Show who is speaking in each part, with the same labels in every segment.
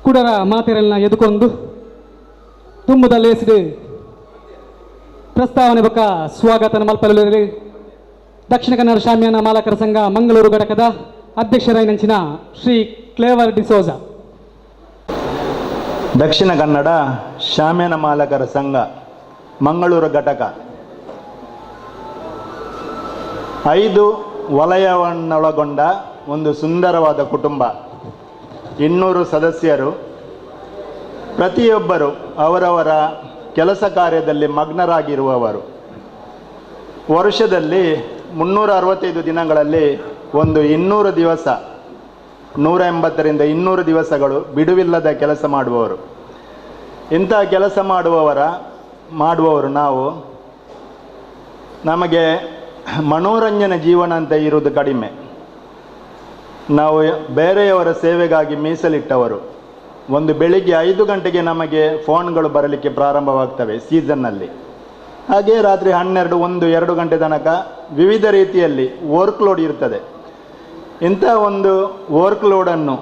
Speaker 1: ಕುಡರ ಮಾತೆರೆಲ್ನ ಎದುಕೊಂದು ತುಂಬುದ ಲೇಸಿಡು ಪ್ರಸ್ತಾವನೆ ಬೊಕ್ಕ ಸ್ವಾಗತ ಮಲ್ಪಲು ದಕ್ಷಿಣ ಕನ್ನಡ ಶಾಮಿಯಾನ ಮಾಲಕರ ಸಂಘ ಮಂಗಳೂರು ಘಟಕದ ಅಧ್ಯಕ್ಷರಾಯಿನಂಚಿನ ಶ್ರೀ ಕ್ಲೇವರ್ ಡಿಸೋಜಾ.
Speaker 2: ದಕ್ಷಿಣ ಕನ್ನಡ ಶಾಮಿಯಾನ ಮಾಲಕರ ಸಂಘ ಮಂಗಳೂರು ಘಟಕ 5 ವಲಯವನ್ನೊಳಗೊಂಡ ಒಂದು ಸುಂದರವಾದ ಕುಟುಂಬ. 200 ಸದಸ್ಯರು, ಪ್ರತಿಯೊಬ್ಬರು ಅವರವರ ಕೆಲಸ ಕಾರ್ಯದಲ್ಲಿ ಮಗ್ನರಾಗಿರುವವರು. ವರ್ಷದಲ್ಲಿ 365 ದಿನಗಳಲ್ಲಿ ಒಂದು 200 ದಿವಸ, 180ರಿಂದ 200 ದಿವಸಗಳು ಬಿಡುವಿಲ್ಲದ ಕೆಲಸ ಮಾಡುವವರು. ಇಂಥ ಕೆಲಸ ಮಾಡುವವರು ನಾವು. ನಮಗೆ ಮನೋರಂಜನೆ ಜೀವನ ಅಂತ ಇರುವುದು ಕಡಿಮೆ. ನಾವು ಬೇರೆಯವರ ಸೇವೆಗಾಗಿ ಮೀಸಲಿಟ್ಟವರು. ಒಂದು ಬೆಳಿಗ್ಗೆ 5 ಗಂಟೆಗೆ ನಮಗೆ ಫೋನ್ಗಳು ಬರಲಿಕ್ಕೆ ಪ್ರಾರಂಭವಾಗ್ತವೆ ಸೀಸನ್ನಲ್ಲಿ. ಹಾಗೆಯೇ ರಾತ್ರಿ 12, 1, 2 ಗಂಟೆ ತನಕ ವಿವಿಧ ರೀತಿಯಲ್ಲಿ ವರ್ಕ್ಲೋಡ್ ಇರ್ತದೆ. ಇಂಥ ಒಂದು ವರ್ಕ್ಲೋಡನ್ನು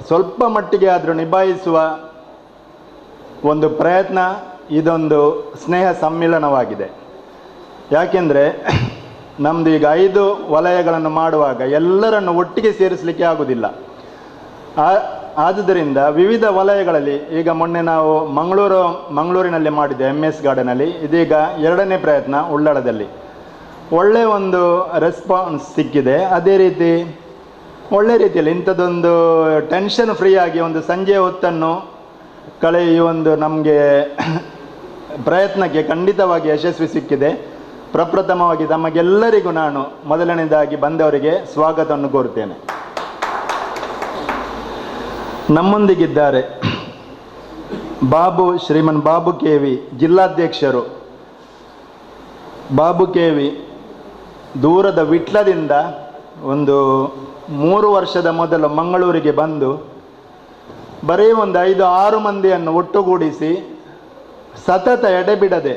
Speaker 2: ಸ್ವಲ್ಪ ಮಟ್ಟಿಗೆ ಆದರೂ ನಿಭಾಯಿಸುವ ಒಂದು ಪ್ರಯತ್ನ ಇದೊಂದು ಸ್ನೇಹ ಸಮ್ಮಿಲನವಾಗಿದೆ. ಯಾಕೆಂದರೆ ನಮ್ಮದು ಈಗ 5 ವಲಯಗಳನ್ನು ಮಾಡುವಾಗ ಎಲ್ಲರನ್ನು ಒಟ್ಟಿಗೆ ಸೇರಿಸಲಿಕ್ಕೆ ಆಗುವುದಿಲ್ಲ. ಆದುದರಿಂದ ವಿವಿಧ ವಲಯಗಳಲ್ಲಿ ಈಗ ಮೊನ್ನೆ ನಾವು ಮಂಗಳೂರಿನಲ್ಲಿ ಮಾಡಿದ್ದೆ MS ಗಾರ್ಡನಲ್ಲಿ, ಇದೀಗ 2ನೇ ಪ್ರಯತ್ನ ಉಳ್ಳಾಳದಲ್ಲಿ. ಒಳ್ಳೆಯ ಒಂದು ರೆಸ್ಪಾನ್ಸ್ ಸಿಕ್ಕಿದೆ. ಅದೇ ರೀತಿ ಒಳ್ಳೆ ರೀತಿಯಲ್ಲಿ ಇಂಥದ್ದೊಂದು ಟೆನ್ಷನ್ ಫ್ರೀಯಾಗಿ ಒಂದು ಸಂಜೆ ಹೊತ್ತನ್ನು ಕಳೆಯುವ ಒಂದು ನಮಗೆ ಪ್ರಯತ್ನಕ್ಕೆ ಖಂಡಿತವಾಗಿ ಯಶಸ್ವಿ ಸಿಕ್ಕಿದೆ. ಪ್ರಪ್ರಥಮವಾಗಿ ತಮಗೆಲ್ಲರಿಗೂ ನಾನು ಮೊದಲನೇದಾಗಿ ಬಂದವರಿಗೆ ಸ್ವಾಗತವನ್ನು ಕೋರುತ್ತೇನೆ. ನಮ್ಮೊಂದಿಗಿದ್ದಾರೆ ಶ್ರೀಮನ್ ಬಾಬು ಕೆವಿ, ಜಿಲ್ಲಾಧ್ಯಕ್ಷರು. ಬಾಬು ಕೆವಿ ದೂರದ ವಿಟ್ಲದಿಂದ ಒಂದು 3 ವರ್ಷದ ಮೊದಲು ಮಂಗಳೂರಿಗೆ ಬಂದು ಬರೀ ಒಂದು 5-6 ಮಂದಿಯನ್ನು ಒಟ್ಟುಗೂಡಿಸಿ ಸತತ ಎಡೆಬಿಡದೆ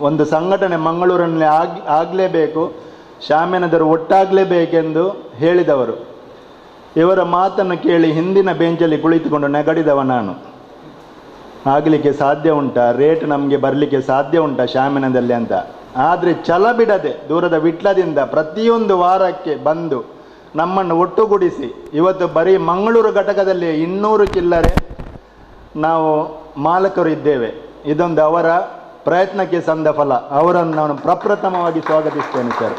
Speaker 2: ಒಂದು ಸಂಘಟನೆ ಮಂಗಳೂರಿನಲ್ಲಿ ಆಗಲೇಬೇಕು, ಶಾಮಿಯಾನದರು ಒಟ್ಟಾಗಲೇಬೇಕೆಂದು ಹೇಳಿದವರು. ಇವರ ಮಾತನ್ನು ಕೇಳಿ ಹಿಂದಿನ ಬೆಂಚಲ್ಲಿ ಕುಳಿತುಕೊಂಡು ನೆಗಡಿದವ ನಾನು. ಆಗಲಿಕ್ಕೆ ಸಾಧ್ಯ ಉಂಟಾ, ರೇಟ್ ನಮಗೆ ಬರಲಿಕ್ಕೆ ಸಾಧ್ಯ ಉಂಟಾ ಶಾಮಿಯಾನದಲ್ಲಿ ಅಂತ. ಆದರೆ ಛಲ ಬಿಡದೆ ದೂರದ ವಿಟ್ಲದಿಂದ ಪ್ರತಿಯೊಂದು ವಾರಕ್ಕೆ ಬಂದು ನಮ್ಮನ್ನು ಒಟ್ಟುಗೂಡಿಸಿ ಇವತ್ತು ಬರೀ ಮಂಗಳೂರು ಘಟಕದಲ್ಲಿ 200 ಚಿಲ್ಲರೆ ನಾವು ಮಾಲಕರು ಇದ್ದೇವೆ. ಇದೊಂದು ಅವರ ಪ್ರಯತ್ನಕ್ಕೆ ಸಂದ ಫಲ. ಅವರನ್ನು ನಾನು ಪ್ರಪ್ರಥಮವಾಗಿ ಸ್ವಾಗತಿಸ್ತೇನೆ ಸರ್.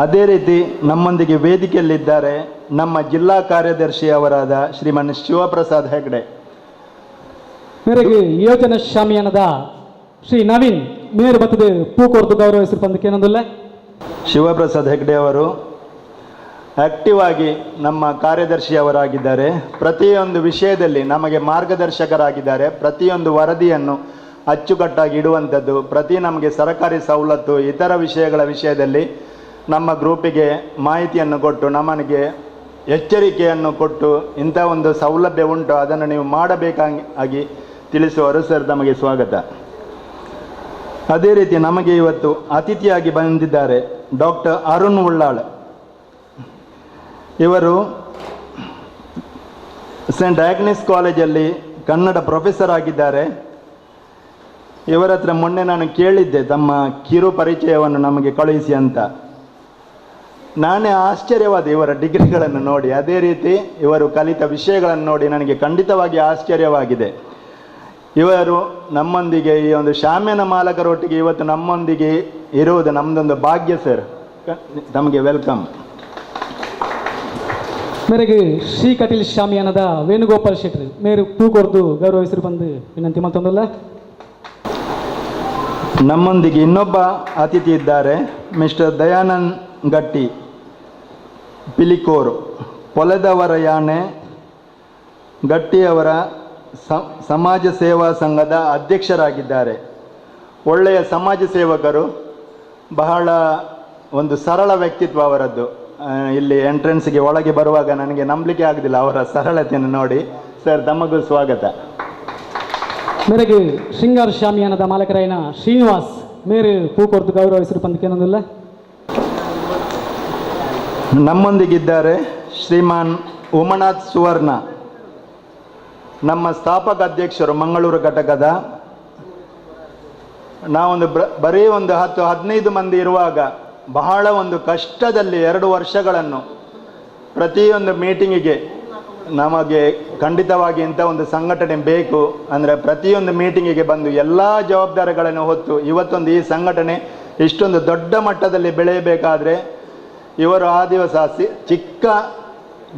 Speaker 2: ಅದೇ ರೀತಿ ನಮ್ಮೊಂದಿಗೆ ವೇದಿಕೆಯಲ್ಲಿದ್ದಾರೆ ನಮ್ಮ ಜಿಲ್ಲಾ ಕಾರ್ಯದರ್ಶಿ ಅವರಾದ ಶ್ರೀಮನ್ ಶಿವಪ್ರಸಾದ್ ಹೆಗ್ಡೆ.
Speaker 1: ಮೇರೆಗೆ ಯೋಜನಾ ಶಾಮಿಯಾನದ ಶ್ರೀ ನವೀನ್ ಮೇರು ಬತ್ತದ ಪೂಕೋರ್ದು ಗೌರವಿಸಿರು ಪಂದಕ್ಕೆ.
Speaker 2: ಶಿವಪ್ರಸಾದ್ ಹೆಗ್ಡೆ ಅವರು ಆಕ್ಟಿವ್ ಆಗಿ ನಮ್ಮ ಕಾರ್ಯದರ್ಶಿಯವರಾಗಿದ್ದಾರೆ. ಪ್ರತಿಯೊಂದು ವಿಷಯದಲ್ಲಿ ನಮಗೆ ಮಾರ್ಗದರ್ಶಕರಾಗಿದ್ದಾರೆ. ಪ್ರತಿಯೊಂದು ವರದಿಯನ್ನು ಅಚ್ಚುಕಟ್ಟಾಗಿ ಇಡುವಂಥದ್ದು, ಪ್ರತಿ ನಮಗೆ ಸರಕಾರಿ ಸವಲತ್ತು ಇತರ ವಿಷಯಗಳ ವಿಷಯದಲ್ಲಿ ನಮ್ಮ ಗ್ರೂಪಿಗೆ ಮಾಹಿತಿಯನ್ನು ಕೊಟ್ಟು ನಮಗೆ ಎಚ್ಚರಿಕೆಯನ್ನು ಕೊಟ್ಟು ಇಂಥ ಒಂದು ಸೌಲಭ್ಯ ಉಂಟು, ಅದನ್ನು ನೀವು ಮಾಡಬೇಕಾಗಿ ತಿಳಿಸುವರು. ಸರ್, ತಮಗೆ ಸ್ವಾಗತ. ಅದೇ ರೀತಿ ನಮಗೆ ಇವತ್ತು ಅತಿಥಿಯಾಗಿ ಬಂದಿದ್ದಾರೆ ಡಾಕ್ಟರ್ ಅರುಣ್ ಉಳ್ಳಾಳ್. ಇವರು ಸೆಂಟ್ ಆಗ್ನೆಸ್ ಕಾಲೇಜಲ್ಲಿ ಕನ್ನಡ ಪ್ರೊಫೆಸರ್ ಆಗಿದ್ದಾರೆ. ಇವರ ಹತ್ರ ಮೊನ್ನೆ ನಾನು ಕೇಳಿದ್ದೆ ತಮ್ಮ ಕಿರು ಪರಿಚಯವನ್ನು ನಮಗೆ ಕಳುಹಿಸಿ ಅಂತ. ನಾನೇ ಆಶ್ಚರ್ಯವಾದ ಇವರ ಡಿಗ್ರಿಗಳನ್ನು ನೋಡಿ, ಅದೇ ರೀತಿ ಇವರು ಕಲಿತ ವಿಷಯಗಳನ್ನು ನೋಡಿ ನನಗೆ ಖಂಡಿತವಾಗಿ ಆಶ್ಚರ್ಯವಾಗಿದೆ. ಇವರು ನಮ್ಮೊಂದಿಗೆ ಈ ಒಂದು ಶಾಮಿಯಾನ ಮಾಲಕರೊಟ್ಟಿಗೆ ಇವತ್ತು ನಮ್ಮೊಂದಿಗೆ ಇರುವುದು ನಮ್ಮದೊಂದು ಭಾಗ್ಯ ಸರ್. ತಮಗೆ welcome.
Speaker 1: ಮೇರೆಗೆ ಶ್ರೀ ಕಟೀಲ್ ಶಾಮಿಯಾನದ ವೇಣುಗೋಪಾಲ್ ಶೆಟ್ಟಿ ಮೇರು ಪೂಕೋರ್ದು ಗೌರವಿಸಿರು ಬಂದು ವಿನಂತಿ ಮತ್ತೊಂದಲ್ಲ.
Speaker 2: ನಮ್ಮೊಂದಿಗೆ ಇನ್ನೊಬ್ಬ ಅತಿಥಿ ಇದ್ದಾರೆ, ಮಿಸ್ಟರ್ ದಯಾನಂದ್ ಗಟ್ಟಿ ಪಿಲಿಕೋರು, ಪೊಲೆದವರ ಯಾನೆ ಗಟ್ಟಿಯವರ ಸಮಾಜ ಸೇವಾ ಸಂಘದ ಅಧ್ಯಕ್ಷರಾಗಿದ್ದಾರೆ. ಒಳ್ಳೆಯ ಸಮಾಜ ಸೇವಕರು, ಬಹಳ ಒಂದು ಸರಳ ವ್ಯಕ್ತಿತ್ವ ಅವರದ್ದು. ಇಲ್ಲಿ ಎಂಟ್ರೆನ್ಸ್ಗೆ ಒಳಗೆ ಬರುವಾಗ ನನಗೆ ನಂಬಲಿಕ್ಕೆ ಆಗೋದಿಲ್ಲ ಅವರ ಸರಳತೆಯನ್ನು ನೋಡಿ. ಸರ್, ತಮಗೂ ಸ್ವಾಗತ.
Speaker 1: ಮೇರೆಗೆ ಶೃಂಗಾರ ಶಾಮಿಯಾನದ ಮಾಲಕರಾಯನ ಶ್ರೀನಿವಾಸ್ ಮೇರು ಪೂಕೋರ್ದು ಗೌರವಿಸಿರು ಪಂದಕ್ಕೆ.
Speaker 2: ನಮ್ಮೊಂದಿಗಿದ್ದಾರೆ ಶ್ರೀಮಾನ್ ಉಮನಾಥ್ ಸುವರ್ಣ, ನಮ್ಮ ಸ್ಥಾಪಕ ಅಧ್ಯಕ್ಷರು ಮಂಗಳೂರು ಘಟಕದ. ನಾವೊಂದು ಬರೀ ಒಂದು 10-15 ಮಂದಿ ಇರುವಾಗ ಬಹಳ ಒಂದು ಕಷ್ಟದಲ್ಲಿ 2 ವರ್ಷಗಳನ್ನು ಪ್ರತಿಯೊಂದು ಮೀಟಿಂಗಿಗೆ ನಮಗೆ ಖಂಡಿತವಾಗಿ ಇಂಥ ಒಂದು ಸಂಘಟನೆ ಬೇಕು ಅಂದರೆ ಪ್ರತಿಯೊಂದು ಮೀಟಿಂಗಿಗೆ ಬಂದು ಎಲ್ಲ ಜವಾಬ್ದಾರಿಗಳನ್ನು ಹೊತ್ತು ಇವತ್ತೊಂದು ಈ ಸಂಘಟನೆ ಇಷ್ಟೊಂದು ದೊಡ್ಡ ಮಟ್ಟದಲ್ಲಿ ಬೆಳೆಯಬೇಕಾದರೆ ಇವರು ಆ ದಿವಸ ಚಿಕ್ಕ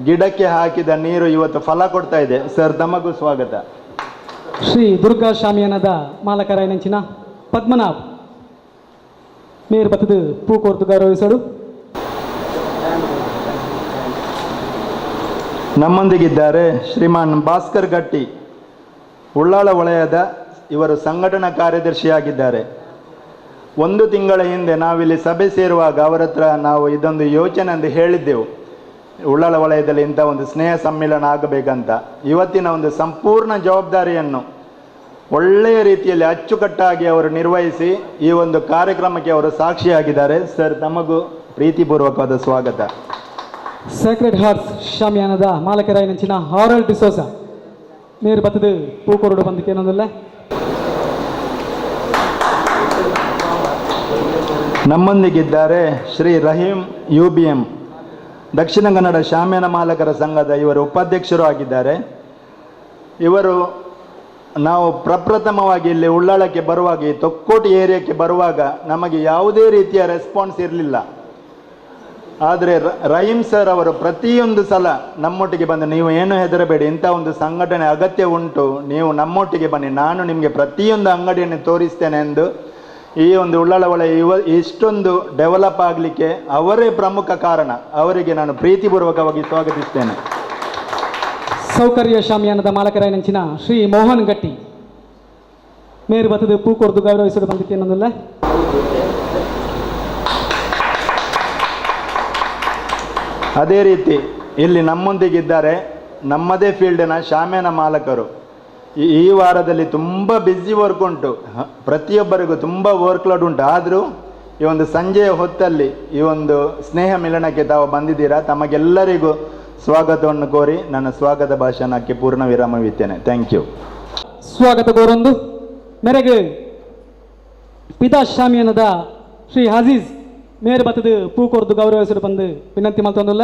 Speaker 2: ಗಿಡಕ್ಕೆ ಹಾಕಿದ ನೀರು ಇವತ್ತು ಫಲ ಕೊಡ್ತಾ ಇದೆ. ಸರ್, ತಮಗೂ ಸ್ವಾಗತ.
Speaker 1: ಶ್ರೀ ದುರ್ಗಾ ಶಾಮಿಯಾನದ ಮಾಲಕರಾಯನಂಚಿನ ಪದ್ಮನಾಭ್ ಮೇರು ಬತ್ತದ ಪೂಕೋರ್ತು ಗೌರವಿಸಡು.
Speaker 2: ನಮ್ಮೊಂದಿಗಿದ್ದಾರೆ ಶ್ರೀಮಾನ್ ಭಾಸ್ಕರ್ ಗಟ್ಟಿ, ಉಳ್ಳಾಳ ವಲಯದ ಇವರು ಸಂಘಟನಾ ಕಾರ್ಯದರ್ಶಿಯಾಗಿದ್ದಾರೆ. 1 ತಿಂಗಳ ಹಿಂದೆ ನಾವಿಲ್ಲಿ ಸಭೆ ಸೇರುವಾಗ ಅವರ ಹತ್ರ ನಾವು ಇದೊಂದು ಯೋಚನೆ ಎಂದು ಹೇಳಿದ್ದೆವು, ಉಳ್ಳಾಳ ವಲಯದಲ್ಲಿ ಇಂಥ ಒಂದು ಸ್ನೇಹ ಸಮ್ಮೇಳನ ಆಗಬೇಕಂತ. ಇವತ್ತಿನ ಒಂದು ಸಂಪೂರ್ಣ ಜವಾಬ್ದಾರಿಯನ್ನು ಒಳ್ಳೆಯ ರೀತಿಯಲ್ಲಿ ಅಚ್ಚುಕಟ್ಟಾಗಿ ಅವರು ನಿರ್ವಹಿಸಿ ಈ ಒಂದು ಕಾರ್ಯಕ್ರಮಕ್ಕೆ ಅವರು ಸಾಕ್ಷಿಯಾಗಿದ್ದಾರೆ. ಸರ್, ತಮಗೂ ಪ್ರೀತಿಪೂರ್ವಕವಾದ ಸ್ವಾಗತ.
Speaker 1: ಸೇಕ್ರೆಡ್ ಹಾರ್ಟ್ಸ್ ಶಾಮಿಯಾನದ ಮಾಲಕರಾಯನಂಚಿನ ಹಾರಲ್ ಡಿಸೋಸ ಮೇರು ಬತ್ತದ ಪೂಕೋರಡು ಬಂದಕ್ಕೇನೊಂದಲ್ಲ.
Speaker 2: ನಮ್ಮೊಂದಿಗಿದ್ದಾರೆ Shri Rahim UBM, Dakshina Kannada shamiana ಮಾಲಕರ ಸಂಘದ ಇವರು ಉಪಾಧ್ಯಕ್ಷರು ಆಗಿದ್ದಾರೆ. ಇವರು ನಾವು ಪ್ರಪ್ರಥಮವಾಗಿ ಇಲ್ಲಿ ಉಳ್ಳಾಳಕ್ಕೆ ಬರುವಾಗ, ಈ ತೊಕ್ಕೋಟಿ ಏರಿಯಾಕ್ಕೆ ಬರುವಾಗ ನಮಗೆ ಯಾವುದೇ ರೀತಿಯ ರೆಸ್ಪಾನ್ಸ್ ಇರಲಿಲ್ಲ. ಆದರೆ ರಹೀಂ ಸರ್ ಅವರು ಪ್ರತಿಯೊಂದು ಸಲ ನಮ್ಮೊಟ್ಟಿಗೆ ಬಂದು, ನೀವು ಏನು ಹೆದರಬೇಡಿ, ಇಂಥ ಒಂದು ಸಂಘಟನೆ ಅಗತ್ಯ ಉಂಟು, ನೀವು ನಮ್ಮೊಟ್ಟಿಗೆ ಬನ್ನಿ, ನಾನು ನಿಮಗೆ ಪ್ರತಿಯೊಂದು ಅಂಗಡಿಯನ್ನು ತೋರಿಸ್ತೇನೆ ಎಂದು ಈ ಒಂದು ಉಳ್ಳಾಳ ವಲಯ ಇಷ್ಟೊಂದು ಡೆವಲಪ್ ಆಗಲಿಕ್ಕೆ ಅವರೇ ಪ್ರಮುಖ ಕಾರಣ. ಅವರಿಗೆ ನಾನು ಪ್ರೀತಿಪೂರ್ವಕವಾಗಿ ಸ್ವಾಗತಿಸ್ತೇನೆ.
Speaker 1: ಸೌಕರ್ಯ ಶಾಮಿಯಾನದ ಮಾಲಕರಾಯನಂಚಿನ ಶ್ರೀ ಮೋಹನ್ ಗಟ್ಟಿ ಮೇರು ಬತ್ತದ ಪೂಕೋರ್ದು ಗೌರವಿಸಲು ಬಂದಕ್ಕೇನೊಂದಲ್ಲ.
Speaker 2: ಅದೇ ರೀತಿ ಇಲ್ಲಿ ನಮ್ಮೊಂದಿಗಿದ್ದಾರೆ ನಮ್ಮದೇ ಫೀಲ್ಡಿನ ಶಾಮಿಯಾನ ಮಾಲಕರು. ಈ ವಾರದಲ್ಲಿ ತುಂಬ ಬ್ಯುಸಿ ವರ್ಕ್ ಉಂಟು, ಪ್ರತಿಯೊಬ್ಬರಿಗೂ ತುಂಬ ವರ್ಕ್ಲೋಡ್ ಉಂಟು. ಆದರೂ ಈ ಒಂದು ಸಂಜೆಯ ಹೊತ್ತಲ್ಲಿ ಈ ಒಂದು ಸ್ನೇಹ ಮಿಲನಕ್ಕೆ ತಾವು ಬಂದಿದ್ದೀರಾ. ತಮಗೆಲ್ಲರಿಗೂ ಸ್ವಾಗತವನ್ನು ಕೋರಿ ನನ್ನ ಸ್ವಾಗತ ಭಾಷಣಕ್ಕೆ ಪೂರ್ಣ ವಿರಾಮವಿತ್ತೇನೆ. Thank you.
Speaker 1: ಸ್ವಾಗತ ಕೋರೊಂದು ಮೇರೆಗೆ ಪಿತಾ ಶಾಮಿಯಾನದ ಶ್ರೀ ಹಜೀಜ್ ಮೇರು ಬತ್ತದ ಪೂಕೋರ್ದು ಗೌರವಿಸಲು ಬಂದು ವಿನಂತಿ ಮಲ್ತೊಂದುಲ್ಲ.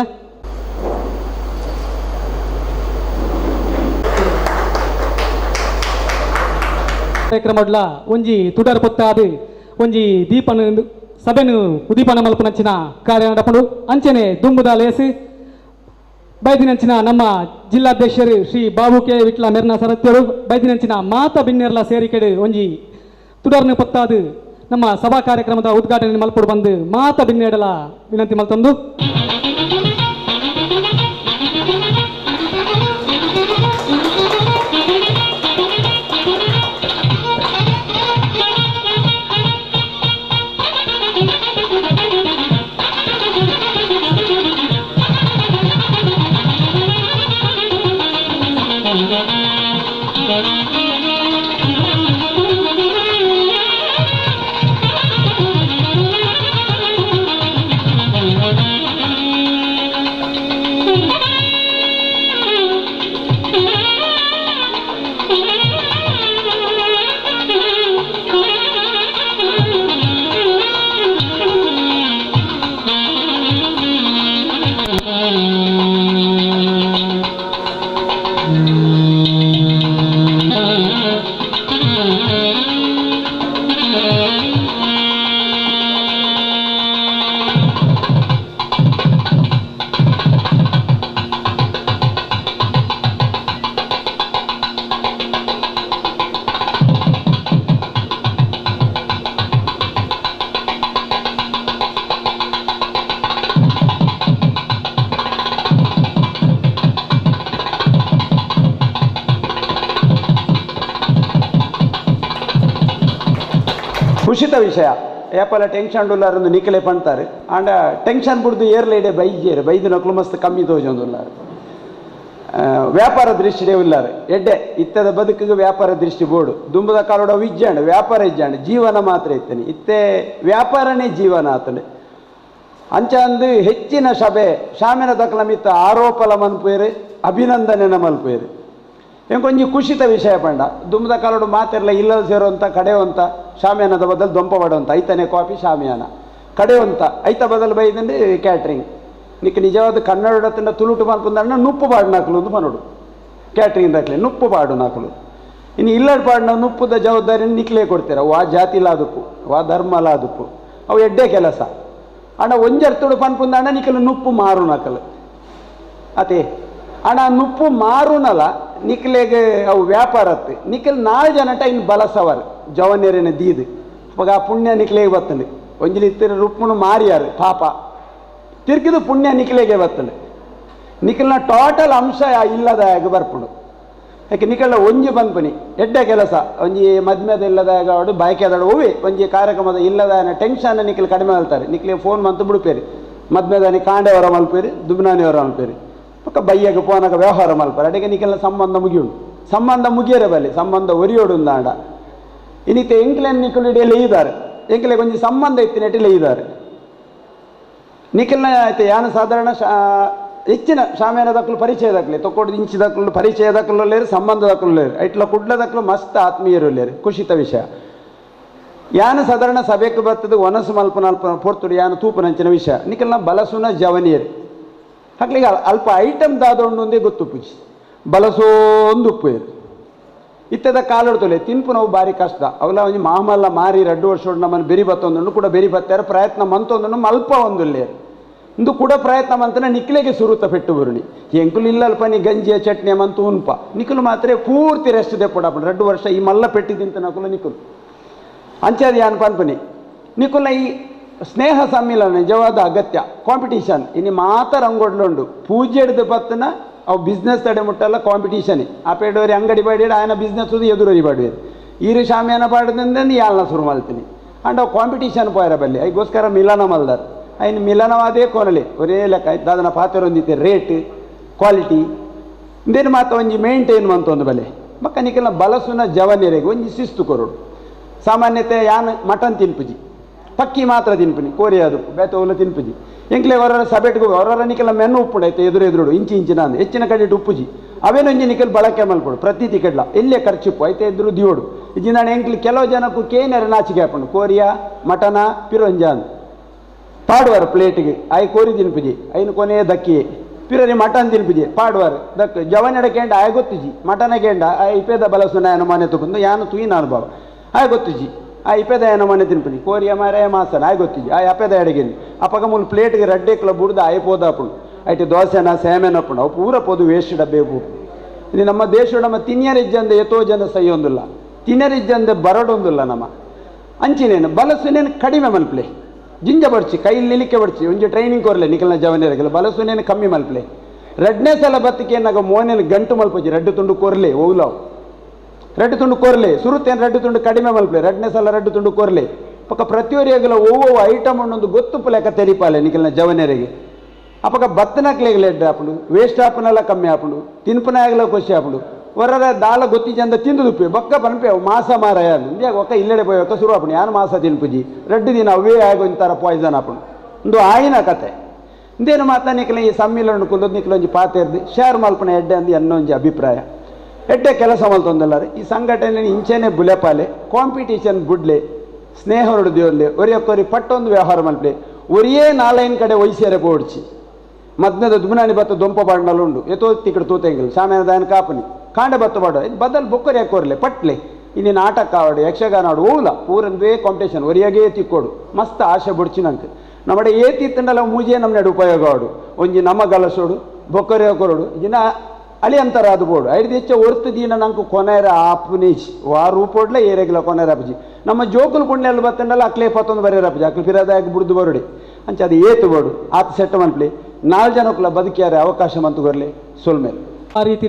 Speaker 1: ಕಾರ್ಯಕ್ರಮಡ್ಲ ಒಂಜಿ ತುಡರ್ ಪೊತ್ತಾದು ಒಂಜಿ ದೀಪನ ಸಭೆನು ಉದೀಪನ ಮಲ್ಪನಂಚಿನ ಕಾರ್ಯ ನಡಪಡು. ಅಂಚನೆ ದುಂಬುದ ಲೇಸಿ ಬೈದಿನಂಚಿನ ನಮ್ಮ ಜಿಲ್ಲಾಧ್ಯಕ್ಷರು ಶ್ರೀ ಬಾಬು ಕೆ ವಿಟ್ಲ ಮೆರ್ನ ಸರತ್ಯರು ಬೈದಿನಂಚಿನ ಮಾತ ಬಿನ್ನೆರ್ಲ ಸೇರಿಕೆಡು ಒಂಜಿ ತುಡರ್ನ ಪೊತ್ತಾದು ನಮ್ಮ ಸಭಾ ಕಾರ್ಯಕ್ರಮದ ಉದ್ಘಾಟನೆ ಮಲ್ಪಡು ಬಂದು ಮಾತ ಬಿನ್ನೆಡಲ ವಿನಂತಿ ಮಲ್ತೊಂದು.
Speaker 3: ಖುಷಿತ ವಿಷಯ ಏಪಲ ಟೆನ್ಷನ್ ಉಲ್ಲಾರ ಒಂದು ನಿಕಲೆ ಪಣ್ತಾರೆ ಆಂಡ ಟೆನ್ಷನ್ ಬುಡ್ದು ಏರ್ಲೇಡೆ ಬೈಜೇರು ಬೈದು ನಕಲು ಮಸ್ತ್ ಕಮ್ಮಿ ತೋಜೊಂದುಲ್ಲಾರು ವ್ಯಾಪಾರ ದೃಷ್ಟಿಡೇ ಉಲ್ಲಾರು ಎಡ್ಡೆ ಇತ್ತದ ಬದುಕಿಗೆ ವ್ಯಾಪಾರ ದೃಷ್ಟಿ ಬೋರ್ಡು ದುಂಬದ ಕಾಲೋಡ ವಿಜ್ಜಾಂಡ್ ವ್ಯಾಪಾರ ಇಜ್ಜಾಂಡ್ ಜೀವನ ಮಾತ್ರ ಇತ್ತೇನೆ ಇತ್ತೆ ವ್ಯಾಪಾರನೇ ಜೀವನ ಆತಂಡೆ. ಅಂಚಂದು ಹೆಚ್ಚಿನ ಸಭೆ ಶಾಮಿನ ದಕ್ಕಲ ಮಿತ್ತ ಆರೋಪಲ ಮನ್ಪೇರು ಅಭಿನಂದನೆ ಮಲ್ಪೇರು ಎಂಕೊಂಜಿ ಖುಷಿತ ವಿಷಯ ಪಂಡ ದುಮ್ಮದ ಕಾಲಡು ಮಾತೆರ್ಲ ಇಲ್ಲದ ಸೇರುವಂಥ ಕಡೆಯುವಂಥ ಶಾಮಿಯಾನದ ಬದಲು ದೊಂಪ ಪಡುವಂಥ ಐತನೇ ಕಾಫಿ ಶಾಮಿಯಾನ ಕಡೆಯುವಂಥ ಐತ ಬದಲು ಬೈದಂಡೆ ಕ್ಯಾಟ್ರಿಂಗ್ ನಿಕ್ ನಿಜವಾದ ಕನ್ನಡ ತಿಂಡ ತುಳುಟು ಮಲ್ಪುಂದಣ್ಣ ನುಪ್ಪು ಪಾಡು ನಾಕಲು ಒಂದು ಮನೋಡು ಕ್ಯಾಟ್ರಿಂಗ್ ದಾಖಲೆ ನುಪ್ಪು ಪಾಡು ನಾಕಲು ಇನ್ನು ಇಲ್ಲಡ್ ಪಾಡಿನ ನುಪ್ಪುದ ಜವಾಬ್ದಾರಿ ನಿಕ್ಲೇ ಕೊಡ್ತೀರ ವಾ ಜಾತಿಲಾದಪ್ಪು ವಾ ಧರ್ಮಲಾದಪ್ಪು ಅವು ಎಡ್ಡೆ ಕೆಲಸ ಅಣ್ಣ ಒಂಜರ್ತುಡು ಪನ್ಪುಂದಣ್ಣ ನಿಕಲು ನುಪ್ಪು ಮಾರು ನಕಲು ಅತೆ ಅಣ್ಣ ನುಪ್ಪು ಮಾರುನಲ ನಿಕ್ಲೆಗೆ ಅವು ವ್ಯಾಪಾರತ್ತೆ ನಿಖಲ್ ನಾಲ್ ಜನಟ ಇನ್ನು ಬಲಸವರು ಜವನೇರಿನ ದೀದು ಅವಾಗ ಆ ಪುಣ್ಯ ನಿಕ್ಲೆಗೆ ಬತ್ತಂಡು ಒಂಜಿಲಿ ಇತ್ತಿರ ರುಪ್ಪುನು ಮಾರಿಯಾರು ಪಾಪ ತಿರ್ಗಿದು ಪುಣ್ಯ ನಿಕ್ಲೆಗೆ ಬತ್ತಂಡು ನಿಖಲ್ನ ಟೋಟಲ್ ಅಂಶ ಇಲ್ಲದಾಗ ಬರ್ಪುಂಡು ಯಾಕೆ ನಿಖಲ್ನ ಒಂಜಿ ಬಂದ್ಪನಿ ಎಡ್ಡೆ ಕೆಲಸ ಒಂಜಿ ಮದ್ಮೆದ ಇಲ್ಲದಾಗ ಅವಡು ಬಾಯ್ಕೆದಾಡು ಹೋವಿ ಒಂಜಿ ಕಾರ್ಯಕ್ರಮದ ಇಲ್ಲದ ಟೆನ್ಷನ್ ನಿಖಲ್ ಕಡಿಮೆ ಆಲ್ತಾರೆ ನಿಕ್ಲೆ ಫೋನ್ ಮಂತು ಬಿಡುಪೇರಿ ಮದ್ಮೆದಾನಿ ಕಾಂಡೆವರ ಮಲ್ಪೇರಿ ದುಬ್ನಾನಿಯವರ ಮಲ್ಪೇರಿ ಪಕ್ಕ ಬಯ್ಯಗೆ ಪೋನಾಗ ವ್ಯವಹಾರ ಮಲ್ಪಾರೆ ಅಡಿಗೆ ನಿಖಲ್ನ ಸಂಬಂಧ ಮುಗಿಯುಂಡು ಸಂಬಂಧ ಮುಗಿಯರೆ ಬಲ್ಲಿ ಸಂಬಂಧ ಒರಿಯೋಡು ಅಂದಾಂಡ ಇನ್ನಿತ್ತೆ ಎಂಕ್ಲೆನ್ ನಿಖಲ್ ಇಡಿಯಲ್ಲಿ ಇದ್ದಾರೆ ಎಂಕ್ಲೆ ಒಂಜಿ ಸಂಬಂಧ ಇತ್ತಿನ ಇದ್ದಾರೆ ನಿಖಲ್ನ ಆಯ್ತು ಯಾನು ಸಾಧಾರಣ ಹೆಚ್ಚಿನ ಶಾಮಿಯಾನ ದಕ್ಕಲು ಪರಿಚಯ ದಕ್ಕಲೆ ತೊಕ್ಕೋಡು ಇಂಚಿ ದಕ್ಕಲು ಪರಿಚಯ ದಕ್ಕಲು ಲೇರು ಸಂಬಂಧ ದಕ್ಕಲು ಲೇರು ಇಟ್ಲ ಕುಡ್ಲ ದಕ್ಕಲು ಮಸ್ತ್ ಆತ್ಮೀಯರು ಲೇರು ಖುಷಿತ ವಿಷಯ ಯಾನು ಸಾಧಾರಣ ಸಭೆಗೆ ಬರ್ತದೆ ಒನಸು ಮಲ್ಪನ ಅಲ್ಪ ಪೊರ್ತುಡು ಯಾನು ತೂಪನಂಚಿನ ವಿಷಯ ನಿಖಲ್ನ ಬಲಸುನ ಜವನಿಯರು ಹಾಕ್ಲಿಗೆ ಅಲ್ಪ ಐಟಮ್ ದಾದೊಂಡೊಂದೇ ಗೊತ್ತು ಪೂಜಿ ಬಲಸೋಂದು ಉಪ್ಪು ಇರು ಇತ್ತದ ಕಾಲೊಡ್ತೊಲೆ ತಿನ್ಪು ನಾವು ಭಾರಿ ಕಷ್ಟ ಅವಲ ಒಂಜಿ ಮಾಮಲ್ಲ ಮಾರಿ ರಡ್ಡು ವರ್ಷ ನಮ್ಮನ್ನು ಬೆರಿ ಬತ್ತೊಂದುಂಡು ಕೂಡ ಬೆರಿ ಬತ್ತಾರ ಪ್ರಯತ್ನ ಮಂತೊಂದುಂಡು ಮಲ್ಪ ಒಂದುಲ್ಲೇರು ಇಂದು ಕೂಡ ಪ್ರಯತ್ನ ಮಂತನ ನಿಕ್ಲೆಗೆ ಸುರುತ ಪೆಟ್ಟು ಬರುಣಿ ಎಂಕುಲು ಇಲ್ಲಲ್ಪ ನೀ ಗಂಜಿಯ ಚಟ್ನಿ ಮಂತು ಉನ್ಪ ನಿಕುಲು ಮಾತ್ರ ಪೂರ್ತಿ ರೆಸ್ಟ್ ದೆಪ್ಪಡಪ್ಪ ರಡ್ಡು ವರ್ಷ ಈ ಮಲ್ಲ ಪೆಟ್ಟಿದಿಂತ ನಕುಲು ನಿಕುಲು ಅಂಚಾದಿ ಯಾನ್ ಪನ್ಪನಿ ನಿಕುಲ್ನ ಈ ಸ್ನೇಹ ಸಮ್ಮಿಲನ ನಿಜವಾದ ಅಗತ್ಯ ಕಾಂಪಿಟೀಷನ್ ಇನ್ನು ಮಾತ ರಂಗೊಡ್ಲುಂಡು ಪೂಜೆ ಹಿಡಿದು ಬತ್ತನ ಅವು ಬಿಸ್ನೆಸ್ ತಡೆ ಮುಟ್ಟಲ್ಲ ಕಾಂಪಿಟೀಷನ್ ಆ ಪೇಡೋರಿ ಅಂಗಡಿ ಬಾಡಿ ఆయన ಬಿಸ್ನೆಸ್ ಎದುರೋರಿ ಬಾಡುವೇರು ಈರು ಶಾಮಿಯಾನ ಪಾಡದಿಂದ ಯಾಲ್ನ ಶುರು ಮಾಡ್ತೀನಿ ಅಂಡ್ ಅವು ಕಾಂಪಿಟೀಷನ್ ಪೋಯರ ಬಲ್ಲಿ ಐಗೋಸ್ಕರ ಮಿಲನ ಮಲ್ದಾರ್ ಐನ್ ಮಿಲನವಾದೇ ಕೊನಲಿ ಒರೇ ಲೆಕ್ಕ ದಾದನ ಪಾತ್ರ ರೇಟ್ ಕ್ವಾಲಿಟಿ ಇಂದೇನು ಮಾತ ಒಂಜಿ ಮೇಂಟೈನ್ ಮಂತೊಂದು ಬಲೆ ಬಕ್ಕ ನಿಕೆಲ್ಲ ಬಲಸುನ ಜವನಿರೆಗೆ ಒಂಜಿ ಶಿಸ್ತು ಕೊರಡು ಸಾಮಾನ್ಯತೆ ಯಾನ್ ಮಟನ್ ತಿನ್ಪುಜಿ ಪಕ್ಕಿ ಮಾತ್ರ ತಿನ್ಪುನಿ ಕೋರಿ ಅದು ಬೇತೆ ಒಲ್ಲ ತಿನ್ಪುಜಿ ಎಂಕ್ಲೆ ಹೊರರ ಸಬೆಟ್ಗೆ ಹೊರರ ನಿಕೆಲ್ಲ ಮೆನ್ನು ಉಪ್ಪುಂಡು ಐತೆ ಎದುರು ಎದುರುಡು ಇಂಚಿ ಇಂಚಿನ ಅಂದು ಹೆಚ್ಚಿನ ಕಡೆ ಉಪ್ಪುಜಿ ಅವೇನೊಂಜಿ ನಿಕಲ್ ಬಳಕೆ ಮಲ್ಪಡು ಪ್ರತಿ ಟಿಕೆಟ್ಲ ಎಲ್ಲೇ ಖರ್ಚಿಪ್ಪು ಐತೆ ಎದುರು ದಿಯೋಡು ಇಜ್ಜಿನಾಣ ಎಂಕ್ಲಿ ಕೆಲವು ಜನಕ್ಕೂ ಕೇನೆರ ನಾಚಿಕೆ ಹಾಪುಂಡು ಕೋರಿಯಾ ಮಟನ ಪಿರೊಂಜ ಅಂದು ಪಾಡುವಾರು ಪ್ಲೇಟಿಗೆ ಆಯ್ ಕೋರಿ ತಿನ್ಪುಜಿ ಐನು ಕೊನೆ ದಕ್ಕಿ ಪಿರರಿ ಮಟನ್ ತಿನ್ಪುಜಿ ಪಾಡುವಾರು ದಕ್ಕ ಜವನೆಡ ಕೇಂಡ ಆಯ್ ಗೊತ್ತುಜಿ ಮಟನ ಕೇಂಡ ಆ ಇಪೇದ ಬಲಸುನ ಯಾನ ಮನೆ ತುಕೊಂಡು ಯಾನು ತುಯಿನ ಅನುಭವ ಆಯ್ ಗೊತ್ತುಜಿ ಆ ಇಪೇದ ಯಾನ ಮನೆ ತಿನ್ಪುನಿ ಕೋರಿಯ ಮಾರೇ ಮಾಸನ ಆಯ್ ಗೊತ್ತುಜಿ ಆ ಅಪೇದ ಎಡಗಿನಿ ಅಪಗ ಮೂಲು ಪ್ಲೇಟ್ಗೆ ರಡ್ಡೆಕ್ಲ ಬುಡ್ದು ಆಯ್ ಪೋದಾಪುಂಡು ಐಟಿ ದೋಸೆನ ಸೇಮೆನಪ್ಪುಂಡು ಅವು ಪೂರ ಪೋದು ವೇಸ್ಟ್ ಡಬ್ಬೆ ಇದು ನಮ್ಮ ದೇಶ ನಮ್ಮ ತಿನ್ಯರಿಜ್ಜಂದೆ ಎತೋ ಜನ ಸೈಯೊಂದಿಲ್ಲ ತಿನ್ಯರಿಜ್ಜಂದೆ ಬರಡೊಂದಿಲ್ಲ ನಮ್ಮ ಅಂಚಿನೇನು ಬಲಸುನೇನು ಕಡಿಮೆ ಮಲ್ಪ್ಲೆ ಜಿಂಜ ಬಡ್ಚಿ ಕೈಲಿ ನಿಲಿಕೆ ಬಡ್ಚಿ ಒಂಜಿ ಟ್ರೈನಿಂಗ್ ಕೊರಲೆ ನಿಕಲ್ನ ಜವನಿರಗಲ್ಲ ಬಲಸುನೇನು ಕಮ್ಮಿ ಮಲ್ಪ್ಲೆ ರಡ್ನೇ ಸಲ ಬತ್ತಿಕೆ ನಾಗ ಮೋನೇನು ಗಂಟು ಮಲ್ಪಜಿ ರಡ್ಡು ತುಂಡು ಕೊರ್ಲೆ ಓಲಾವ್ ರಡ್ಡು ತುಂಡು ಕೊರ್ಲೆ ಸುರುತೇನು ರಡ್ಡು ತುಂಡು ಕಡಿಮೆ ಮಲ್ಪ್ಲೆ ರಡ್ನೇ ಸಲ ರಡ್ಡು ತುಂಡು ಕೊರ್ಲೆ ಪಕ್ಕ ಪ್ರತಿಯೊರಿಯಾಗಲ ಒವ್ವೋ ಐಟಮ್ ಒಂದೊಂದು ಗೊತ್ತು ಲೆಕ್ಕ ತೆರಿಪಾಲೆ ನಿಕಲ್ನ ಜವನಿರಿಗೆ ಅಪಕ ಬತ್ತನಕ್ಲೆಗ್ ಎಡ್ಡೆ ಆಪುಂಡು ವೇಸ್ಟ್ ಆಪುನಲ್ಲ ಕಮ್ಮಿ ಆಪುಂಡು ತಿನ್ಪನಾಗಲ ಖುಷಿ ಆಪುಂಡು ಹೊರರ ದಾಲ ಗೊತ್ತಿ ಚಂದ ತಿಂದು ದುಪ್ಪೆ ಬೊಕ್ಕ ಪನ್ಪೆ ಅವು ಮಾಸ ಮಾರಾಯ ಇಂದ್ಯಾಗ ಒಕ್ಕ ಇಲ್ಲೆಡೆ ಪೋಯಿ ಒಕ್ಕ ಶುರು ಆಪುಂಡು ಯಾನು ಮಾಸ ತಿನ್ಪುಜಿ ರಡ್ಡು ದಿನ ಅವೇ ಆಗ ಒಂಥರ ಪಾಯ್ಸನ್ ಆಪುಂಡು ಒಂದು ಆಯಿನ ಕತೆ ಇಂದೇನು ಮಾತಾ ನಿಕ್ಲ ಈ ಸಮ್ಮಿಲನ ಕುಂದೊಂದು ನಿಕ್ಲ ಒಂಜಿ ಪಾತೆರ್ದು ಶೇರ್ ಮಲ್ಪನ ಎಡ್ಡೆ ಅಂದು ಎನ್ನೊಂಜಿ ಅಭಿಪ್ರಾಯ ಎಡ್ಡೆ ಕೆಲಸ ಮಲ್ತೊಂದಲ್ಲಾರೆ ಈ ಸಂಘಟನೆ ಇಂಚೆನೆ ಬುಲೆಪಾಲೆ ಕಾಂಪಿಟೀಷನ್ ಬುಡ್ಲೆ ಸ್ನೇಹರುಡು ದೇವರ್ಲೆ ಒರಿಯೊಕ್ಕರಿ ಪಟ್ಟೊಂದು ವ್ಯವಹಾರ ಮಲ್ಪಲೆ ಒರಿಯೇ ನಾಲೈನ್ ಕಡೆ ವೈಸ್ಯರೆ ಪೋಡ್ಚಿ ಮದ್ನದ ದುಮ್ನಾನಿ ಬತ್ತ ದೊಂಪ ಬಾಡ್ನಲ್ಲುಂಡು ಎತೋ ತಿಕ್ಕಡು ತೂತೆಂಗಿಲ್ ಸಾಮಾನ್ಯ ದಾಯನ ಕಾಪನಿ ಕಾಂಡ ಬತ್ತ ಬಾಡ ಇದು ಬದಲು ಬೊಕ್ಕರಿ ಹಾಕೋರ್ಲೆ ಪಟ್ಲೆ ಇನ್ನು ನಾಟಕ ಆಡು ಯಕ್ಷಗಾನ ಆಡು ಓಲ ಪೂರಂದೇ ಕಾಂಪಿಟೇಷನ್ ಒರಿಯಾಗೇ ತಿಕ್ಕೋಡು ಮಸ್ತ್ ಆಶೆ ಬುಡ್ಚಿ ನಂಗೆ ನಮ್ಮಡೆ ಏ ತಿತ್ತಂಡಲ ಮೂಜೆ ನಮ್ಮ ನಡು ಉಪಯೋಗ ಆಡು ಒಂಜಿ ನಮ್ಮ ಗಲಸೋಡು ಬೊಕ್ಕರಿ ಹಾಕೋರೋಡು ಇದಿನ ಅಳಿ ಅಂತಾರ ಅದು ಬೋಡು ಐದು ಹೆಚ್ಚ ಒರ್ತು ದಿನ ನಂಗೆ ಕೊನೆರ ಆಪುನೇಜ್ ವಾ ರೂಪೋಡ್ಲೆ ಏರೆಗ್ಲ ಕೊನೆರ ಅಪಜಿ ನಮ್ಮ ಜೋಕುಲು ಪುಣ್ಯಲ್ ಬತ್ತಂಡಲ ಅಕ್ಲೇ ಪತ್ತೊಂದು ಬರೇರ ಅಪಜಿ ಅಕ್ಲು ಫಿರಾದಾಗಿ ಬುಡ್ದು ಬರುಡಿ ಅಂಚ ಅದು ಏತು ಬೋಡು ಆತ ಸೆಟ್ ಮನ್ಪ್ಲಿ ನಾಲ್ಕು ಜನಕ್ಕಲ ಬದುಕಿಯಾರೆ ಅವಕಾಶ ಮಂತುಗೊರ್ಲಿ ಸೊಲ್ಮೇಲೆ
Speaker 1: ಆ ರೀತಿ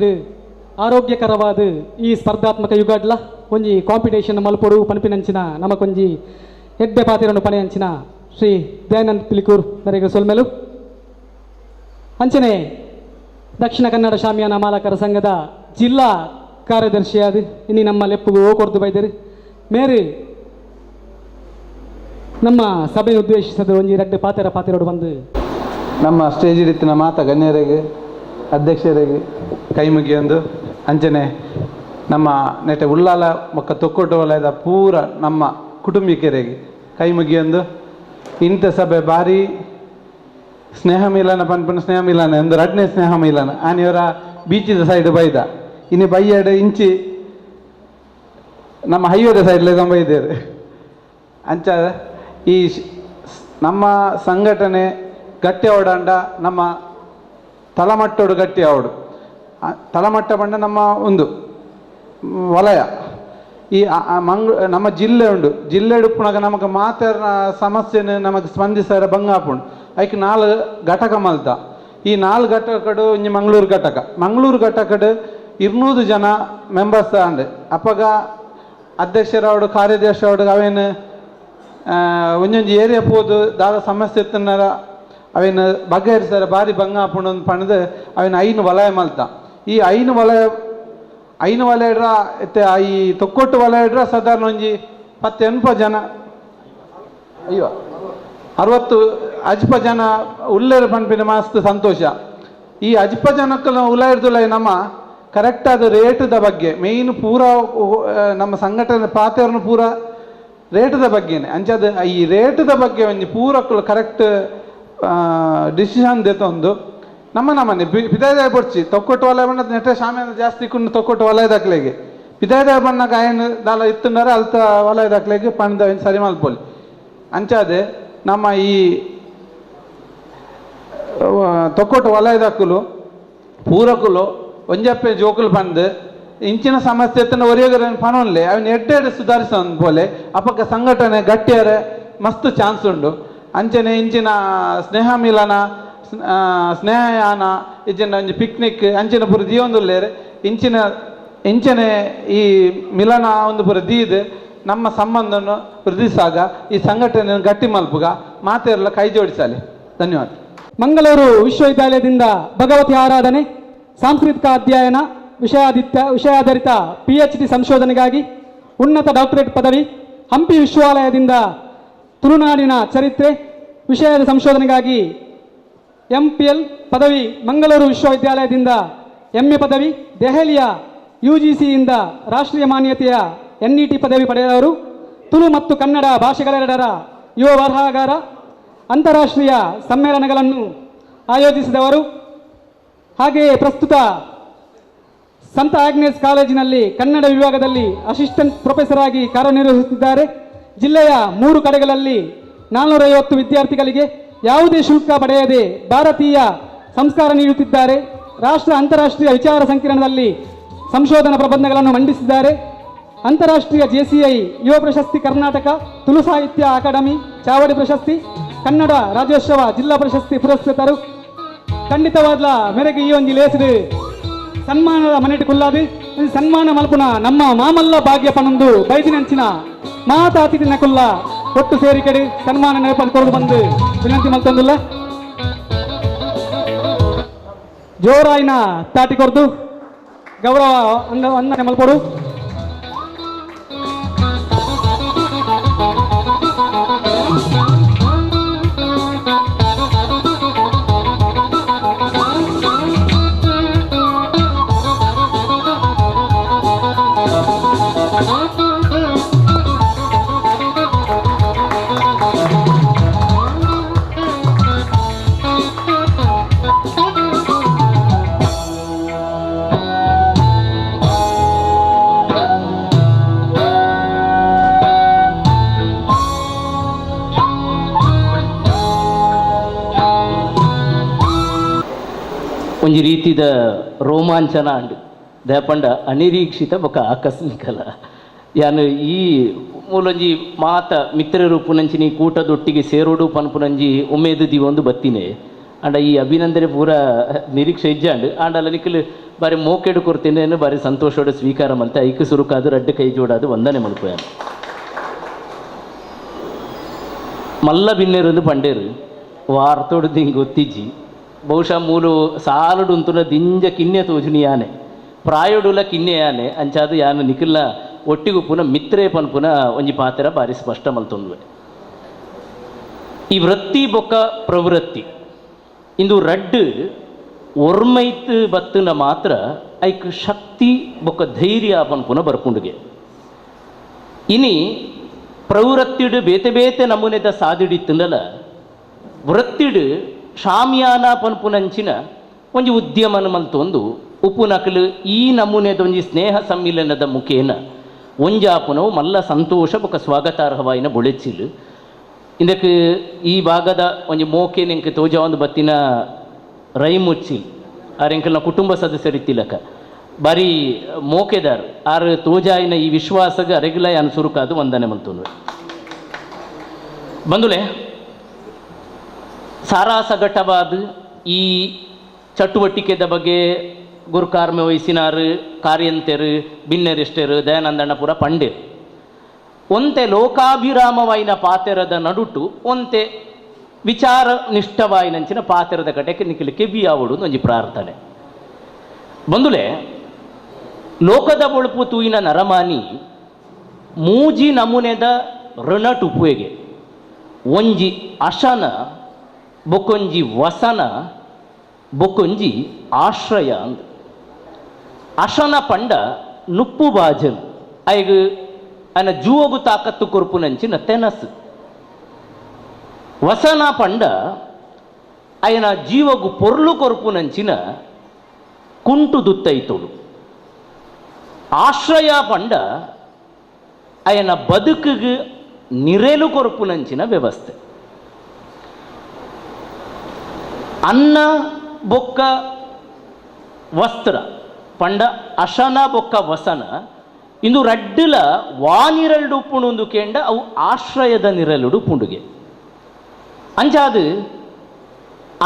Speaker 1: ಆರೋಗ್ಯಕರವಾದ ಈ ಸ್ಪರ್ಧಾತ್ಮಕ ಯುಗಾಡ್ಲ ಒಂಜಿ ಕಾಂಪಿಟೇಷನ್ ಮಲ್ಪೊಡು ಪನ್ಪಿನಂಚಿನ ನಮಕೊಂಜಿ ಎಡ್ಡೆ ಪಾತಿರನ್ನು ಪಣೆಯಂಚಿನ ಶ್ರೀ ದಯಾನಂದ್ ಪಿಲಿಕೂರ್ ನರೇಗ ಸೊಲ್ಮೇಲು. ಅಂಚನೆ ದಕ್ಷಿಣ ಕನ್ನಡ ಶಾಮಿಯಾನ ಮಾಲಕರ ಸಂಘದ ಜಿಲ್ಲಾ ಕಾರ್ಯದರ್ಶಿಯಾದ ಇನ್ನಿ ನಮ್ಮ ಲೆಪ್ಪುಗು ಓ ಕೊರ್ದು ಬೈದರು ಮೇರು ನಮ್ಮ ಸಭೆ ಉದ್ದೇಶಿಸದ ಒಂಜಿ ರಡ್ಡು ಪಾತೆರ ಪಾತೆರೋಡು ಬಂದು
Speaker 4: ನಮ್ಮ ಸ್ಟೇಜ್ ಇತ್ತಿನ ಮಾತ ಗಣ್ಯರಿಗೆ ಅಧ್ಯಕ್ಷರಿಗೆ ಕೈ ಮುಗಿಯೊಂದು ಅಂಚನೆ ನಮ್ಮ ನೆಟೆ ಉಳ್ಳಾಲ ಬೊಕ್ಕ ತೊಕ್ಕೊಟ್ಟು ವಲಯದ ಪೂರ ನಮ್ಮ ಕುಟುಂಬಿಕರಿಗೆ ಕೈ ಮುಗಿಯೊಂದು ಇಂಥ ಸಭೆ ಭಾರಿ ಸ್ನೇಹ ಮಿಲನ ಪನ್ಪನ ಸ್ನೇಹ ಮಿಲನ ಎಂದು ರಡ್ನೇ ಸ್ನೇಹ ಮಿಲನ ಆನಿಯವರ ಬೀಚಿದ ಸೈಡ್ ಬೈದ ಇನ್ನು ಬೈಯಡು ಇಂಚಿ ನಮ್ಮ ಹೈವೇದ ಸೈಡ್ಲೆ ಬೈದೇರು. ಅಂಚ ಈ ನಮ್ಮ ಸಂಘಟನೆ ಗಟ್ಟಿ ಅವಡಂಡ ನಮ್ಮ ತಲಮಟ್ಟೋಡು ಗಟ್ಟಿ ಅವಡು ತಲಮಟ್ಟ ಬಂಡ ನಮ್ಮ ಒಂದು ವಲಯ ಈ ನಮ್ಮ ಜಿಲ್ಲೆ ಉಂಡು. ಜಿಲ್ಲೆ ಉಪ್ಪುನಾಗ ನಮಗೆ ಮಾತಾಡಿನ ಸಮಸ್ಯೆನ ನಮಗೆ ಸ್ಪಂದಿಸಾರ ಬಂಗಾಪುಂಡು. ಐಕ್ 4 ಘಟಕ ಮಲ್ತ. ಈ 4 ಘಟಕಡು ಇಂಜಿ ಮಂಗಳೂರು ಘಟಕ, ಮಂಗಳೂರು ಘಟಕಡು 200 ಜನ ಮೆಂಬರ್ಸ್ ಅಂಡ್ ಅಪ್ಪಗ ಅಧ್ಯಕ್ಷರವಡು ಕಾರ್ಯದರ್ಶಿಯವಡು ಅವೇನು ಒಂಜೊಂಜಿ ಏರಿಯಾ ಪೋದು ದಾದ ಸಮಸ್ಯೆ ಇತ್ತನಾರ ಅವೇನು ಬಗೆಹರಿಸಾರ ಭಾರಿ ಬಂಗ ಆಪುಂಡು ಪಣದು ಅವೇನು 5 ವಲಯ ಮಲ್ತ. ಈ 5 ವಲಯ 5 ವಲಯಡ್ರ ಇತ್ತೆ ಈ ತೊಕ್ಕೊಟ್ಟು ವಲಯಡ್ರ ಸಾಧಾರಣ ಒಂಜಿ 10-80 ಜನ ಅಯ್ಯೋ 60 ಅಜ್ಪ ಜನ ಉಲ್ಲೇರು ಪನ್ಪಿನ ಮಸ್ತ್ ಸಂತೋಷ. ಈ ಅಜ್ಪ ಜನಕ್ಕಲ್ಲ ಉಲ್ಲೇರ್ದುಲ್ಲ ನಮ್ಮ ಕರೆಕ್ಟ್ ಆದ ರೇಟದ ಬಗ್ಗೆ ಮೇಯ್ನ್ ಪೂರ ನಮ್ಮ ಸಂಘಟನೆ ಪಾತೆರ್ನ ಪೂರ ರೇಟದ ಬಗ್ಗೆನೆ ಅಂಚಾದ ಈ ರೇಟದ ಬಗ್ಗೆ ಒಂಜಿ ಪೂರಕ್ಕಲು ಕರೆಕ್ಟ್ ಡಿಸಿಷನ್ ದೆತ್ತೊಂದು ನಮ್ಮ ನಮ್ಮನೆ ಪಿದಾಯ ಪೊಡ್ಚಿ ತೊಕ್ಕೊಟ್ಟು ವಲಯ ಬಣ್ಣ ನೆಟ್ಟೆ ಶಾಮಿಯಾನ ಜಾಸ್ತಿ ಕುಂಡು ತೊಕ್ಕೊಟ್ಟು ವಲಯ ದಾಖಲೆಗೆ ಪಿದಾಯ ಬಣ್ಣಗ ಆಯನ್ ದಾಲ ಇತ್ತುಂಡಾರೆ ಅಲ್ತ ವಲಯ ದಾಖಲೆಗೆ ಪಂಡ ಸರಿ ಮಲ್ಪೊಲಿ. ಅಂಚಾದೆ ನಮ್ಮ ಈ ತೊಕ್ಕೊಟ್ಟು ವಲಯ ದಾಖಲು ಪೂರಕುಲು ಒಂಜಪ್ಪೆ ಜೋಕುಲು ಬಂದು ಇಂಚಿನ ಸಮಸ್ಯೆ ಎತ್ತನ ಒರಿಯಗರ ಪನೊನ್ಲೆ ಅವನ್ ಎಡ್ಡೆಡ್ ಸುಧಾರಿಸ ಪೋಲೆ ಅಪಕ್ಕ ಸಂಘಟನೆ ಗಟ್ಟಿಯರೆ ಮಸ್ತ್ ಚಾನ್ಸ್ ಉಂಡು. ಅಂಚನೆ ಇಂಚಿನ ಸ್ನೇಹ ಮಿಲನ ಸ್ನೇಹಯಾನ ಇಂಚಿನ ಒಂಜಿ ಪಿಕ್ನಿಕ್ ಅಂಚಿನ ಪೂರ ದೀವೊಂದುಲ್ಲೇರು ಇಂಚಿನ ಇಂಚನೆ ಈ ಮಿಲನ ಒಂದು ಪೂರ ದೀದ್ ನಮ್ಮ ಸಂಬಂಧವನ್ನು ವೃದ್ಧಿಸಾಗ ಈ ಸಂಘಟನೆಯನ್ನು ಗಟ್ಟಿ ಮಲ್ಪುಗ ಮಾತೆಲ್ಲ ಕೈ ಜೋಡಿಸಲಿ. ಧನ್ಯವಾದ.
Speaker 1: ಮಂಗಳೂರು ವಿಶ್ವವಿದ್ಯಾಲಯದಿಂದ ಭಗವತಿ ಆರಾಧನೆ ಸಾಂಸ್ಕೃತಿಕ ಅಧ್ಯಯನ ವಿಷಯಾಧಾರಿತ PhD ಸಂಶೋಧನೆಗಾಗಿ ಉನ್ನತ ಡಾಕ್ಟರೇಟ್ ಪದವಿ, ಹಂಪಿ ವಿಶ್ವಾಲಯದಿಂದ ತುಳುನಾಡಿನ ಚರಿತ್ರೆ ವಿಷಯದ ಸಂಶೋಧನೆಗಾಗಿ MPL ಪದವಿ, ಮಂಗಳೂರು ವಿಶ್ವವಿದ್ಯಾಲಯದಿಂದ MA ಪದವಿ, ದೆಹಲಿಯ UGCಯಿಂದ ರಾಷ್ಟ್ರೀಯ ಮಾನ್ಯತೆಯ NET ಪದವಿ ಪಡೆದವರು, ತುಳು ಮತ್ತು ಕನ್ನಡ ಭಾಷೆಗಳೆರಡರ ಯುವ ಬರಹಗಾರ, ಅಂತಾರಾಷ್ಟ್ರೀಯ ಸಮ್ಮೇಳನಗಳನ್ನು ಆಯೋಜಿಸಿದವರು. ಹಾಗೆಯೇ ಪ್ರಸ್ತುತ ಸಂತ ಆಗ್ನೇಸ್ ಕಾಲೇಜಿನಲ್ಲಿ ಕನ್ನಡ ವಿಭಾಗದಲ್ಲಿ ಅಸಿಸ್ಟೆಂಟ್ ಪ್ರೊಫೆಸರ್ ಆಗಿ ಕಾರ್ಯನಿರ್ವಹಿಸುತ್ತಿದ್ದಾರೆ. ಜಿಲ್ಲೆಯ 3 ಕಡೆಗಳಲ್ಲಿ 450 ವಿದ್ಯಾರ್ಥಿಗಳಿಗೆ ಯಾವುದೇ ಶುಲ್ಕ ಪಡೆಯದೆ ಭಾರತೀಯ ಸಂಸ್ಕಾರ ನೀಡುತ್ತಿದ್ದಾರೆ. ರಾಷ್ಟ್ರ ಅಂತಾರಾಷ್ಟ್ರೀಯ ವಿಚಾರ ಸಂಕಿರಣದಲ್ಲಿ ಸಂಶೋಧನಾ ಪ್ರಬಂಧಗಳನ್ನು ಮಂಡಿಸಿದ್ದಾರೆ. ಅಂತಾರಾಷ್ಟ್ರೀಯ JCI ಯುವ ಪ್ರಶಸ್ತಿ, ಕರ್ನಾಟಕ ತುಳು ಸಾಹಿತ್ಯ ಅಕಾಡೆಮಿ ಚಾವಡಿ ಪ್ರಶಸ್ತಿ, ಕನ್ನಡ ರಾಜ್ಯೋತ್ಸವ ಜಿಲ್ಲಾ ಪ್ರಶಸ್ತಿ ಪುರಸ್ಕೃತರು. ಖಂಡಿತವಾದ ಮೇರೆಗೆ ಈ ಒಂದು ಲೇಸಿದು ಸನ್ಮಾನದ ಮನೆಟಿ ಕುಲ್ಲಾದು ಸನ್ಮಾನ ಮಲ್ಪುನ ನಮ್ಮ ಮಾಮಲ್ಲ ಭಾಗ್ಯ ಪನೊಂದು ಬೈದಿನಂಚಿನ ಮಾತ ಅತಿಥಿ ನಕುಲ್ಲ ಒಟ್ಟು ಸೇರಿಕಡೆ ಸನ್ಮಾನ ನೆನಪಲ್ಲಿ ಕೊರದು ಬಂದು ವಿನಂತಿ ಮಲ್ತೊಂದಿಲ್ಲ. ಜೋರಾಯಿನ ತಾಟಿ ಕೊರ್ದು ಗೌರವ ವಂದನೆ ಮಲ್ಪೊಡು.
Speaker 5: ಒಂಜಿ ರೀತಿದ ರೋಮಾಂಚನ ಅಂಡ್ ದಯಪಂಡ ಅನಿರೀಕ್ಷಿತ ಬೊಕ ಆಕಸ್ಮಿಕಲ ಯಾನು ಈ ಮೂಲೊಂಜಿ ಮಾತ ಮಿತ್ರ ರೂಪುನಂಚಿನಿ ಕೂಟದೊಟ್ಟಿಗೆ ಸೇರೋಡು ಪನ್ಪುನಂಜಿ ಉಮೇದು ದಿವೊಂದು ಬತ್ತಿನೇ ಅಂಡ ಈ ಅಭಿನಂದನೆ ಪೂರ ನಿರೀಕ್ಷೆ ಇಜ್ಜಾಂಡ್ ಆಂಡಲ ನಿಖಲ್ ಬಾರಿ ಮೋಕೆಡು ಕೊರ್ತಿನೇನು ಬಾರಿ ಸಂತೋಷೋಡು ಸ್ವೀಕಾರ ಮಲ್ತೆ ಐಕ್ ಸುರುಕಾದು ರಡ್ಡು ಕೈ ಜೋಡಾದು ವಂದನೆ ಮಲ್ಪುಯಾನು ಮಲ್ಲ ಬಿನ್ನೆರೊಂದು ಪಂಡೇರು ವಾರ್ತೋಡು ದಿಂಗ್ ಒತ್ತಿಜ್ಜಿ ಬಹುಶಃ ಮೂಲು ಸಾಲುಡುಂತುನ ದಿಂಜ ಕಿನ್ನೆ ತೋಜುನಿ ಯಾನೆ ಪ್ರಾಯೋಡುಲ ಕಿನ್ನೆ ಯಾನೆ ಅಂಚಾದು ಯಾನು ನಿಖಲ್ನ ಒಟ್ಟಿಗುಪ್ಪುನ ಮಿತ್ರೇ ಪನ್ಪುನ ಒಂಜಿ ಪಾತ್ರ ಬಾರಿ ಸ್ಪಷ್ಟ ಮಲ್ತೊಂದುವೆ. ಈ ವೃತ್ತಿ ಬೊಕ್ಕ ಪ್ರವೃತ್ತಿ ಇಂದು ರಡ್ಡು ಒರ್ಮೈತ್ ಬತ್ತನ ಮಾತ್ರ ಐಕ್ ಶಕ್ತಿ ಬೊಕ್ಕ ಧೈರ್ಯ ಪನ್ಪುನ ಬರ್ಪುಂಡುಗೆ. ಇನಿ ಪ್ರವೃತ್ತಿಡು ಬೇತೆ ಬೇತೆ ನಮೂನೆದ ಸಾದಿಡಿತ್ತುಂಡಲ ವೃತ್ತಿಡು ಶಾಮಿಯಾನ ಪನ್ಪುನಂಚಿನ ಒಂಜಿ ಉದ್ಯಮನ ಮಲ್ತೊಂದು ಉಪ್ಪುನಕಲು ಈ ನಮೂನೆದ ಒಂಜಿ ಸ್ನೇಹ ಸಮ್ಮಿಲನದ ಮುಖೇನ ಒಂಜಾಪುನವು ಮಲ್ಲ ಸಂತೋಷ ಬೊಕ್ಕ ಸ್ವಾಗತಾರ್ಹವಾಯಿನ ಬೊಳೆಚಿಲು. ಇಂದಕ್ಕೆ ಈ ಭಾಗದ ಒಂಜಿ ಮೋಕೆ ನಿಂಕ್ ತೋಜ ಒಂದು ಬತ್ತಿನ ರೈಮುಚ್ಚಿಲ್ ಆರ್ ಎಂಕಲ್ನ ಕುಟುಂಬ ಸದಸ್ಯರಿತ್ತಿಲಕ ಬಾರಿ ಮೋಕೆದಾರ್ ಆರ್ ತೋಜಾಯಿನ ಈ ವಿಶ್ವಾಸಗ ಅರೆಗ್ಲ ಯಾನ್ ಸುರುಕಾದು ವಂದನೆ ಮಲ್ತೊಂದು ಬಂದುಲೆ. ಸಾರಾಸಗಟವಾದ ಈ ಚಟುವಟಿಕೆದ ಬಗ್ಗೆ ಗುರುಕಾರ್ಮೆ ವಹಿಸಿನಾರು ಕಾರ್ಯಂತೆರು ಬಿನ್ನೆರಿಷ್ಟೆರು ದಯಾನಂದಣ್ಣಪುರ ಪಂಡೇರು ಒಂತೆ ಲೋಕಾಭಿರಾಮವಾಯಿನ ಪಾತೆರದ ನಡುಟು ಒಂತೆ ವಿಚಾರ ನಿಷ್ಠವಾಯಿನಂಚಿನ ಪಾತೆರದ ಕಟೆಗೆ ನಿಖಿಲ ಕೆಬಿಯಾವಡು ಒಂಜಿ ಪ್ರಾರ್ಥನೆ. ಬಂದುಲೆ ಲೋಕದ ಬೊಳುಪು ತೂಯಿನ ನರಮಾನಿ ಮೂಜಿ ನಮೂನೆದ ಋಣಟುಪುವೆಗೆ ಒಂಜಿ ಅಶನ ಬೊಕೊಂಜಿ ವಸನ ಬೊಕೊಂಜಿ ಆಶ್ರಯ ಅಂದ್. ಅಶನ ಪಂಡ ನುಪ್ಪು ಬಾಜಲ್ ಐಗ್ ಅನ ಜೂವಗು ತಾಕತ್ತು ಕೊರ್ಪುನಂಚಿನ ತೆನಸು. ವಸನ ಪಂಡ ಅಯನ ಜೀವಗು ಪೊರ್ಲು ಕೊರ್ಪುನಂಚಿನ ಕುಂಟು ದುತ್ತೈತೋಳು. ಆಶ್ರಯ ಪಂಡ ಅಯನ ಬದುಕಿಗೆ ನಿರೆಲು ಕೊರ್ಪುನಂಚಿನ ವ್ಯವಸ್ಥೆ. ಅನ್ನ ಬೊಕ್ಕ ವಸ್ತ್ರ ಪಂಡ ಅಶನ ಬೊಕ್ಕ ವಸನ ಇಂದು ರಡ್ಡುಲ ವಾನಿರಲ್ಡು ಪುಣುಂದು ಕೇಂಡ ಅವು ಆಶ್ರಯದ ನಿರಲುಡು ಪುಂಡುಗೆ. ಅಂಚಾದು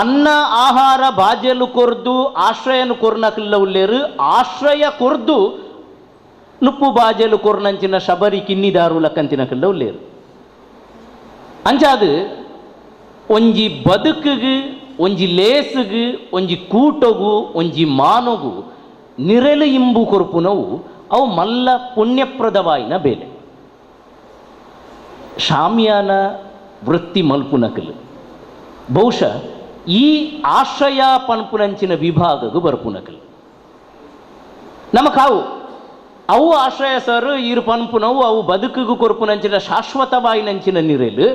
Speaker 5: ಅನ್ನ ಆಹಾರ ಬಾಜಲು ಕೊರ್ದು ಆಶ್ರಯನು ಕೊರ್ನಕಲ್ಲ ಉಲ್ಲೇರು ಆಶ್ರಯ ಕೊರ್ದು ನುಪ್ಪು ಬಾಜಲು ಕೊರ್ನಂಚಿನ ಶಬರಿ ಕಿನ್ನಿದಾರು ಲಕ್ಕಂತಿನಕಲ್ಲ ಉಲ್ಲೇರು. ಅಂಚಾದು ಒಂಜಿ ಬದುಕಿಗೆ ಒಂಜಿ ಲೇಸುಗು ಒಂಜಿ ಕೂಟಗು ಒಂಜಿ ಮಾನಗು ನಿರೆಲು ಇಂಬು ಕೊರ್ಪುನವು ಅವು ಮಲ್ಲ ಪುಣ್ಯಪ್ರದವಾಯಿನ ಬೇಲೆ. ಶಾಮಿಯಾನ ವೃತ್ತಿ ಮಲ್ಪುನಕಲು ಬಹುಶಃ ಈ ಆಶ್ರಯ ಪನ್ಪುನಂಚಿನ ವಿಭಾಗಗೂ ಬರ್ಪುನಕಲು ನಮಕಾವು ಅವು ಆಶ್ರಯ ಸರ್ ಈರು ಪನ್ಪುನವು ಅವು ಬದುಕಿಗೂ ಕೊರ್ಪುನಂಚಿನ ಶಾಶ್ವತವಾಯಿನಂಚಿನ ನಿರೆಲು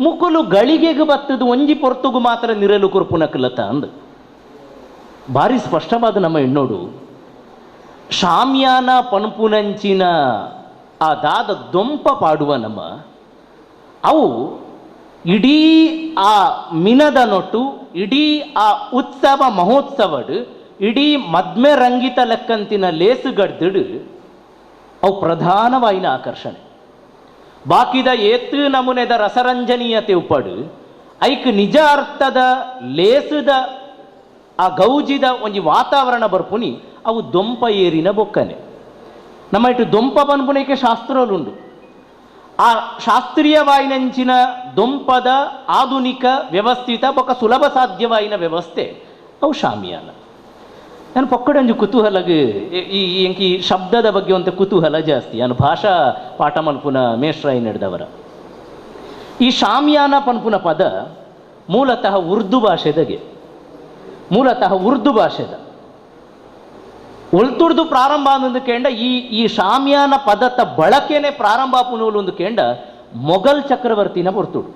Speaker 5: ಮುಕುಲು ಗಳಿಗೆಗೆ ಬತ್ತದು ಒಂಜಿ ಪೊರ್ತುಗು ಮಾತ್ರ ನಿರೆಲು ಕೊರ್ಪುನಕಲತ ಅಂದ್ ಭಾರಿ ಸ್ಪಷ್ಟವಾದ ನಮ್ಮ ಹೆಣ್ಣೋಡು. ಶಾಮಿಯಾನ ಪನ್ಪುನಂಚಿನ ಆ ದಾದ ದೊಂಪ ಪಾಡುವ ನಮ್ಮ ಅವು ಇಡೀ ಆ ಮಿನದ ನೊಟ್ಟು ಇಡೀ ಆ ಉತ್ಸವ ಮಹೋತ್ಸವಡು ಇಡೀ ಮದ್ಮೆ ರಂಗಿತ ಲೆಕ್ಕಂತಿನ ಲೇಸುಗಡ್ದಿಡು ಅವು ಪ್ರಧಾನವಾಯಿನ ಆಕರ್ಷಣೆ. ಬಾಕಿದ ಏತು ನಮೂನೆದ ರಸರಂಜನೀಯತೆ ಉಪ್ಪಡು ಐಕ್ ನಿಜ ಅರ್ಥದ ಲೇಸುದ ಆ ಗೌಜಿದ ಒಂಜಿ ವಾತಾವರಣ ಬರ್ಪುನಿ ಅವು ದೊಂಪ ಏರಿನ ಬೊಕ್ಕನೆ. ನಮ್ಮ ಇಟ್ಟು ದೊಂಪ ಪನ್ಪುನಕ್ಕೆ ಶಾಸ್ತ್ರಲುಂಡು. ಆ ಶಾಸ್ತ್ರೀಯವಾಯಿನಂಚಿನ ದೊಂಪದ ಆಧುನಿಕ ವ್ಯವಸ್ಥಿತ ಬೊಕ್ಕ ಸುಲಭ ಸಾಧ್ಯವಾಯಿನ ವ್ಯವಸ್ಥೆ ಅವು ಶಾಮಿಯಾನ. ನಾನು ಪೊಕ್ಕಡೊಂಜಿ ಕುತೂಹಲಗ್ ಈ ಎಂಕಿ ಶಬ್ದದ ಬಗ್ಗೆ ಒಂತ ಕುತೂಹಲ ಜಾಸ್ತಿ. ನಾನು ಭಾಷಾ ಪಾಠ ಮಲ್ಪುನ ಮೇಷ್ರಾಯಿ ನಡೆದವರ. ಈ ಶಾಮಿಯಾನ ಪನ್ಪುನ ಪದ ಮೂಲತಃ ಉರ್ದು ಭಾಷೆದಾಗೆ, ಮೂಲತಃ ಉರ್ದು ಭಾಷೆದ ಒಲ್ತುರ್ದು ಪ್ರಾರಂಭ ಅನ್ನೊಂದು ಕೇಂಡ ಈ ಈ ಶಾಮಿಯಾನ ಪದತ ಬಳಕೆನೆ ಪ್ರಾರಂಭ ಪುನೋಲು ಒಂದು ಕೇಂಡ ಮೊಘಲ್ ಚಕ್ರವರ್ತಿನ ಹೊರ್ತುಡು.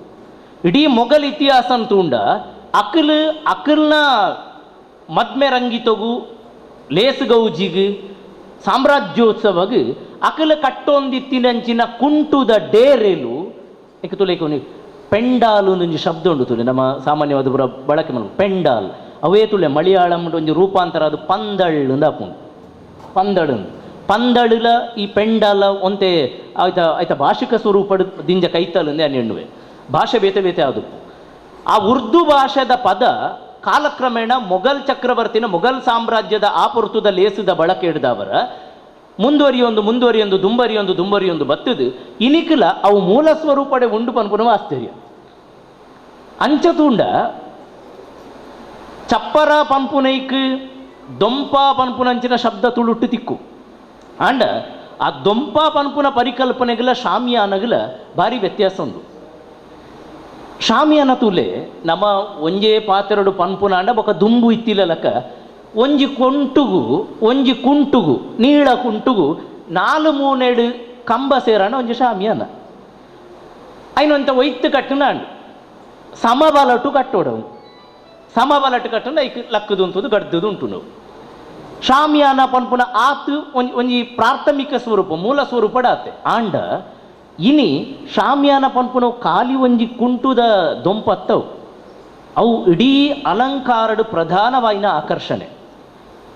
Speaker 5: ಇಡೀ ಮೊಘಲ್ ಇತಿಹಾಸ ಅಂತುಂಡ ಅಕಲ್ ಅಕಲ್ನ ಮದ್ಮೆ ರಂಗಿತಗು ಲೇಸುಗೌಜಿಗು ಸಾಮ್ರಾಜ್ಯೋತ್ಸವಗು ಅಕಲ ಕಟ್ಟೊಂದಿತ್ತಿನಂಚಿನ ಕುಂಟುದ ಡೇರೆಲು ಏಕೆ ತುಲೆ ಪೆಂಡಾಲು ಒಂಜಿ ಶಬ್ದ ಉಂಡು ತುಲೆ ನಮ್ಮ ಸಾಮಾನ್ಯವಾದ ಪೂರ ಬಳಕೆ ಮಲ್ಪು ಪೆಂಡಾಲ್ ಅವೇ ತುಲೆ ಮಲಯಾಳಂ ಒಂಜಿ ರೂಪಾಂತರ ಅದು ಪಂದಳ್ ಅಂದ ಆಪುಂಡು. ಪಂದಳು ಪಂದಳುಲ ಈ ಪೆಂಡಾಲ ಒಂತೆ ಆಯ್ತಾ ಆಯ್ತಾ ಭಾಷಿಕ ಸ್ವರೂಪಡು ದಿಂಜ ಕೈತಲ್ ಅಂದೆ ಎಣ್ಣುವೆ ಭಾಷೆ ಬೇತೆ ಬೇತೆ ಅದು. ಆ ಉರ್ದು ಭಾಷೆದ ಪದ ಕಾಲಕ್ರಮೇಣ ಮೊಘಲ್ ಚಕ್ರವರ್ತಿನ ಮೊಘಲ್ ಸಾಮ್ರಾಜ್ಯದ ಆ ಪೊರ್ತುದ ಲೇಸುದ ಬಳಕೆ ಹಿಡ್ದವರ ಮುಂದುವರಿಯೊಂದು ಮುಂದುವರಿಯೊಂದು ದುಂಬರಿಯೊಂದು ದುಂಬರಿಯೊಂದು ಬತ್ತದು ಇನಿಕಲ ಅವು ಮೂಲ ಸ್ವರೂಪಡೆ ಉಂಡು ಪನ್ಪುನವ ಆಶ್ಚರ್ಯ. ಅಂಚತುಂಡ ಚಪ್ಪರ ಪನ್ಪುನೈಕ್ ದೊಂಪ ಪನ್ಪುನಂಚಿನ ಶಬ್ದ ತುಳುಟ್ಟು ತಿಕ್ಕು ಆಂಡ ಆ ದೊಂಪ ಪನ್ಪುನ ಪರಿಕಲ್ಪನೆಗಳ ಶಾಮಿಯಾನಗಲ ಭಾರಿ ವ್ಯತ್ಯಾಸ ಉಂಡು. ಶಾಮಿಯಾನ ತೂಲೆ ನಮ್ಮ ಒಂಜೇ ಪಾತೆರಡು ಪನ್ಪುನಾಂಡ ಬೊಕ ದುಂಬು ಇತ್ತಿಲಕ ಒಂಜಿ ಕೊಂಟುಗು ಒಂಜಿ ಕುಂಟುಗು ನೀಳ ಕುಂಟುಗು ನಾಲು ಮೂನೆಡು ಕಂಬ ಸೇರಣ ಒಂಜಿ ಶಾಮಿಯಾನ ಐನೊಂತ ಒಯ್ತು ಕಟ್ಟುನಾಂಡು ಸಮಬಲಟು ಕಟ್ಟೋಡವು ಸಮಬಲಟು ಕಟ್ಟುನ ಐಕ್ ಲಕ್ಕದು ಉಂಟು ಗಡ್ದದು ಉಂಟು ನಾವು ಶಾಮಿಯಾನ ಪನ್ಪುನ ಆತು ಒಂಜಿ ಒಂಜಿ ಪ್ರಾಥಮಿಕ ಸ್ವರೂಪ ಮೂಲ ಸ್ವರೂಪಡ ಆತೆ ಆಂಡ ಇನಿ ಶಾಮಿಯಾನ ಪನ್ಪುನವು ಖಾಲಿ ಒಂಜಿ ಕುಂಟುದ ದೊಂಪತ್ತವು ಅವು ಇಡೀ ಅಲಂಕಾರಡು ಪ್ರಧಾನವಾಯಿನ ಆಕರ್ಷಣೆ.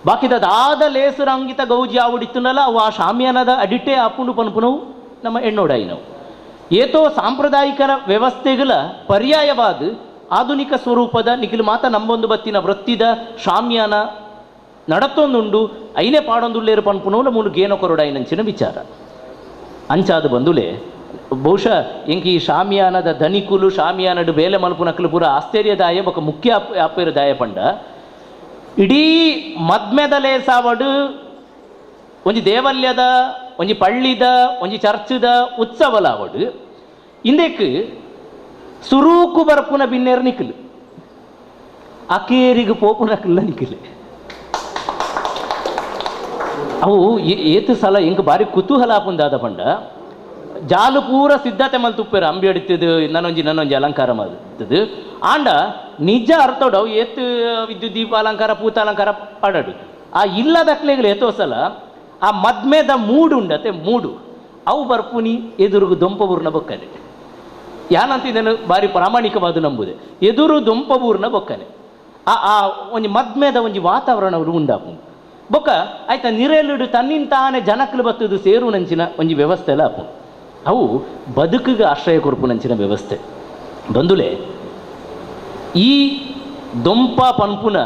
Speaker 5: ಬಾಕಿದ ದಾದ ಲೇಸು ರಂಗಿತ ಗೌಜಿ ಆವುಡಿತ್ತುನಲ್ಲ ಅವು ಆ ಶಾಮಿಯಾನದ ಅಡಿಟೇ ಆಪುಂಡು ಪನ್ಪುನವು ನಮ್ಮ ಎಣ್ಣೋಡಾಯಿನವು. ಏತೋ ಸಾಂಪ್ರದಾಯಿಕ ವ್ಯವಸ್ಥೆಗಳ ಪರ್ಯಾಯವಾದ ಆಧುನಿಕ ಸ್ವರೂಪದ ನಿಖಿಲ್ ಮಾತ ನಂಬೊಂದು ಬತ್ತಿನ ವೃತ್ತಿದ ಶಾಮಿಯಾನ ನಡತೊಂದುಂಡು ಐನೇ ಪಾಡೊಂದುಳ್ಳೇರು ಪನ್ಪುನವುಲ ಮೂಲು ಗೇನ ಕೊರಡಾಯಿನಂಚಿನ ವಿಚಾರ. ಅಂಚಾದ ಬಂದುಲೆ ಬಹುಶಃ ಇಂಕ ಈ ಶಾಮಿಯಾನದ ಧನಿಕುಲು ಶಾಮಿಯಾನಡು ಬೇಲೆ ಮಲ್ಪುನಕಲು ಪೂರ ಆಶ್ಚರ್ಯದಾಯ ಬೊಕ ಮುಖ್ಯ ಅಪೇರುದಾಯ ಪಂಡ ಇಡೀ ಮದ್ಮೆದಲೇ ಸಾವಡು ಒಂಜಿ ದೇವಲ್ಯದ ಒಂಜಿ ಪಳ್ಳಿದ ಒಂಜಿ ಚರ್ಚದ ಉತ್ಸವಲಾವಡು ಇಂದೆಕ್ ಸುರೂಕು ಬರ್ಪುನ ಬಿನ್ನೇರು ನಿಖಲು ಅಕೇರಿಗೆ ಪೋಪುನಕಲ್ಲ ನಿಖಲು. ಅವು ಏತು ಸಲ ಎಂಕ್ ಬಾರಿ ಕುತೂಹಲ ಆಪುಂದಾದ ಪಂಡ ಜಾಲು ಪೂರ ಸಿದ್ಧತೆ ಮಲ್ತುಪ್ಪೇರು ಅಂಬಿ ಅಡಿತದು ನನ್ನೊಂಜಿ ನನ್ನೊಂಜಿ ಅಲಂಕಾರ ಮಾಡ್ತದು ಆಂಡ ನಿಜ ಅರ್ಥೋಡು ಅವು ಏತು ವಿದ್ಯುತ್ ದೀಪ ಅಲಂಕಾರ ಪೂತ ಅಲಂಕಾರ ಪಾಡಡು ಆ ಇಲ್ಲದಕ್ಲೆಗಳು ಏತೋ ಸಲ ಆ ಮದ್ಮೆದ ಮೂಡು ಉಂಡತೆ ಮೂಡು ಅವು ಬರ್ಪುನಿ ಎದುರುಗು ದೊಂಪಬೂರ್ನ ಬೊಕ್ಕನೆ ಯಾನಂತ ಇದನ್ನು ಬಾರಿ ಪ್ರಾಮಾಣಿಕವಾದ ನಂಬುದೆ ಎದುರು ದೊಂಪಬೂರ್ನ ಬೊಕ್ಕನೆ ಆ ಆ ಒಂಜಿ ಮದ್ಮೆದ ಒಂಜಿ ವಾತಾವರಣ ಅವರು ಉಂಡಾಪುಂಡು ಬೊಕ್ಕ ಆಯ್ತಾ ನಿರೆಲುಡು ತನ್ನಿಂತಾನೆ ಜನಕ್ಲು ಬತ್ತದು ಸೇರು ನಂಚಿನ ಒಂಜಿ ವ್ಯವಸ್ಥೆ ಎಲ್ಲ ಆಪುಂಡು. ಅವು ಬದುಕಿಗೆ ಆಶ್ರಯ ಕೊರ್ಪು ನಂಚಿನ ವ್ಯವಸ್ಥೆ. ಬಂದುಲೆ ಈ ದೊಂಪ ಪನ್ಪುನ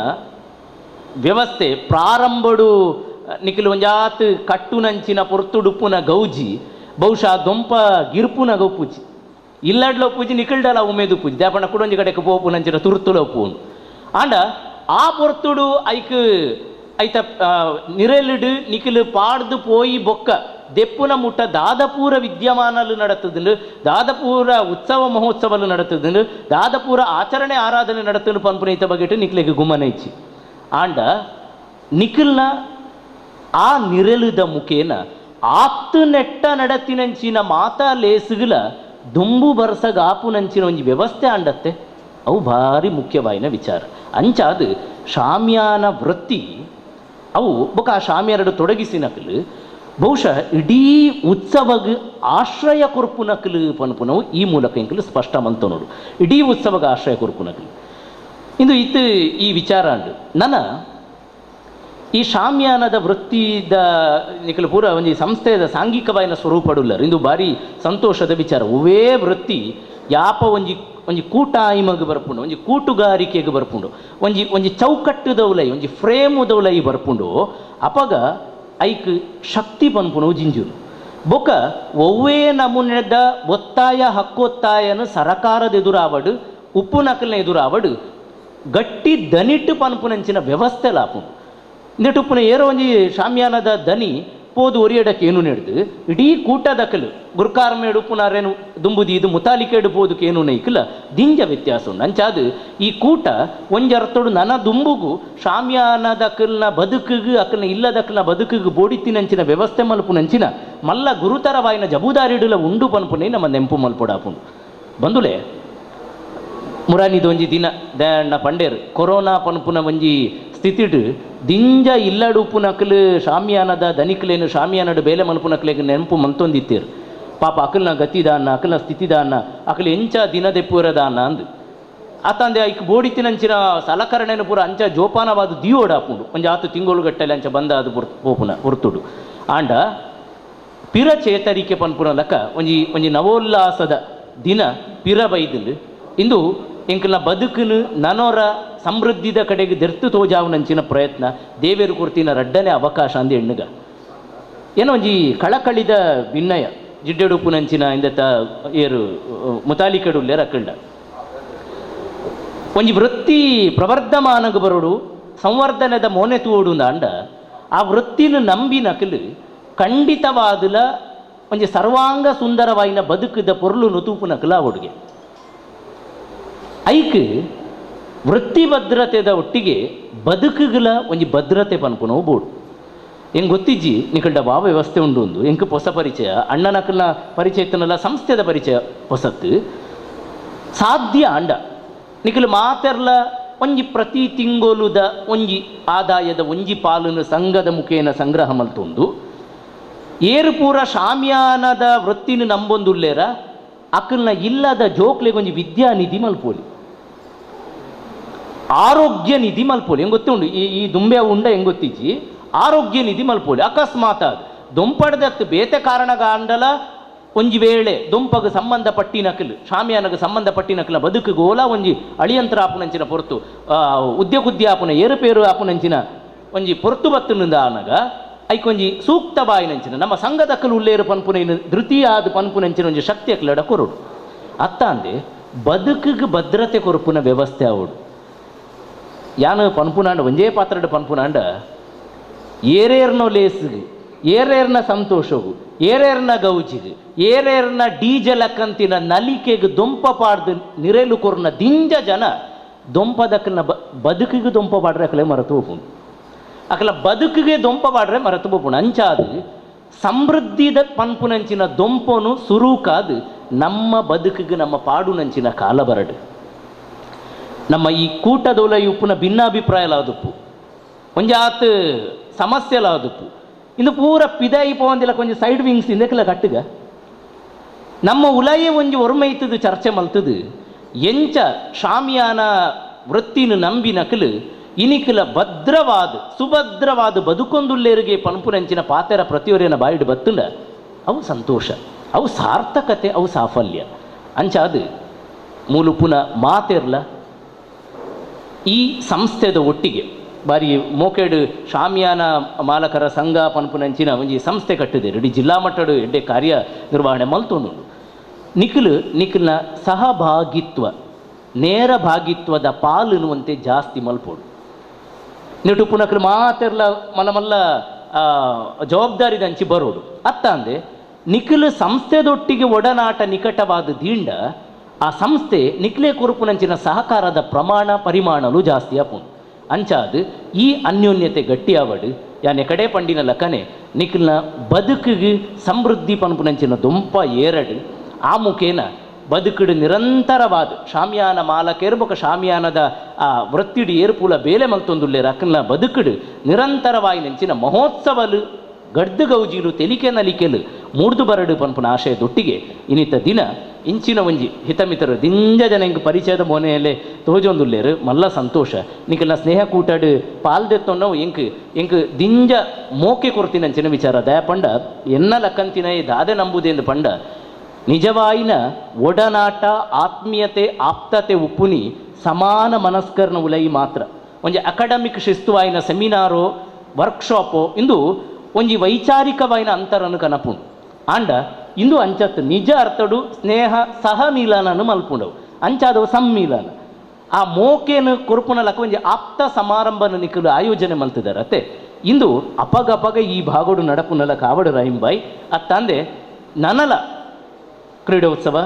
Speaker 5: ವ್ಯವಸ್ಥೆ ಪ್ರಾರಂಭಡು ನಿಖಿಲ್ ಒಂಜಾತ್ ಕಟ್ಟುನಂಚಿನ ಪೊರ್ತುಡುಪ್ಪುನ ಗೌಜಿ ಬಹುಶಃ ದೊಂಪ ಗಿರ್ಪುನ ಗೌಪೂಜಿ ಇಲ್ಲಡ್ಲೋ ಪೂಜಿ ನಿಖಿಲ್ಡಲ ಉಮೇದು ಪೂಜಿ ದಾಪಣ ಕುಡೊಂಜಿ ಕಡೆಗೆ ಪೋಪುನಂಚಿನ ತುರ್ತುಲ ಪೂನು ಆಂಡ ಆ ಪೊರ್ತುಡು ಐಕ್ ಐತ ನಿರೆಲಿಡು ನಿಖಿಲು ಪಾಡ್ದು ಪೋಯಿ ಬೊಕ್ಕ ದೆಪ್ಪುನ ಮುಟ್ಟ ದಾದಪೂರ ವಿದ್ಯಮಾನಲು ನಡತದಂಡು ದಾದಪೂರ ಉತ್ಸವ ಮಹೋತ್ಸವಲು ನಡತದಂಡು ದಾದಪೂರ ಆಚರಣೆ ಆರಾಧನೆ ನಡತನು ಪಂಪುನ ಈತ ಬಗೆಟು ನಿಖಿಲಿಗೆ ಗುಮ್ಮನ ಇಚ್ಚಿ ಆಂಡ ನಿಖಿಲ್ನ ಆ ನಿರೆಲುದ ಮುಖೇನ ಆತ್ತು ನೆಟ್ಟ ನಡತಿನಂಚಿನ ಮಾತಾ ಲೇಸುಗಳ ದುಂಬು ಬರ್ಸಗಾಪುನಂಚಿನ ಒಂಜಿ ವ್ಯವಸ್ಥೆ ಆಂಡತ್ತೆ ಅವು ಭಾರಿ ಮುಖ್ಯವಾಯಿನ ವಿಚಾರ. ಅಂಚಾದು ಶಾಮಿಯಾನ ವೃತ್ತಿ ಅವು ಬೊಕ ಆ ಶಾಮಿಯಾರಡು ತೊಡಗಿಸಿ ನಕಲು ಬಹುಶಃ ಇಡೀ ಉತ್ಸವಗ್ ಆಶ್ರಯ ಕೊರ್ಪು ನಕಲು ಪನ್ಪುನವು ಈ ಮೂಲಕ ಇಂಕಲು ಸ್ಪಷ್ಟ ಮಂತ ನೋಡು ಇಡೀ ಉತ್ಸವಗ ಆಶ್ರಯ ಕೊರ್ಪು ನಕಲು ಇಂದು ಇತ್ತು ಈ ವಿಚಾರ ಅಂಡು ನನ್ನ ಈ ಶಾಮಿಯಾನದ ವೃತ್ತಿದ ನಿಖಲು ಪೂರ ಒಂಜಿ ಸಂಸ್ಥೆದ ಸಾಂಘಿಕವಾಯಿನ ಸ್ವರೂಪಡುಲ್ಲರು ಇಂದು ಭಾರಿ ಸಂತೋಷದ ವಿಚಾರ. ಒವೇ ವೃತ್ತಿ ಯಾಪ ಒಂಜಿ ಒಂಜಿ ಕೂಟಾಯಿಮಗ್ ಬರ್ಪುಂಡು ಒಂಜಿ ಕೂಟುಗಾರಿಕೆಗೆ ಬರ್ಪುಂಡು ಒಂಜಿ ಒಂಜಿ ಚೌಕಟ್ಟುದೌಲೈ ಒಂಜಿ ಫ್ರೇಮುದೌಲೈ ಬರ್ಪುಂಡು ಅಪಗ ಐಕ್ ಶಕ್ತಿ ಪನ್ಪುನವು ಜಿಂಜುನು ಬೊಕ ಒವ್ವೇ ನಮೂನೆದ ಒತ್ತಾಯ ಹಕ್ಕೊತ್ತಾಯನ ಸರಕಾರದ ಎದುರಾವಡು ಉಪ್ಪು ನಕಲ್ನ ಎದುರಾವಡು ಗಟ್ಟಿ ದನಿಟ್ಟು ಪನ್ಪುನಂಚಿನ ವ್ಯವಸ್ಥೆ ಲಾಪುಂಡು. ಇಂದೆಟುಪ್ಪುನ ಏರೋ ಒಂಜಿ ಶಾಮಿಯಾನದ ದನಿ ಪೋದು ಒರಿಯಡಕ್ಕೆ ಏನು ನೆಡ್ದು ಇಡೀ ಕೂಟದಕಲು ಗುರ್ಕಾರ್ಮೇಡು ಉಪ್ಪುನಾರೇನು ದುಂಬುದೀದು ಮುತಾಲಿಕೇಡು ಪೋದಕ್ಕೆ ಏನು ನೈಕಲ ದಿಂಜ ವ್ಯತ್ಯಾಸ ಉಂಡು. ಅಂಚಾದು ಈ ಕೂಟ ಒಂಜರ್ತೋಡು ನನ ದುಂಬುಗು ಶಾಮಿಯಾನದ ಅಕಲ್ನ ಬದುಕಿಗೆ ಅಕಲ್ನ ಇಲ್ಲದಕಲ್ನ ಬದುಕಿಗೆ ಬೋಡಿತ್ತಿನಂಚಿನ ವ್ಯವಸ್ಥೆ ಮಲ್ಪುನಂಚಿನ ಮಲ್ಲ ಗುರುತರವಾಯಿನ ಜಬೂದಾರಿಡುಲ ಉಂಡು ಪನ್ಪುನೇ ನಮ್ಮ ನೆಂಪು ಮಲ್ಪೊಡಾಪುಂಡು. ಬಂದುಲೆ ಮುರಾನಿದ ಒಂಜಿ ದಿನ ದಯಣ್ಣ ಪಂಡೇರು ಕೊರೋನಾ ಪನ್ಪುನ ಒಂಜಿ ಸ್ಥಿತಿಡು ದಿಂಜ ಇಲ್ಲಡುಪ್ಪುನಕಲು ಶಾಮಿಯಾನದ ದನಿಕಲೇನು ಶಾಮಿಯಾನಡು ಬೇಲೆ ಮಲ್ಪುನಕಲೆಗ್ ನೆನಪು ಮಂತೊಂದಿತ್ತೇರು ಪಾಪ ಅಕಲ್ನ ಗತಿದಾನ ಅಕಲ್ನ ಸ್ಥಿತಿದಾನ ಅಕಲ್ ಎಂಚ ದಿನ ದೆಪ್ಪುರದಾನ ಅಂದು ಆತಂದೆ ಐಕ್ ಬೋಡಿತಿನಂಚಿನ ಸಲಕರಣೆನು ಪೂರ ಅಂಚ ಜೋಪಾನವಾದ ದಿಯೋಡಾಪುಂಡು ಒಂಜಿ ಆತು ತಿಂಗಳು ಗಟ್ಟಲೆ ಅಂಚ ಬಂದ ಅದು ಪೋಪುನ ಹೊರ್ತುಡು ಆಂಡ ಪಿರ ಚೇತರಿಕೆ ಪನ್ಪುನ ಲಕ ಒಂಜಿ ಒಂಜಿ ನವೋಲ್ಲಾಸದ ದಿನ ಪಿರ ಬೈದುಂಡು. ಇಂದು ಎಂಕಲ್ನ ಬದುಕನ್ನು ನನೋರ ಸಮೃದ್ಧಿದ ಕಡೆಗೆ ದೆರ್ತು ತೋಜಾವನಂಚಿನ ಪ್ರಯತ್ನ ದೇವೇರು ಕೊರ್ತಿನ ರಡ್ಡನೆ ಅವಕಾಶ ಅಂದ ಎಣ್ಣುಗ ಏನೋ ಒಂಜಿ ಕಳಕಳಿದ ಭಿನ್ನಯ ಜಿಡ್ಡೆಡುಪ್ಪುನಂಚಿನ ಇಂದತ ಏರು ಮುತಾಲಿಕೆಡುಲ್ಲೇರ ಅಕ್ಕಂಡ ಒಂಜಿ ವೃತ್ತಿ ಪ್ರವರ್ಧಮಾನಗ ಬರೋಡು ಸಂವರ್ಧನದ ಮೋನೆ ತೋಡು ಅಂಡ ಆ ವೃತ್ತಿನ ನಂಬಿ ನಕಲು ಖಂಡಿತವಾದಲ ಒಂಜಿ ಸರ್ವಾಂಗ ಸುಂದರವಾಯಿನ ಬದುಕದ ಪೊರ್ಲು ನುತೂಪು ನಕಲ ಅವಡುಗೆ. ಐಕ್ ವೃತ್ತಿ ಭದ್ರತೆದ ಒಟ್ಟಿಗೆ ಬದುಕುಗಳ ಒಂಜಿ ಭದ್ರತೆ ಪನ್ಪುನವು ಬೋಡು. ಹೆಂಗೆ ಗೊತ್ತಿಜ್ಜಿ ನಿಕಲ್ಡ ವಾ ವ್ಯವಸ್ಥೆ ಉಂಡು ಒಂದು ಎಂಕ್ ಹೊಸ ಪರಿಚಯ, ಅಣ್ಣನಕಲ್ನ ಪರಿಚಯ ಇತ್ತನಲ್ಲ, ಸಂಸ್ಥೆದ ಪರಿಚಯ ಹೊಸತ್ತು. ಸಾಧ್ಯ ಅಂಡ ನಿಕಲ್ ಮಾತೆರ್ಲ ಒಂಜಿ ಪ್ರತಿ ತಿಂಗೊಲುದ ಒಂಜಿ ಆದಾಯದ ಒಂಜಿ ಪಾಲನ್ನು ಸಂಘದ ಮುಖೇನ ಸಂಗ್ರಹ ಮಲ್ತೊಂದು ಏರು ಪೂರ ಶಾಮಿಯಾನದ ವೃತ್ತಿನ ನಂಬೊಂದುಲ್ಲೇರ ಅಕಲ್ನ ಇಲ್ಲದ ಜೋಕ್ಲೆಗೆ ಒಂಜಿ ವಿದ್ಯಾನಿಧಿ ಮಲ್ಪೋಲಿ, ಆರೋಗ್ಯ ನಿಧಿ ಮಲ್ಪೋಲಿ. ಹೆಂಗೆ ಗೊತ್ತುಂಡು ಈ ಈ ದುಂಬೆ ಉಂಡ ಹೆಂಗೆ ಗೊತ್ತಿಜ್ಜಿ, ಆರೋಗ್ಯ ನಿಧಿ ಮಲ್ಪೋಲಿ. ಅಕಸ್ಮಾತ್ ದೊಂಪಡದತ್ತು ಬೇತೆ ಕಾರಣಗಾಂಡಲ ಒಂಜಿ ವೇಳೆ ದೊಂಪಗ ಸಂಬಂಧಪಟ್ಟಿನಕಲ್ ಶಾಮಿಯಾನಗ ಸಂಬಂಧಪಟ್ಟಿನಕಲ ಬದುಕು ಗೋಲ ಒಂಜಿ ಅಳಿಯಂತ್ರ ಆಪುನಂಚಿನ ಪೊರ್ತು ಉದ್ಯೋಗುದ್ಯ ಆಪುನ ಏರುಪೇರು ಆಪುನಂಚಿನ ಒಂಜಿ ಪೊರ್ತು ಬತ್ತುನಿಂದ ಆನಗ ಐಕೊಂಜಿ ಸೂಕ್ತ ಬಾಯಿನಂಚಿನ ನಮ್ಮ ಸಂಘದಕ್ಕಲು ಉಲ್ಲೇರು ಪನ್ಪುನ ಧೃತಿಯಾದ ಪನ್ಪುನಂಚಿನ ಒಂಜಿ ಶಕ್ತಿ ಅಕ್ಲಡ ಕೊರಡು. ಅತ್ತಾಂದೆ ಬದುಕಿಗೆ ಭದ್ರತೆ ಕೊರಪುನ ವ್ಯವಸ್ಥೆ ಅವಡು. ಯಾನು ಪನ್ಪುನಾಂಡ ಒಂಜೇ ಪಾತ್ರಡು ಪನ್ಪುನಾಂಡ ಏರೇರ್ನೋ ಲೇಸಿಗೆ, ಏರೇರ್ನ ಸಂತೋಷಗು, ಏರೇರ್ನ ಗೌಜಿಗೆ, ಏರೇರ್ನ ಡೀಜಲ್ ಅಕ್ಕಂತಿನ ನಲಿಕೆಗೆ ದೊಂಪ ಪಾಡ್ದು ನಿರೆಲು ಕೊರ್ನ ದಿಂಜ ಜನ ದೊಂಪದಕ್ಕನ ಬದುಕಿಗೆ ದೊಂಪ ಪಾಡ್ರೆ ಅಕಲೆ ಮರೆತು ಹೋಪುಂಡು, ಅಕಲ ಬದುಕಿಗೆ ದೊಂಪ ಪಾಡ್ರೆ ಮರೆತು ಹೋಪುಂಡು. ಅಂಚಾದು ಸಮೃದ್ಧಿದ ಪನ್ಪುನಂಚಿನ ದೊಂಪನು ಸುರುಕಾದು ನಮ್ಮ ಬದುಕಿಗೆ ನಮ್ಮ ಪಾಡುನಂಚಿನ ಕಾಲ ಬರಡು. ನಮ್ಮ ಈ ಕೂಟದೋಲ ಉಪ್ಪುನ ಭಿನ್ನಾಭಿಪ್ರಾಯಲಾದುಪ್ಪು, ಒಂಜಾತ್ ಸಮಸ್ಯೆಲಾದುಪ್ಪು, ಇಂದು ಪೂರ ಪಿದಾಯಿ ಪೋವಂದಿಲ್ಲ ಕೊಂಚ ಸೈಡ್ ವಿಂಗ್ಸ್ ಇಂದಕ್ಕೆಲ್ಲ ಕಟ್ಟುಗ ನಮ್ಮ ಉಲಯೇ ಒಂಜಿ ಒರ್ಮೈತದು ಚರ್ಚೆ ಮಲ್ತದು ಎಂಚ ಶಾಮಿಯಾನ ವೃತ್ತಿನ ನಂಬಿ ನಕಲು ಇನಿಕಲ ಭದ್ರವಾದ ಸುಭದ್ರವಾದ ಬದುಕೊಂದುಲ್ಲೇರಿಗೆ ಪನ್ಪುನಂಚಿನ ಪಾತೆರ ಪ್ರತಿಯೊರೇನ ಬಾಯಿಡು ಬತ್ತುಂಡ ಅವು ಸಂತೋಷ, ಅವು ಸಾರ್ಥಕತೆ, ಅವು ಸಾಫಲ್ಯ. ಅಂಚಾದು ಮೂಲುಪುನ ಮಾತೆರ್ಲ ಈ ಸಂಸ್ಥೆದ ಒಟ್ಟಿಗೆ ಬಾರಿ ಮೋಕೆಡು ಶಾಮಿಯಾನ ಮಾಲಕರ ಸಂಘ ಪನ್ಪುನಂಚಿನ ಒಂಜಿ ಸಂಸ್ಥೆ ಕಟ್ಟಿದೆ ಇಡೀ ಜಿಲ್ಲಾ ಮಟ್ಟಡು ಎಡ್ಡೆ ಕಾರ್ಯ ನಿರ್ವಹಣೆ ಮಲ್ತೊಂದುಂಡು. ನಿಖಲು ನಿಖಲ್ನ ಸಹಭಾಗಿತ್ವ ನೇರ ಭಾಗಿತ್ವದ ಪಾಲುನ್ನುವಂತೆ ಜಾಸ್ತಿ ಮಲ್ಪೋಡು. ನಿಟುಪುನಕಲು ಮಾತೆರ್ಲ ಮಲ್ಲ ಮಲ್ಲ ಜವಾಬ್ದಾರಿದ ಅಂಚಿ ಬರೋಡು. ಅತ್ತಂದೆ ನಿಖಲು ಸಂಸ್ಥೆದೊಟ್ಟಿಗೆ ಒಡನಾಟ ನಿಕಟವಾದ ದಿಂಡ ಆ ಸಂಸ್ಥೆ ನಿಖಲೆ ಕೊರುಪುನಂಚಿನ ಸಹಕಾರದ ಪ್ರಮಾಣ ಪರಿಮಾಣಲು ಜಾಸ್ತಿ ಆಪುಂಡು. ಅಂಚಾದು ಈ ಅನ್ಯೋನ್ಯತೆ ಗಟ್ಟಿಯಾವಡು ಯಾನೆ ಕಡೆ ಪಂಡಿನ ಲಕ್ಕನೆ ನಿಖಲ್ನ ಬದುಕಿಗೆ ಸಮೃದ್ಧಿ ಪನ್ಪುನಂಚಿನ ದೊಂಪ ಏರಡು. ಆ ಮುಖೇನ ಬದುಕುಡು ನಿರಂತರವಾದ ಶಾಮಿಯಾನ ಮಾಲಕೇರ್ಬೊಕ ಶಾಮಿಯಾನದ ಆ ವೃತ್ತಿಡು ಏರ್ಪುಲ ಬೇಲೆ ಮಲ್ತೊಂದುಲ್ಲೇರು ಅಕ್ಕನ ಬದುಕುಡು ನಿರಂತರವಾಯಿ ನಂಚಿನ ಮಹೋತ್ಸವಲು ಗಡ್ದು ಗೌಜಿಲು ತೆಲಿಕೆ ನಲಿಕೆಲು ಮೂಡ್ದು ಬರಡು ಪನ್ಪುನ ಆಶಯದೊಟ್ಟಿಗೆ ಇನ್ನಿತ ದಿನ ಇಂಚಿನ ಒಂಜಿ ಹಿತಮಿತರು ದಿಂಜ ಜನ ಇಂಕ್ ಪರಿಚಯದ ಮೋನೆಯಲ್ಲೇ ತೋಜೊಂದುಲ್ಲೇರು ಮಲ್ಲ ಸಂತೋಷ. ನಿಕಲ್ನ ಸ್ನೇಹ ಕೂಟಾಡು ಪಾಲ್ದೆತ್ತೊನ್ನವು ಎಂಕ್ ಎಂಕ್ ದಿಂಜ ಮೋಕೆ ಕೊರ್ತಿನಂಚಿನ ವಿಚಾರ. ದಯಪಂಡ ಎನ್ನ ಲಕ್ಕಂತಿನ ದಾದೆ ನಂಬುದೆಂದು ಪಂಡ ನಿಜವಾಯಿನ ಒಡನಾಟ ಆತ್ಮೀಯತೆ ಆಪ್ತತೆ ಉಪ್ಪುನಿ ಸಮಾನ ಮನಸ್ಕರ್ನ ಉಲೈ ಮಾತ್ರ. ಒಂಜಿ ಅಕಾಡೆಮಿಕ್ ಶಿಸ್ತುವಾಯಿನ ಸೆಮಿನಾರೋ ವರ್ಕ್ಶಾಪೋ ಇಂದು ಒಂಜಿ ವೈಚಾರಿಕವಾಯಿನ ಅಂತರನ್ನು ಕನಪುಂಡು. ಆಂಡ ಇಂದು ಅಂಚತ್ತು ನಿಜ ಅರ್ಥಡು ಸ್ನೇಹ ಸಹ ಮೀಲನನ್ನು ಮಲ್ಪುಂಡವು ಅಂಚಾದವು ಸಮ್ಮಿಲನ. ಆ ಮೋಕೇನು ಕೊರ್ಪುನ ಲಕ್ಕ ಒಂಜಿ ಆಪ್ತ ಸಮಾರಂಭನ ನಿಕಲು ಆಯೋಜನೆ ಮಲ್ತಿದಾರತ್ತೆ. ಇಂದು ಅಪಗಪಗ ಈ ಭಾಗೋಡು ನಡಪುನಲ ಕಾವಡು ರಹಿಂಬಾಯಿ ಅತ್ತಂದೆ ನನಲ ಕ್ರೀಡೋತ್ಸವ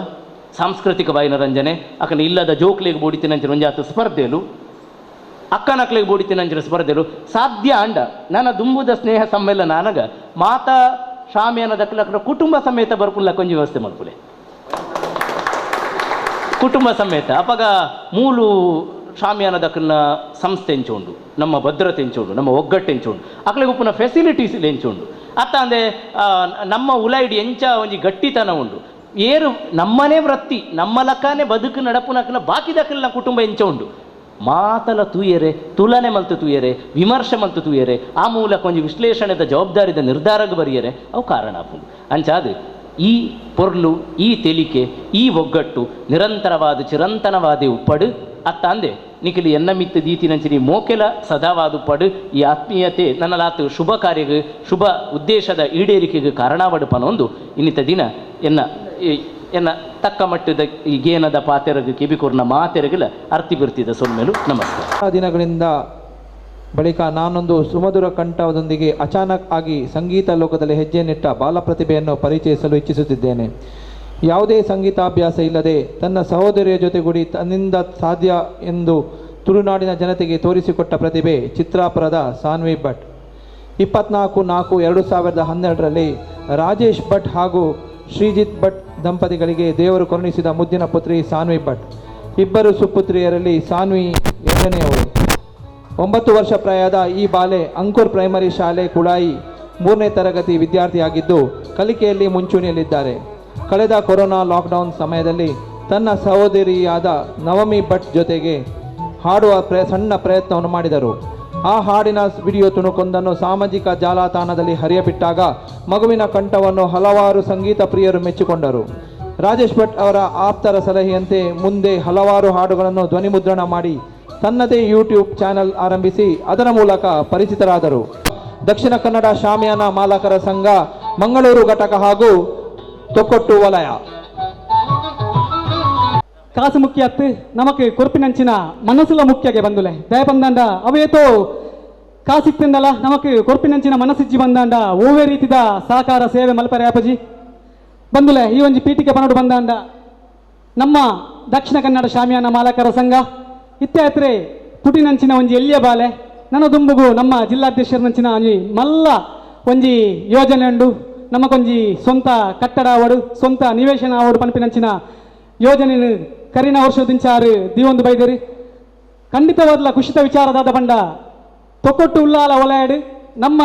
Speaker 5: ಸಾಂಸ್ಕೃತಿಕ ವಾಯಿನರಂಜನೆ ಅಕ್ಕನ ಇಲ್ಲದ ಜೋಕ್ಲೆಗೆ ಬೋಡಿತಿನಂಚಿನ ಒಂಜಾತ ಸ್ಪರ್ಧೆಲು ಅಕ್ಕನಕ್ಲೆಗೆ ಬೋಡಿತಿನಂಚಿನ ಸ್ಪರ್ಧೆಲು ಸಾಧ್ಯ ಅಂಡ ನನ್ನ ದುಂಬುದ ಸ್ನೇಹ ಸಮ್ಮೇಳನ ಅನಗ ಮಾತಾ ಶಾಮಿಯಾನ ದಕ್ಕಲಕ್ಕನ ಕುಟುಂಬ ಸಮೇತ ಬರ್ಪುಲ್ಲ ಕೊಂಚ ವ್ಯವಸ್ಥೆ ಮಲ್ಪುಲೆ ಕುಟುಂಬ ಸಮೇತ. ಅಪಗ ಮೂಲು ಶಾಮಿಯಾನ ದಕ್ಕಲ್ನ ಸಂಸ್ಥೆ ಎಂಚುಂಡು, ನಮ್ಮ ಭದ್ರತೆ ಎಂಚುಂಡು, ನಮ್ಮ ಒಗ್ಗಟ್ಟು ಎಂಚುಂಡು, ಅಕ್ಲೆಗೆ ಉಪ್ಪುನ ಫೆಸಿಲಿಟೀಸ್ ಎಂಚುಂಡು. ಅತ್ತ ಅಂದೆ ನಮ್ಮ ಉಲೈಡಿ ಎಂಚ ಒಂಜಿ ಗಟ್ಟಿತನ ಉಂಡು, ಏರು ನಮ್ಮನೇ ವೃತ್ತಿ ನಮ್ಮ ಲಕ್ಕನೆ ಬದುಕು ನಡಪುನಕನ ಬಾಕಿ ದಕ್ಕಲ್ನ ಕುಟುಂಬ ಎಂಚ ಉಂಡು ಮಾತಲ ತೂಯರೆ, ತುಲನೆ ಮಲ್ತು ತೂಯರೆ, ವಿಮರ್ಶೆ ಮಲ್ತು ತೂಯರೆ, ಆ ಮೂಲಕ ಒಂಜಿ ವಿಶ್ಲೇಷಣೆದ ಜವಾಬ್ದಾರಿದ ನಿರ್ಧಾರಕ್ಕೆ ಬರಿಯರೆ ಅವು ಕಾರಣ ಆಪುಂಡು. ಅಂಚಾದು ಈ ಪೊರ್ಲು ಈ ತೆಲಿಕೆ ಈ ಒಗ್ಗಟ್ಟು ನಿರಂತರವಾದ ಚಿರಂತನವಾದ ಉಪ್ಪಡು. ಅತ್ತಂದೆ ನಿಖಲಿ ಎನ್ನ ಮಿತ್ತು ದೀತಿನಂಚಿನಿ ಮೋಕೆಲ ಸದಾವಾದ ಉಪ್ಪಡು. ಈ ಆತ್ಮೀಯತೆ ನನ್ನಲಾತು ಶುಭ ಕಾರ್ಯಗೆ ಶುಭ ಉದ್ದೇಶದ ಈಡೇರಿಕೆಗೆ ಕಾರಣವಾಡು ಪನೊಂದು ಇನ್ನಿತ ದಿನ ಎನ್ನ ಎನ್ನ ತಕ್ಕ ಮಟ್ಟದ ಈ ಗೇನದ ಪಾತೆರಗು ಕಿಬಿಕೊರ್ನ ಮಾತೆರಗಿಲ್ಲ ಅರ್ತಿ ಬಿರ್ತಿದ ಸೊಮ್ಮೆಲು. ನಮಸ್ಕಾರ.
Speaker 4: ದಿನಗಳಿಂದ ಬಳಿಕ ನಾನೊಂದು ಸುಮಧುರ ಕಂಠದೊಂದಿಗೆ ಅಚಾನಕ್ ಆಗಿ ಸಂಗೀತ ಲೋಕದಲ್ಲಿ ಹೆಜ್ಜೆ ನೆಟ್ಟ ಬಾಲ ಪ್ರತಿಭೆಯನ್ನು ಪರಿಚಯಿಸಲು ಇಚ್ಛಿಸುತ್ತಿದ್ದೇನೆ. ಯಾವುದೇ ಸಂಗೀತಾಭ್ಯಾಸ ಇಲ್ಲದೆ ತನ್ನ ಸಹೋದರಿಯ ಜೊತೆಗೂಡಿ ತನ್ನಿಂದ ಸಾಧ್ಯ ಎಂದು ತುಳುನಾಡಿನ ಜನತೆಗೆ ತೋರಿಸಿಕೊಟ್ಟ ಪ್ರತಿಭೆ ಚಿತ್ರಾಪುರದ ಸಾನ್ವಿ ಭಟ್. 24/4/2012ರಲ್ಲಿ ರಾಜೇಶ್ ಭಟ್ ಹಾಗೂ ಶ್ರೀಜಿತ್ ಭಟ್ ದಂಪತಿಗಳಿಗೆ ದೇವರು ಕರುಣಿಸಿದ ಮುದ್ದಿನ ಪುತ್ರಿ ಸಾನ್ವಿ ಭಟ್. ಇಬ್ಬರು ಸುಪುತ್ರಿಯರಲ್ಲಿ ಸಾನ್ವಿ ಎರಡನೆಯವರು. 9 ವರ್ಷ ಪ್ರಾಯದ ಈ ಬಾಲೆ ಅಂಕುರ್ ಪ್ರೈಮರಿ ಶಾಲೆ ಕುಳಾಯಿ 3ನೇ ತರಗತಿ ವಿದ್ಯಾರ್ಥಿಯಾಗಿದ್ದು ಕಲಿಕೆಯಲ್ಲಿ ಮುಂಚೂಣಿಯಲ್ಲಿದ್ದಾರೆ. ಕಳೆದ ಕೊರೋನಾ ಲಾಕ್ಡೌನ್ ಸಮಯದಲ್ಲಿ ತನ್ನ ಸಹೋದರಿಯಾದ ನವಮಿ ಭಟ್ ಜೊತೆಗೆ ಹಾಡುವ ಸಣ್ಣ ಪ್ರಯತ್ನವನ್ನು ಮಾಡಿದರು. ಆ ಹಾಡಿನ ವಿಡಿಯೋ ತುಣುಕೊಂದನ್ನು ಸಾಮಾಜಿಕ ಜಾಲತಾಣದಲ್ಲಿ ಹರಿಯಬಿಟ್ಟಾಗ ಮಗುವಿನ ಕಂಠವನ್ನು ಹಲವಾರು ಸಂಗೀತ ಪ್ರಿಯರು ಮೆಚ್ಚಿಕೊಂಡರು. ರಾಜೇಶ್ ಭಟ್ ಅವರ ಆಪ್ತರ ಸಲಹೆಯಂತೆ ಮುಂದೆ ಹಲವಾರು ಹಾಡುಗಳನ್ನು ಧ್ವನಿಮುದ್ರಣ ಮಾಡಿ ತನ್ನದೇ ಯೂಟ್ಯೂಬ್ ಚಾನೆಲ್ ಆರಂಭಿಸಿ ಅದರ ಮೂಲಕ ಪರಿಚಿತರಾದರು. ದಕ್ಷಿಣ ಕನ್ನಡ ಶಾಮಿಯಾನ ಮಾಲಕರ ಸಂಘ ಮಂಗಳೂರು ಘಟಕ ಹಾಗೂ ತೊಕ್ಕೊಟ್ಟು ವಲಯ.
Speaker 1: ಕಾಸು ಮುಖ್ಯ ಅತ್ತು ನಮಕ್ ಕೊರ್ಪಿನಂಚಿನ ಮನಸ್ಸುಲ ಮುಖ್ಯಗೆ ಬಂದುಲೆ ದಯಪಂದಾಂಡ ಅವೇತೋ ಕಾಸಿತ್ತಿಂದಲ ನಮಕ್ ಕೊರ್ಪಿನಂಚಿನ ಮನಸ್ಸಿಜ್ಜಿ ಬಂದಾಂಡ ಓವೇ ರೀತಿದ ಸಹಕಾರ ಸೇವೆ ಮಲ್ಪರೆ ಅಪಜಿ ಬಂದುಲೆ. ಈ ಒಂಜಿ ಪೀಠಿಕೆ ಬನ್ನೋಡು ಬಂದಾಂಡ ನಮ್ಮ ದಕ್ಷಿಣ ಕನ್ನಡ ಶಾಮಿಯಾನ ಮಾಲಕರ ಸಂಘ ಇತ್ಯಾತ್ರೆ ಪುಟಿನಂಚಿನ ಒಂಜಿ ಎಲ್ಲಿಯ ಬಾಲೆ ನನ್ನ ದುಂಬುಗು ನಮ್ಮ ಜಿಲ್ಲಾಧ್ಯಕ್ಷರನಂಚಿನ ಒಂಜಿ ಮಲ್ಲ ಒಂಜಿ ಯೋಜನೆ ಉಂಡು. ನಮಕೊಂಜಿ ಸ್ವಂತ ಕಟ್ಟಡ ಅವಡು ಸ್ವಂತ ನಿವೇಶನ ಅವಡು ಪನ್ಪಿನಂಚಿನ ಯೋಜನೆ ಕರಿನ ವರ್ಷದಿಂಚಾರು ದೀವೊಂದು ಬೈದರಿ. ಖಂಡಿತವಾದ್ಲ ಕುಶಿತ ವಿಚಾರದಾದ ಬಂಡ ತೊಕ್ಕೊಟ್ಟು ಉಲ್ಲಾಲ ಒಲೆಯಾಡು ನಮ್ಮ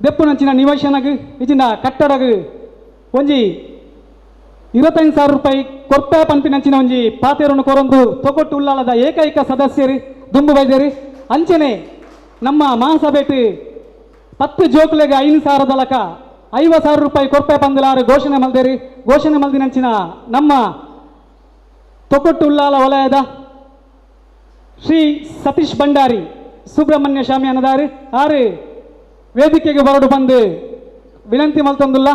Speaker 1: ದೆಪ್ಪುನಂಚಿನ ನಿವೇಶನಗು ಇಜಿನ ಕಟ್ಟಡಗು ಒಂಜಿ 25,000 ರೂಪಾಯಿ ಕೊರ್ಪ ಪನ್ಪಿನಂಚಿನ ಒಂಜಿ ಪಾತೆರನ್ನು ಕೊರೊಂದು ತೊಕ್ಕೊಟ್ಟು ಉಲ್ಲಾಲದ ಏಕೈಕ ಸದಸ್ಯರು ದುಂಬು ಬೈದೇರಿ. ಅಂಚನೆ ನಮ್ಮ ಮಹಾಸಭೆಟ್ 10 ಜೋಕುಲೆಗೆ 5,000 ದಲಕ 50,000 ರೂಪಾಯಿ ಕೊರ್ಪೆ ಪಂದಲಾರು ಘೋಷಣೆ ಮಲ್ದೇರಿ. ಘೋಷಣೆ ಮಲ್ದಿನಂಚಿನ ನಮ್ಮ ತೊಕ್ಕೊಟ್ಟು ಉಲ್ಲಾಲ ವಲಯದ ಶ್ರೀ ಸತೀಶ್ ಭಂಡಾರಿ ಸುಬ್ರಹ್ಮಣ್ಯ ಸ್ವಾಮಿ ಅನ್ನದಾರಿ ಆರು ವೇದಿಕೆಗೆ ಬರಡು ಬಂದು ವಿನಂತಿ ಮಲ್ತೊಂದುಲ್ಲ.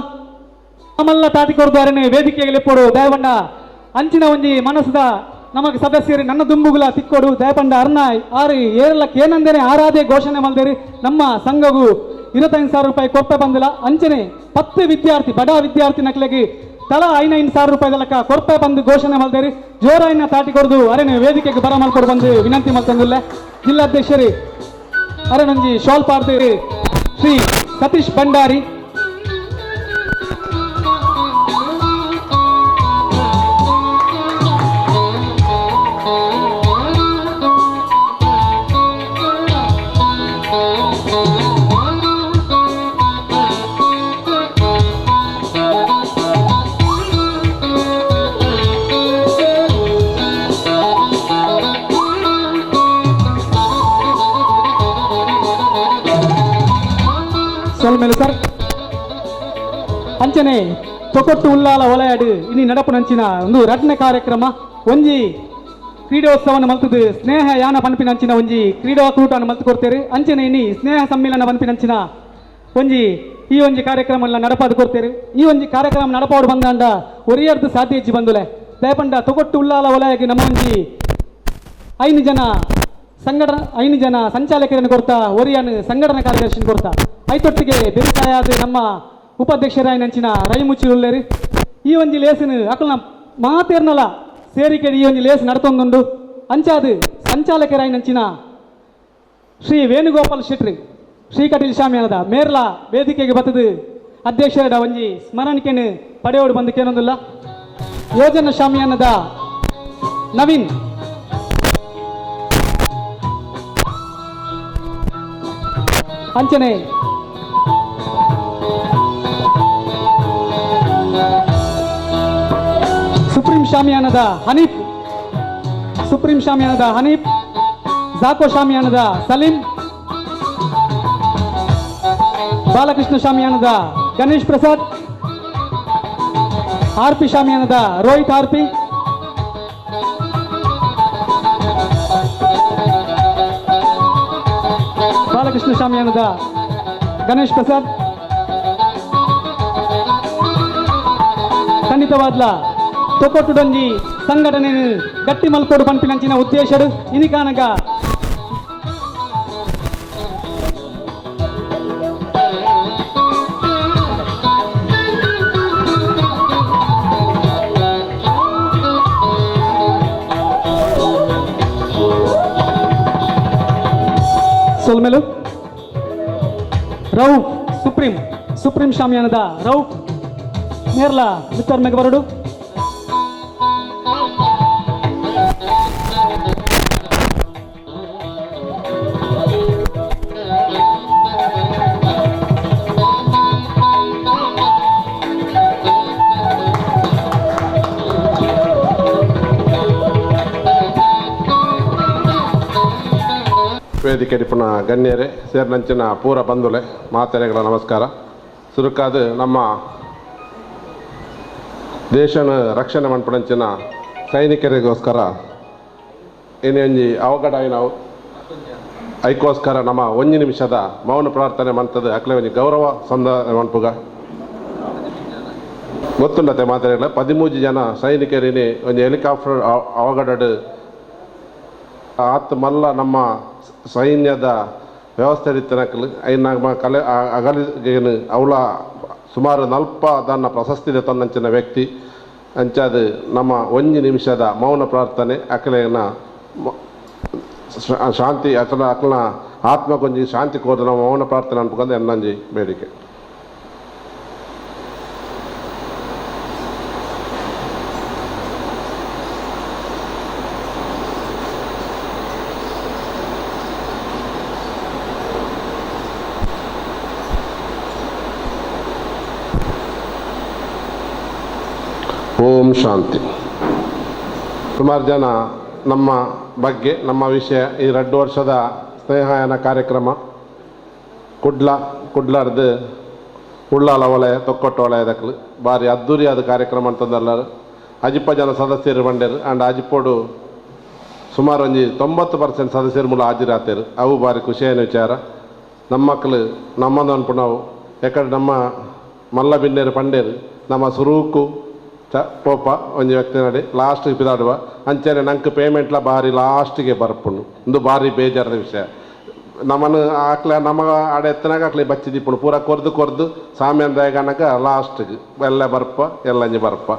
Speaker 1: ಮಲ್ಲ ತಾಟಿ ಕೊರ್ದಾರನೆ ವೇದಿಕೆಗೆ ಲೆಪ್ಪೋಡು ದಯಪಂಡ ಅಂಚಿನ ಒಂಜಿ ಮನಸ್ಸದ ನಮಗೆ ಸದಸ್ಯರು ನನ್ನ ದುಂಬುಗುಲ ತಿಕ್ಕೋಡು ದಯಪಂಡ ಅರ್ನ ಆರು ಏರಲಕ್ಕೆ ಏನಂದೇನೆ ಆರಾಧೆ ಘೋಷಣೆ ಮಲ್ದೇರಿ. ನಮ್ಮ ಸಂಘಗೂ 25,000 ರೂಪಾಯಿ ಕೊರ್ಪೆ ಬಂದಿಲ್ಲ. ಅಂಚನೆ 10 ವಿದ್ಯಾರ್ಥಿ ಬಡ ವಿದ್ಯಾರ್ಥಿ ನಕ್ಲೆಗೆ ತಲಾ 5,000 ರೂಪಾಯಿ ತಲಕ ಕೊರ್ಪೆ ಬಂದು ಘೋಷಣೆ ಮಲ್ದೇರಿ. ಜೋರಾಯಿನ ತಾಟಿ ಕೊಡ್ದು ಅರೆನೆ ವೇದಿಕೆಗೆ ಬರ ಮಲ್ಕೊಡು ಬಂದು ವಿನಂತಿ ಮಲ್ತಂದುಲ್ಲ. ಜಿಲ್ಲಾಧ್ಯಕ್ಷರು ಅರೆನೊಂಜಿ ಶಾಲ್ ಪಾಡ್ದೇರಿ ಶ್ರೀ ಸತೀಶ್ ಭಂಡಾರಿ. ಸೊಲ್ಮೇಲೆ ಸರ್ ಅಂಚನೆ ತೊಕೊಟ್ಟು ಉಲ್ಲಾಲ ಒಲೆಯಾಡು ಇನಿ ನಡಪುನಂಚಿನ ಒಂದು ರಡ್ನ ಕಾರ್ಯಕ್ರಮ ಒಂಜಿ ಕ್ರೀಡೋತ್ಸವನ ಮಲ್ತದು ಸ್ನೇಹ ಯಾನ ಪನ್ಪಿನಂಚಿನ ಒಂಜಿ ಕ್ರೀಡಾಕೂಟವನ್ನು ಮಲ್ತು ಕೊಡ್ತೇವೆ. ಅಂಚನೆ ಇನಿ ಸ್ನೇಹ ಸಮ್ಮೇಳನ ಪನ್ಪಿನಂಚಿನ ಒಂಜಿ ಈ ಒಂಜಿ ಕಾರ್ಯಕ್ರಮ ಎಲ್ಲ ನಡಪಾದು ಕೊಡ್ತೇವೆ. ಈ ಒಂಜಿ ಕಾರ್ಯಕ್ರಮ ನಡಪಾಡು ಬಂದಾಂಡ ಒರಿಯರ್ದು ಸಾಧ್ಯ ಹೆಚ್ಚು ಬಂದುಲೆ ದಯಪಂಡ ತೊಗೊಟ್ಟು ಉಲ್ಲಾಲ ವಲಯಕ್ಕೆ ನಮ್ಮ ಒಂಜಿ 5 ಜನ ಸಂಘಟನಾ 5 ಜನ ಸಂಚಾಲಕರನ್ನು ಕೊಡ್ತಾ ಒರಿಯನ್ ಸಂಘಟನಾ ಕಾರ್ಯದರ್ಶಿನ ಕೊಡ್ತಾ ಐತೊಟ್ಟಿಗೆ ಬೆರಿಸಾಯಾದ ನಮ್ಮ ಉಪಾಧ್ಯಕ್ಷರಾಯನಂಚಿನ ರೈಮುಚ್ಚಿ ಉಲ್ಲೇರಿ. ಈ ಒಂಜಿ ಲೇಸಿನ ಅಕಲ್ನ ಮಾತೇರ್ನಲ ಸೇರಿಕೆ ಈ ಒಂಜಿ ಲೇಸ್ ನಡತೊಂದುಂಡು. ಅಂಚಾದು ಸಂಚಾಲಕರಾಯನಂಚಿನ ಶ್ರೀ ವೇಣುಗೋಪಾಲ್ ಶೆಟ್ರಿ ಶ್ರೀ ಕಟೀಲ್ ಶಾಮಿಯಾನದ ಮೇರ್ಲ ವೇದಿಕೆಗೆ ಬತ್ತದು ಅಧ್ಯಕ್ಷರ ಒಂಜಿ ಸ್ಮರಣಿಕೆನು ಪಡೆಯೋಡು ಬಂದು ಕೇನೊಂದಿಲ್ಲ. ಯೋಜನ ಶಾಮಿಯಾನದ ನವೀನ್ ಅಂಚನೆ ಸುಪ್ರೀಂ ಶಾಮಿಯಾನದ ಹನೀಫ್, ಸುಪ್ರೀಂ ಶಾಮಿಯಾನದ ಹನೀಫ್, ಜಾಕೋ ಶಾಮಿಯಾನದ ಸಲೀಂ, ಬಾಲಕೃಷ್ಣ ಶಾಮಿಯಾನದ ಗಣೇಶ್ ಪ್ರಸಾದ್, ಆರ್ ಪಿ ಶಾಮಿಯಾನದ ರೋಹಿತ್ ಆರ್ ಪಿ, ಬಾಲಕೃಷ್ಣ ಶಾಮಿಯಾನದ ಗಣೇಶ್ ಪ್ರಸಾದ್. ಖಂಡಿತವಾದ್ಲ ತೊಕೊಟ್ಟುಡೊಂಜಿ ಸಂಘಟನೆ ಗಟ್ಟಿ ಮಲ್ಕೋಡು ಪನ್ಪಿನಂಚಿನ ಉದ್ದೇಶಡು ಇನಿಕಾನಗ ಸೊಲ್ಮೆಲು. ರೌಫ್ ಸುಪ್ರೀಂ ಸುಪ್ರೀಂ ಶಾಮಿಯಾನದ ರೌಫ್ ನೇರ್ಲ ಮಿತ್ತರ್ಮೆಗೆ ಬರಡು.
Speaker 6: ವೇದಿಕೆ ಪುನಃ ಗಣ್ಯರೇ ಸೇರಿನಂಚಿನ ಪೂರ ಬಂಧುಲೆ ಮಾತೆರೆಗಳ ನಮಸ್ಕಾರ. ಸುರುಕಾದ ನಮ್ಮ ದೇಶನ ರಕ್ಷಣೆ ಮನ್ಪುನಂಚಿನ ಸೈನಿಕರಿಗೋಸ್ಕರ ಏನೇಂಜಿ ಅವಘಡ ನಾವು ಐಕೋಸ್ಕರ ನಮ್ಮ ಒಂಜಿ ನಿಮಿಷದ ಮೌನ ಪ್ರಾರ್ಥನೆ ಮಂತದ ಅಕ್ಲೆ ಒಂಜಿ ಗೌರವ ಸಂದ ಮನ್ಪುಗ ಗೊತ್ತುಂಡತೆ ಮಾತೆರೆಗಳ 13 ಜನ ಸೈನಿಕರಿನೇ ಒಂಜಿ ಹೆಲಿಕಾಪ್ಟರ್ ಅವಘಡಡು ಆತ್ ಮಲ್ಲ ನಮ್ಮ ಸೈನ್ಯದ ವ್ಯವಸ್ಥೆ ರೀತಿನಕಲು ಐನ ಕಲೆ ಅಗಲಿಗೇನು ಅವಳ ಸುಮಾರು 40 ದನ್ನ ಪ್ರಶಸ್ತಿ ತಂದಂಚಿನ ವ್ಯಕ್ತಿ ಅಂಚಾದ ನಮ್ಮ ಒಂಜಿ ನಿಮಿಷದ ಮೌನ ಪ್ರಾರ್ಥನೆ ಅಕಲೆನ ಶಾಂತಿ ಅಕಲ ಅಕಲನ ಆತ್ಮಕೊಂಜಿ ಶಾಂತಿ ಕೋರ್ದು ನಮ್ಮ ಮೌನ ಪ್ರಾರ್ಥನೆ ಅನ್ಪುಕಂದು ಎನ್ನಂಜಿ ಬೇಡಿಕೆ. ಓಂ ಶಾಂತಿ. ಸುಮಾರು ಜನ ನಮ್ಮ ಬಗ್ಗೆ ನಮ್ಮ ವಿಷಯ ಈ 2 ವರ್ಷದ ಸ್ನೇಹಾಯನ ಕಾರ್ಯಕ್ರಮ ಕುಡ್ಲ ಕುಡ್ಲಾರ್ದು ಉಳ್ಳಾಲ ವಲಯ ತೊಕ್ಕೊಟ್ಟು ವಲಯದಕ್ಕಲು ಭಾರಿ ಅದ್ದೂರಿಯಾದ ಕಾರ್ಯಕ್ರಮ ಅಂತಂದಲ್ಲರು ಅಜಿಪ್ಪ ಜನ ಸದಸ್ಯರು ಬಂಡೇರು ಆ್ಯಂಡ್ ಅಜಿಪ್ಪೋಡು ಸುಮಾರು ಒಂಜಿ 90% ಸದಸ್ಯರು ಮೂಲ ಹಾಜರಾತೇರು. ಅವು ಭಾರಿ ಖುಷಿಯಾದ ವಿಚಾರ. ನಮ್ಮ ಮಕ್ಕಳು ನಮ್ಮದು ಅನ್ಪು ನಾವು ಯಾಕಂದ್ರೆ ನಮ್ಮ ಮಲ್ಲ ಬಿನ್ನೇರು ಪಂಡೇರು ನಮ್ಮ ಸುರೂಕು ಚ ಪೋಪ ಒಂಜಿ ವ್ಯಕ್ತಿ ನಡಿ ಲಾಸ್ಟಿಗೆ ಪಿದಾಡುವ ಅಂಚನೆ ನಂಗೆ ಪೇಮೆಂಟ್ಲ ಭಾರಿ ಲಾಸ್ಟಿಗೆ ಬರ್ಪುಂಡು. ಒಂದು ಭಾರಿ ಬೇಜಾರದ ವಿಷಯ. ನಮ್ಮನ್ನು ಆಕ್ಲೆ ನಮಗ ಆಡೆ ಎತ್ತನಾಗ ಆಕ್ಲೆ ಬಚ್ಚಿದಿಪ್ಪುಂಡು ಪೂರ ಕೊರ್ದು ಕೊರ್ದು ಸಾಮ್ಯಂದಾಯಗನಕ ಲಾಸ್ಟಿಗೆ ಎಲ್ಲ ಬರ್ಪ ಎಲ್ಲಂಜಿ ಬರ್ಪ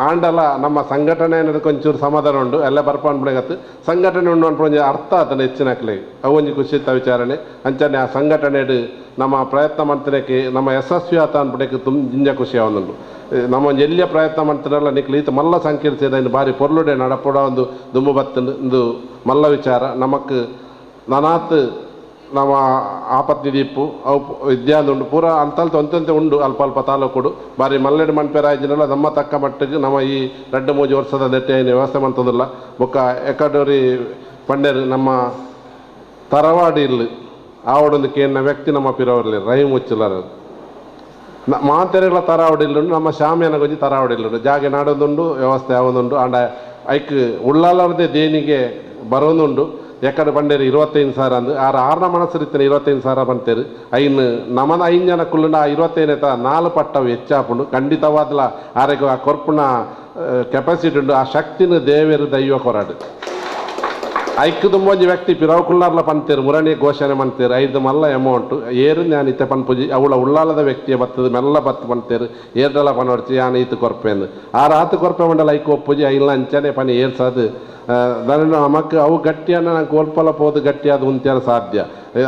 Speaker 6: ಆಂಡಲ ನಮ್ಮ ಸಂಘಟನೆ ಅನ್ನೋದಕ್ಕೆ ಒಂಚೂರು ಸಮಾಧಾನ ಉಂಡು ಎಲ್ಲ ಬರ್ಪ ಅನ್ಬಿಡಗತ್ತು ಸಂಘಟನೆ ಉಂಡು ಅನ್ಪು ಒಂಜಿ ಅರ್ಥ ಆತನ ಹೆಚ್ಚಿನ ಅವು ಒಂಜಿ ಖುಷಿತ ವಿಚಾರಣೆ. ಅಂಚನೆ ಆ ಸಂಘಟನೆ ನಮ್ಮ ಪ್ರಯತ್ನ ಮಾಡ್ತಿರಕ್ಕೆ ನಮ್ಮ ಯಶಸ್ವಿ ಆತ ಅನ್ಬಿಡಕ್ಕೆ ತುಂಬ ಜಿಂಜ ಖುಷಿ ಆವೊಂದುಂಡು. ನಮ್ಮ ಒಂಜಿ ಎಲ್ಲಿಯ ಪ್ರಯತ್ನ ಮಾಡ್ತಿರಲ್ಲ ನಿಕ್ಲು ಈತ ಮಲ್ಲ ಸಂಕೀರ್ತಿದ ಇನ್ನು ಭಾರಿ ಪೊರ್ಲುಡೆ ನಡಪುಡ ಒಂದು ದುಂಬು ಬತ್ತಂದು ಒಂದು ಮಲ್ಲ ವಿಚಾರ. ನಮಕ್ ನನಾತ್ ನಮ್ಮ ಆಪತ್ತಿ ದೀಪು ಅವು ವಿದ್ಯಾಂದುಂಡು ಪೂರ ಅಂತಲ್ತ ಒಂತಂತೆ ಉಂಡು ಅಲ್ಪ ಅಲ್ಪ ತಾಲೂಕುಡು ಭಾರಿ ಮಲ್ಲೆಡು ಮನ್ಪೆರಾಜಿನಲ್ಲ ನಮ್ಮ ತಕ್ಕ ಮಟ್ಟಿಗೆ ನಮ್ಮ ಈ 2-3 ವರ್ಷದ ನೆಟ್ಟೆ ಏನು ವ್ಯವಸ್ಥೆ ಮಂತದಿಲ್ಲ. ಬೊಕ್ಕ ಎಕಡೋರಿ ಪಂಡೇರು ನಮ್ಮ ತರವಾಡಿ ಇಲ್ಲಿ ಆವಡೊಂದು ಕೇನ್ನ ವ್ಯಕ್ತಿ ನಮ್ಮ ಪಿರವರ್ಲಿ ರಹೀಮ್ ಉಚ್ಚಿಲ್ಲರು ಮಾತೆರೆಗಳ ತರಾವಡಿಲ್ಲುಂಡು ನಮ್ಮ ಶಾಮಿಯಾನ ಗೊಂಜಿ ತರಾವಡಿಲ್ಲುಂಡು ಜಾಗೆ ನಾಡೋದುಂಡು ವ್ಯವಸ್ಥೆ ಯಾವೊಂದುಂಡು ಆಂಡ ಐಕ್ ಉಳ್ಳಾಲರ್ದೆ ದೇನಿಗೆ ಬರೋದುಂಡು. ಎಕಡೆ ಬಂಡೇರು 25,000 ಅಂದು ಆರು ಆರನ ಮನಸ್ಸು 25,000 ಬಂತೇರು ಐನು ನಮನ 5 ಜನ ಕುಲ್ಲುಂಡು ಆ 25 4 ಪಟ್ಟವು ಹೆಚ್ಚಾಪುಂಡು. ಖಂಡಿತವಾದಲ ಆರೆಗೆ ಆ ಕೊರ್ಪುನ ಕೆಪಾಸಿಟಿ ಉಂಡು ಆ ಶಕ್ತಿನ ದೇವೇರು ದೈವ ಕೊರಾಡು. ಐಕ್ ತುಂಬೊಂಜಿ ವ್ಯಕ್ತಿ ಪಿರವು ಕುಲ್ಲಾರ್ಲ ಪಂತೇರು ಮುರಣಿ ಘೋಷಣೆ ಮಂತೇರು 5 ಮಲ್ಲ ಅಮೌಂಟು ಏರು ನಾನು ಇತ್ತೆ ಪನ್ಪುಜಿ ಅವಳ ಉಳ್ಳಾಲದ ವ್ಯಕ್ತಿಯ ಬತ್ತದ ಮೆಲ್ಲ ಬತ್ತು ಪಂತೇರು ಏರ್ದಲ ಪನೊಡ್ಚಿ ಯಾನ್ ಈತು ಕೊರ್ಪೇಂದು ಆರು ಆತು ಕೊರ್ಪೆ ಮಂಡಲ ಐಕ್ ಒಪ್ಪುಜಿ ಐಲ್ಲ ಅಂಚನೆ ಪನಿ ಏರ್ಸದು ದಾನ ನಮಕ್ ಅವು ಗಟ್ಟಿಯನ್ನು ನಂಗೆ ಒಲ್ಪಲ ಪೋದು ಗಟ್ಟಿಯಾದ ಉಂತ್ಯಾರ ಸಾಧ್ಯ.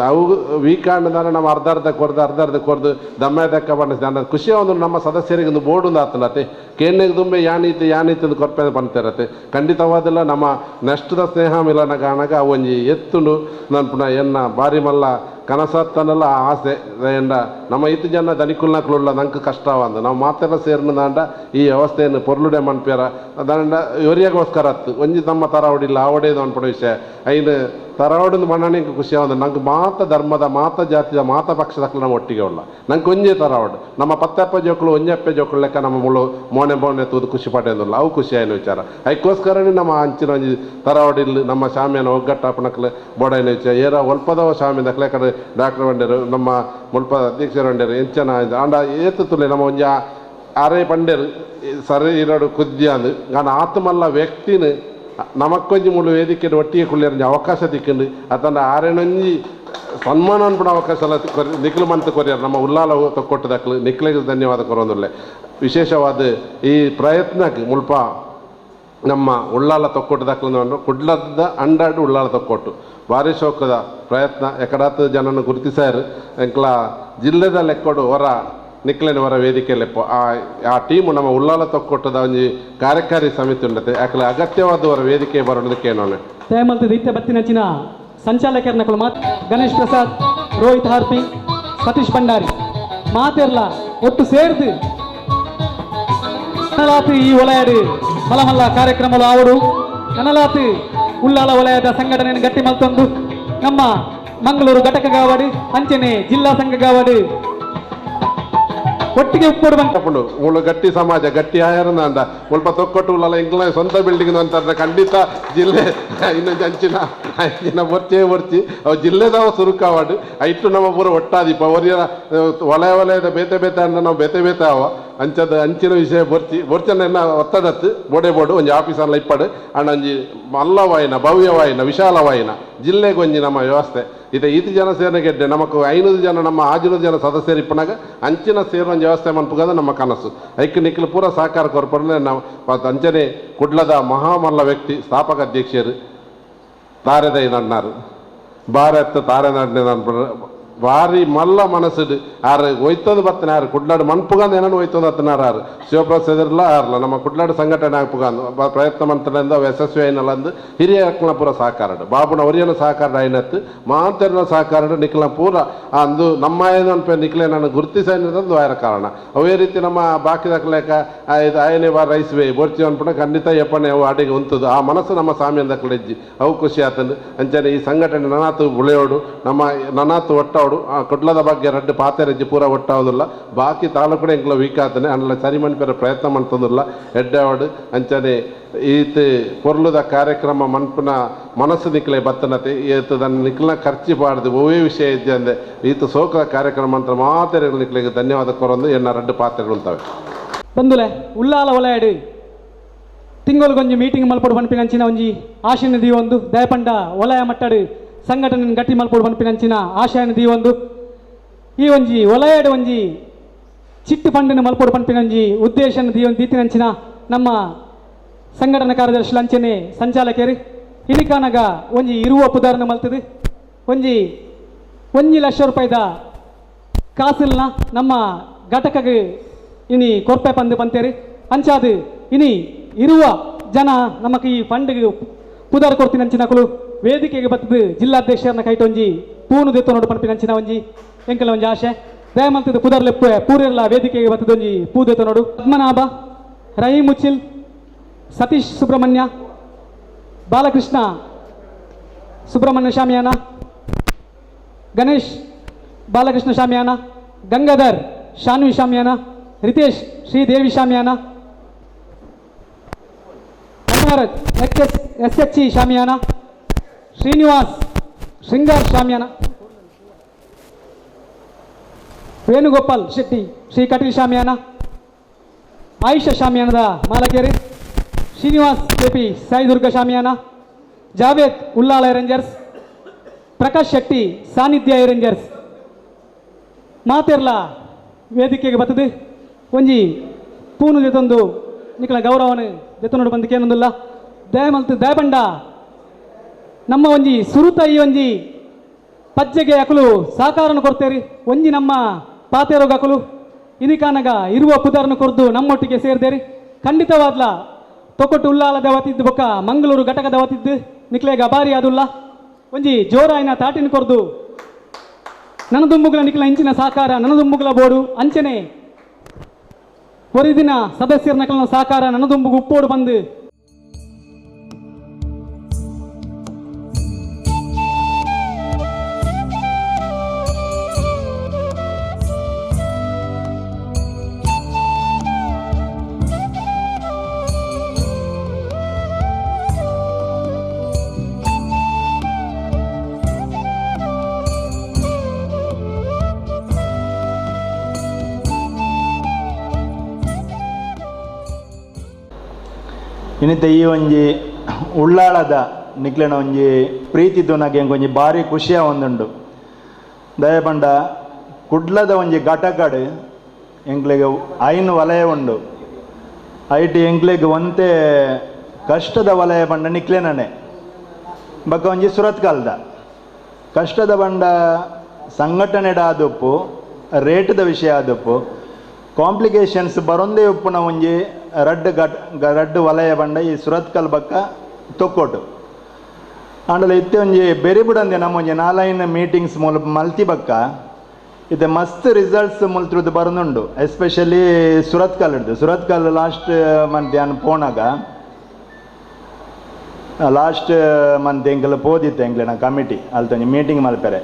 Speaker 6: ಅವು ವೀಕಾಂಡ ನಮ್ಮ ಅರ್ಧ ಅರ್ಧ ಕೊರ್ದು ಅರ್ಧ ಅರ್ಧ ಕೊರ್ದು ದಮ್ಮ ದಕ್ಕ ಬಣ್ಣ ದಾನ ಖುಷಿ ಒಂದು ನಮ್ಮ ಸದಸ್ಯರಿಗೆ ಒಂದು ಬೋರ್ಡ್ ಒಂದು ಆತನತೆ ಕೇನ್ನೆಗೆ ದುಂಬೆ ಯಾನೀತಿ ಯಾನೀತಿ ಅಂತ ಕೊರ್ಪೆ ಪಂತಿರತ್ತೆ. ಖಂಡಿತವಾದಲ್ಲ ನಮ್ಮ ನೆಕ್ಸ್ಟ್ದ ಸ್ನೇಹ ಮಿಲನ ಕಾಣಗ ಅವು ಒಂಜಿ ಎತ್ತುಂಡು ನನ್ನ ಪುನಃ ಎನ್ನ ಭಾರಿ ಮಲ್ಲ ಕನಸತ್ತನಲ್ಲ ಆಸೆ ಎಂಡ ನಮ್ಮ ಇತ್ತು ಜನ ದನಿಕುಲ್ನಕ್ಲುಳ್ಳ ನಂಗೆ ಕಷ್ಟವಂದು ನಾವು ಮಾತೆಲ್ಲ ಸೇರ್ನದಾಂಡ ಈ ವ್ಯವಸ್ಥೆಯನ್ನು ಪೊರ್ಲುಡೆ ಮನ್ಪೇರ ದಂಡ ಇವರಿಗೋಸ್ಕರ ಅತ್ತು ಒಂಜಿ ನಮ್ಮ ತರಾವಡಿಲ್ಲ ಆವಡೇದು ಅನ್ಪಡ ವಿಷಯ ಐನು ತರಾವಡಿಂದ ಮಣ್ಣನಿಗೆ ಖುಷಿ ಆವಂದು ನಂಗೆ ಮಾತ ಧರ್ಮದ ಮಾತ ಜಾತಿಯ ಮಾತ ಪಕ್ಷದ ನಮ್ಮ ಒಟ್ಟಿಗೆ ಉಳ್ಳ ನಂಗೆ ಒಂಜೇ ತರಾವಡು ನಮ್ಮ ಪತ್ತಪ್ಪ ಜೋಕುಲು ಒಂಜಪ್ಪ ಜೋಕುಲು ಲೆಕ್ಕ ನಮ್ಮ ಮುಳ್ಳು ಮೋನೆ ಮೋನೆ ತೂದು ಖುಷಿ ಪಡೆಯೋದಿಲ್ಲ ಅವು ಖುಷಿ ಆಯ್ನ ವಿಚಾರ. ಅದಕ್ಕೋಸ್ಕರನೇ ನಮ್ಮ ಅಂಚಿನ ಒಂಜಿ ತರಾವಡಿಲ್ಲ ನಮ್ಮ ಶಾಮಿಯನ್ನು ಒಗ್ಗಟ್ಟಾಪಣಕ್ಲೆ ಬೋಡೈನ ವಿಚಾರ ಏರ ಒಲ್ಪದವ ಶಾಮಿ ದಕ್ಲೆ ಕಡೆ ಡಾಕ್ಟರ್ ಬಂಡೇರು ನಮ್ಮ ಮುಲ್ಪ ಅಧ್ಯಕ್ಷರು ಬಂಡೇರು ಎಂಚನ ಆಂಡ ಏತು ತುಲೆ ನಮ್ಮ ಒಂಜಿ ಅರೆ ಪಂಡೇರು ಸರಿ ಇರೋಡು ಕುದ್ಯಾಂದು ನಾನು ಆತ್ಮಲ್ಲ ವ್ಯಕ್ತಿನ ನಮಕ್ಕೊಂಜಿ ಮುಳ್ಳು ವೇದಿಕೆ ಒಟ್ಟಿಗೆ ಕುಳ್ಳಿರಂಜಿ ಅವಕಾಶ ತಿಕ್ಕೊಂಡು ಅತಂಡ ಆರೆನೊಂಜಿ ಸನ್ಮಾನ ಅನ್ಪಡ ಅವಕಾಶ ಎಲ್ಲ ನಿಕ್ಲು ಮಂತ್ ಕೊರಿಯರ್ ನಮ್ಮ ಉಲ್ಲಾಲ ಕೊಟ್ಟದಕ್ಲು ನಿಕ್ಲಿಗೆ ಧನ್ಯವಾದ ಕೊರೋದಿಲ್ಲ. ವಿಶೇಷವಾದ ಈ ಪ್ರಯತ್ನಕ್ಕೆ ಮುಲ್ಪ ನಮ್ಮ ಉಳ್ಳಾಲ ತೊಕ್ಕೊಟ್ಟು ದಾಖಲು ಕುಡ್ಲದ ಅಂಡಾಡು ಉಳ್ಳಾಲ ತೊಕ್ಕೊಟ್ಟು ಭಾರಿ ಶೋಕದ ಪ್ರಯತ್ನ ಎಕಡಾತ ಜನನ ಗುರುತಿಸಾರು ಎಂಕ್ಲ ಜಿಲ್ಲೆದ ಲೆಕ್ಕೊಡು ಹೊರ ನಿಕ್ಲೆನ ಹೊರ ವೇದಿಕೆ ಲೆಪ್ಪು ಆ ಆ ಟೀಮು ನಮ್ಮ ಉಳ್ಳಾಲ ತೊಕ್ಕೊಟ್ಟದ ಒಂಜಿ ಕಾರ್ಯಕಾರಿ ಸಮಿತಿ ಉಂಡತೆ ಯಾಕಲೆ ಅಗತ್ಯವಾದ ಹೊರ ವೇದಿಕೆ ಬರೋದಕ್ಕೆ ಏನೋನೆ
Speaker 1: ದಯಮಲ್ತದ ಇತ್ತೆ ಬತ್ತಿನಂಚಿನ ಸಂಚಾಲಕರನಕುಲು ಮಾತ್ ಗಣೇಶ್ ಪ್ರಸಾದ್, ರೋಹಿತ್ ಹಾರ್ಪಿ, ಸತೀಶ್ ಭಂಡಾರಿ ಮಾತೆರ್ಲ ಒಟ್ಟು ಸೇರ್ದು ನನಲಾತಿ ಈ ವಲಯಡು ಮಲಮಲ್ಲ ಕಾರ್ಯಕ್ರಮಲು ಆವಡು ನನಲಾತಿ ಉಳ್ಳಾಲ ವಲಯದ ಸಂಘಟನೆಯನ್ನು ಗಟ್ಟಿ ಮಲ್ತೊಂದು ನಮ್ಮ ಮಂಗಳೂರು ಘಟಕ ಗಾವಡಿ ಅಂಚನೆ ಜಿಲ್ಲಾ ಸಂಘ ಗಾವಡಿ ಒಟ್ಟಿಗೆ ಉಪ್ಪೋಡು
Speaker 6: ಬಂದು ಮುಳು ಗಟ್ಟಿ ಸಮಾಜ ಗಟ್ಟಿ ಆಯರನ ಮುಲ್ಪ ತೊಕ್ಕೊಟ್ಟು ಉಳ್ಳಾಲ ಎಂಕ್ಲ ಸ್ವಂತ ಬಿಲ್ಡಿಂಗ್ ಅಂತಾರೆ ಖಂಡಿತ ಜಿಲ್ಲೆ ಇನ್ನೊಂದು ಅಂಚಿನ ಅಂಚಿನ ಬೊರ್ಚೇ ಬೊರ್ಚಿ ಅವು ಜಿಲ್ಲೆದವ ಸುರುಕಾವಾಡು ಐಟು ನಮ್ಮ ಪೂರ ಒಟ್ಟಾದಿಪ್ಪ ಒರಿಯ ವಲಯ ವಲಯದ ಬೇತೆ ಬೇತೆ ಅಂದ್ರೆ ನಾವು ಬೇತೆ ಬೇತೆ ಅವ ಅಂಚದ ಅಂಚಿನ ವಿಷಯ ಬೊರ್ಚಿ ಬೊರ್ಚನ ಒತ್ತಡತ್ತು ಬೋಡೆ ಬೋಡು ಒಂಜಿ ಆಫೀಸಲ್ಲ ಇಪ್ಪಡು ಅಂಡ್ ಒಂಜಿ ಮಲ್ಲವಾಯಿನ ಭವ್ಯವಾಯಿನ ವಿಶಾಲವಾಯಿನ ಜಿಲ್ಲೆಗೆ ಒಂಜಿ ನಮ್ಮ ವ್ಯವಸ್ಥೆ ಇದೆ. ಈತಿ ಜನ ಸೇರಿನ ಗೆಡ್ಡೆ ನಮಕ್ 500 ಜನ ನಮ್ಮ 600 ಜನ ಸದಸ್ಯರು ಇಪ್ಪನಾಗ ಅಂಚಿನ ಸೇರಿನ ವ್ಯವಸ್ಥೆ ಮನ್ಪುಗದ ನಮ್ಮ ಕನಸು. ಐಕ್ ನಿಕ್ಲು ಪೂರ ಸಹಕಾರ ಕೊರ್ಪಡನೆ ನಾವು ಅಂಚನೆ ಕುಡ್ಲದ ಮಹಾಮಲ್ಲ ವ್ಯಕ್ತಿ ಸ್ಥಾಪಕ ಅಧ್ಯಕ್ಷರು ತಾರೆದ ನನ್ನಾರು ಭಾರತ ತಾರೆ ನಡ್ನೆ ಭಾರಿ ಮಲ್ಲ ಮನಸ್ಸು ಆರು ಒಯ್ತದ ಬತ್ತನೆ ಆರು ಕುಡ್ಲಾಡು ಮನ್ಪುಗಂದು ಏನೋ ಒಯ್ತದ ಹತ್ತನಾರು ಆರು ಶಿವಪ್ರಸಾದರ್ಲ ಆರ್ಲ ನಮ್ಮ ಕುಡ್ಲಾಡು ಸಂಘಟನೆ ಆಪುಗಂದು ಪ್ರಯತ್ನ ಮಂತ್ರದಿಂದ ಯಶಸ್ವಿ అయినಲ್ಲ ಅಂದು ಹಿರಿಯ ಪೂರ ಸಹಕಾರ ಬಾಬುನ ಒರಿಯನ ಸಹಕಾರ అయినತ್ತು ಮಾಂತರನ ಸಹಕಾರ ನಿಖಲ ಪೂರ ಅಂದು ನಮ್ಮ ಏನನ್ಪೆ ನಿಖಲೆ ನಾನು ಗುರುತಿಸೈನದಂದು ಆಯರ ಕಾರಣ. ಅವೇ ರೀತಿ ನಮ್ಮ ಬಾಕಿ ದಾಖಲೇಕ ಇದು ಆಯನೇ ಬಾರ್ ರೈಸ್ ವೇ ಬೋರ್ಚಿ ಅನ್ಪುಣ ಖಂಡಿತ ಯಪ್ಪನೆ ಅವು ಅಡಿಗೆ ಉಂತದು ಆ ಮನಸ್ಸು ನಮ್ಮ ಸಾಮ್ಯ ದಾಖಲೆಜ್ಜಿ ಅವು ಖುಷಿ ಆತಂದು ಅಂಚನೆ ಈ ಸಂಘಟನೆ ನನಾತು ಬುಳೆಯೋಡು ನಮ್ಮ ನನಾತು ಒಟ್ಟವಡು ಕುಡ್ಲದ ಬಗ್ಗೆ ರಡ್ಡು ಪಾತೆರಜ್ಜಿ ಪೂರ ಒಟ್ಟಾವುದಿಲ್ಲ ಬಾಕಿ ತಾಲೂಕು ಎಂಕ್ಲ ವೀಕ್ ಆತನೆ ಅಂಡ್ಲ ಸರಿ ಮನ್ಪೆರ ಪ್ರಯತ್ನ ಮಂತಂದಿಲ್ಲ ಎಡ್ಡಾವಡು ಅಂಚನೆ ಈತ ಪೊರ್ಲುದ ಕಾರ್ಯಕ್ರಮ ಮನ್ಪುನ ಮನಸ್ಸು ನಿಕ್ಲೆ ಬತ್ತನತೆ ಈತ ದನ್ನ ನಿಕ್ಲ ಖರ್ಚು ಪಾಡ್ದು ಒವೇ ವಿಷಯ ಇದ್ದೆ ಅಂದೆ ಈತ ಸೋಕದ ಕಾರ್ಯಕ್ರಮ ಅಂತ ಮಾತೆರೆಗಳು ನಿಕ್ಲೆಗೆ ಧನ್ಯವಾದ ಕೊರೊಂದು ಎನ್ನ ರಡ್ಡು ಪಾತ್ರೆಗಳು ಉಂತವೆ.
Speaker 1: ಬಂದುಲೆ ಉಳ್ಳಾಲ ವಲಯಡು ತಿಂಗೊಲ್ಗೊಂಜಿ ಮೀಟಿಂಗ್ ಮಲ್ಪೊಡು ಪನ್ಪಿನಂಚಿನ ಒಂಜಿ ಆಶೆನ ದೀವೊಂದು ದಯಪಂಡ ವಲಯ ಮಟ್ಟಡು ಸಂಘಟನೆ ಗಟ್ಟಿ ಮಲ್ಪೊಡು ಪನ್ಪಿನಂಚಿನ ಆಶಯನ ದೀವೊಂದು ಈ ಒಂಜಿ ವಲಯಡು ಒಂಜಿ ಚಿಟ್ಟು ಫಂಡನ್ನು ಮಲ್ಪೊಡು ಪನ್ಪಿನಂಜಿ ಉದ್ದೇಶನ ದೀವೊಂದು ದೀತಿನಂಚಿನ ನಮ್ಮ ಸಂಘಟನಾ ಕಾರ್ಯದರ್ಶಿ ಅಂಚನೆ ಸಂಚಾಲಕರು ಇನಿಕಾನಗ ಒಂಜಿ ಇರುವ ಪುದಾರನ ಮಲ್ತದೆ ಒಂಜಿ 1 ಲಕ್ಷ ರೂಪಾಯಿದ ಕಾಸಿಲ್ನ ನಮ್ಮ ಘಟಕಗೆ ಇನಿ ಕೊರ್ಪೆ ಪಂದು ಪಂತೇರಿ ಅಂಚಾದು ಇನಿ ಇರುವ ಜನ ನಮಕ್ ಈ ಫಂಡ್ಗೆ ಪುದಾರ್ ಕೊಡ್ತಿನಂಚಿನಕುಲು ವೇದಿಕೆಗೆ ಬತ್ತದು ಜಿಲ್ಲಾಧ್ಯಕ್ಷರನ್ನ ಕೈಟೊಂಜಿ ಪೂನು ದೆತ್ತೊನೋಡು ಪನ್ಪಿನಂಚಿನ ಒಂಜಿ ಎಂಕಲ ಒಂಜಿ ಆಶೆ ದಯಮಲ್ತದ ಪುದರ್ ಲೆಪ್ಪು ಪೂರೆಲ್ಲ ವೇದಿಕೆಗೆ ಬತ್ತದೊಂಜಿ ಪೂ ದೆತ್ತೊನೋಡು. ಪದ್ಮನಾಭ, ರಹೀಂ ಮುಚಿಲ್, ಸತೀಶ್ ಸುಬ್ರಹ್ಮಣ್ಯ, ಬಾಲಕೃಷ್ಣ ಸುಬ್ರಹ್ಮಣ್ಯ ಶಾಮಿಯಾನ, ಗಣೇಶ್ ಬಾಲಕೃಷ್ಣ ಶಾಮಿಯಾನ, ಗಂಗಾಧರ್ ಶಾನ್ವಿ ಶಾಮಿಯಾನ, ರಿತೇಶ್ ಶ್ರೀದೇವಿ ಶಾಮಿಯಾನ, ಮನೋಹರ್ S H E ಶಾಮಿಯಾನ, ಶ್ರೀನಿವಾಸ್ ಶೃಂಗಾರ್ ಶಾಮಿಯಾನ, ವೇಣುಗೋಪಾಲ್ ಶೆಟ್ಟಿ ಶ್ರೀ ಕಟೀಲ್ ಶಾಮಿಯಾನ, ಆಯುಷ ಶಾಮಿಯಾನದ ಮಾಲಕೇರಿ, ಶ್ರೀನಿವಾಸ್ ಕೆಪಿ ಸಾಯಿದುರ್ಗ ಶಾಮಿಯಾನ, ಜಾವೇದ್ ಉಲ್ಲಾಳ ರೇಂಜರ್ಸ್, ಪ್ರಕಾಶ್ ಶೆಟ್ಟಿ ಸಾನ್ನಿಧ್ಯ ರೇಂಜರ್ಸ್ ಮಾತೆರ್ಲ ವೇದಿಕೆಗೆ ಬರ್ತದೆ ಒಂಜಿ ಪೂನು ಜೊತೊಂದು ನಿಕಲ ಗೌರವನ ಜೊತೆ ಬಂದಕ್ಕೆ ಏನೊಂದಿಲ್ಲ ದಯಮಲ್ತು ದಯಬಂಡ ನಮ್ಮ ಒಂಜಿ ಸುರುತ ಈ ಒಂಜಿ ಪಜ್ಜೆಗೆ ಅಕಲು ಸಹಕಾರನ ಕೊಡ್ತೇರಿ ಒಂಜಿ ನಮ್ಮ ಪಾತೇರೋಗ ಅಕಲು ಇನಿಕಾನಗ ಇರುವ ಪುದಾರನ ಕೊರ್ದು ನಮ್ಮೊಟ್ಟಿಗೆ ಸೇರ್ದೇರಿ ಖಂಡಿತವಾದ್ಲ ತೊಕೊಟ್ಟು ಉಲ್ಲಾಲದ ವತಿದ್ದು ಬೊಕ್ಕ ಮಂಗಳೂರು ಘಟಕದ ವತಿದ್ದು ನಿಕ್ಲೆಗ ಅಬಾರಿ ಆದುಲ್ಲ ಒಂಜಿ ಜೋರಾಯಿನ ತಾಟಿನ ಕೊರ್ದು ನನದುಂಬುಗಳ ನಿಕ್ಲ ಇಂಚಿನ ಸಹಕಾರ ನನದುಂಬುಗಳ ಬೋಡು ಅಂಚನೆ ಒರಿದಿನ ಸದಸ್ಯರ ನಕಲನ ಸಹಕಾರ ನನದುಂಬುಗು ಉಪ್ಪೋಡು ಬಂದು
Speaker 2: ಇನ್ನಿತ ಈ ಒಂಜಿ ಉಳ್ಳಾಳದ ನಿಕ್ಲೆನ ಒಂಜಿ ಪ್ರೀತಿ ತುನಗೆ ಒಂಜಿ ಭಾರಿ ಖುಷಿಯ ಒಂದುಂಡು ದಯಪಂಡ ಕುಡ್ಲದ ಒಂಜಿ ಘಟಕಡು ಎಂಕ್ಲೆಗೆ 5 ವಲಯ ಉಂಡು ಐಟ್ ಎಂಕ್ಲೆಗ್ ಒಂತೆ ಕಷ್ಟದ ವಲಯ ಬಂಡ ನಿಕ್ಲೆನನೆ ಬೊಕ್ಕ ಒಂಜಿ ಸುರತ್ಕಲ್ದ ಕಷ್ಟದ ಬಂಡ ಸಂಘಟನೆಡ ಆದುಪ್ಪು ರೇಟ್ದ ವಿಷಯ ಆದುಪ್ಪು ಕಾಂಪ್ಲಿಕೇಶನ್ಸ್ ಬರೊಂದೇ ಉಪ್ಪುನ ಒಂಜಿ ರಡ್ಡು ರಡ್ಡು ವಲಯ ಬಂಡ ಈ ಸುರತ್ಕಲ್ ಬಕ್ಕ ತೊಕ್ಕೋಟು ಆಂಡಲ ಇತ್ತೆ ಒಂಜಿ ಬೆರಿಬುಡಂದೆ ನಮ್ಮ ಒಂಜಿ ನಾಲೈನ್ ಮೀಟಿಂಗ್ಸ್ ಮೂಲ ಮಲ್ತಿ ಬಕ್ಕ ಇತ್ತೆ ಮಸ್ತ್ ರಿಸಲ್ಟ್ಸ್ ಮುಲ್ತುದು ಬರೊಂದುಂಡು ಎಸ್ಪೆಷಲಿ ಸುರತ್ಕಲ್ ಹಿಡ್ದು ಸುರತ್ಕಲ್ ಲಾಸ್ಟ್ ಮಂತ್ ಯಾನ್ ಪೋನಾಗ ಲಾಸ್ಟ್ ಮಂತ್ ಎಂಕಲ್ ಪೋದಿತ್ತು ಎಂಕ್ಲೆನ ಕಮಿಟಿ ಅಲ್ತೊಂಜಿ ಮೀಟಿಂಗ್ ಮಲ್ಪೆರೆ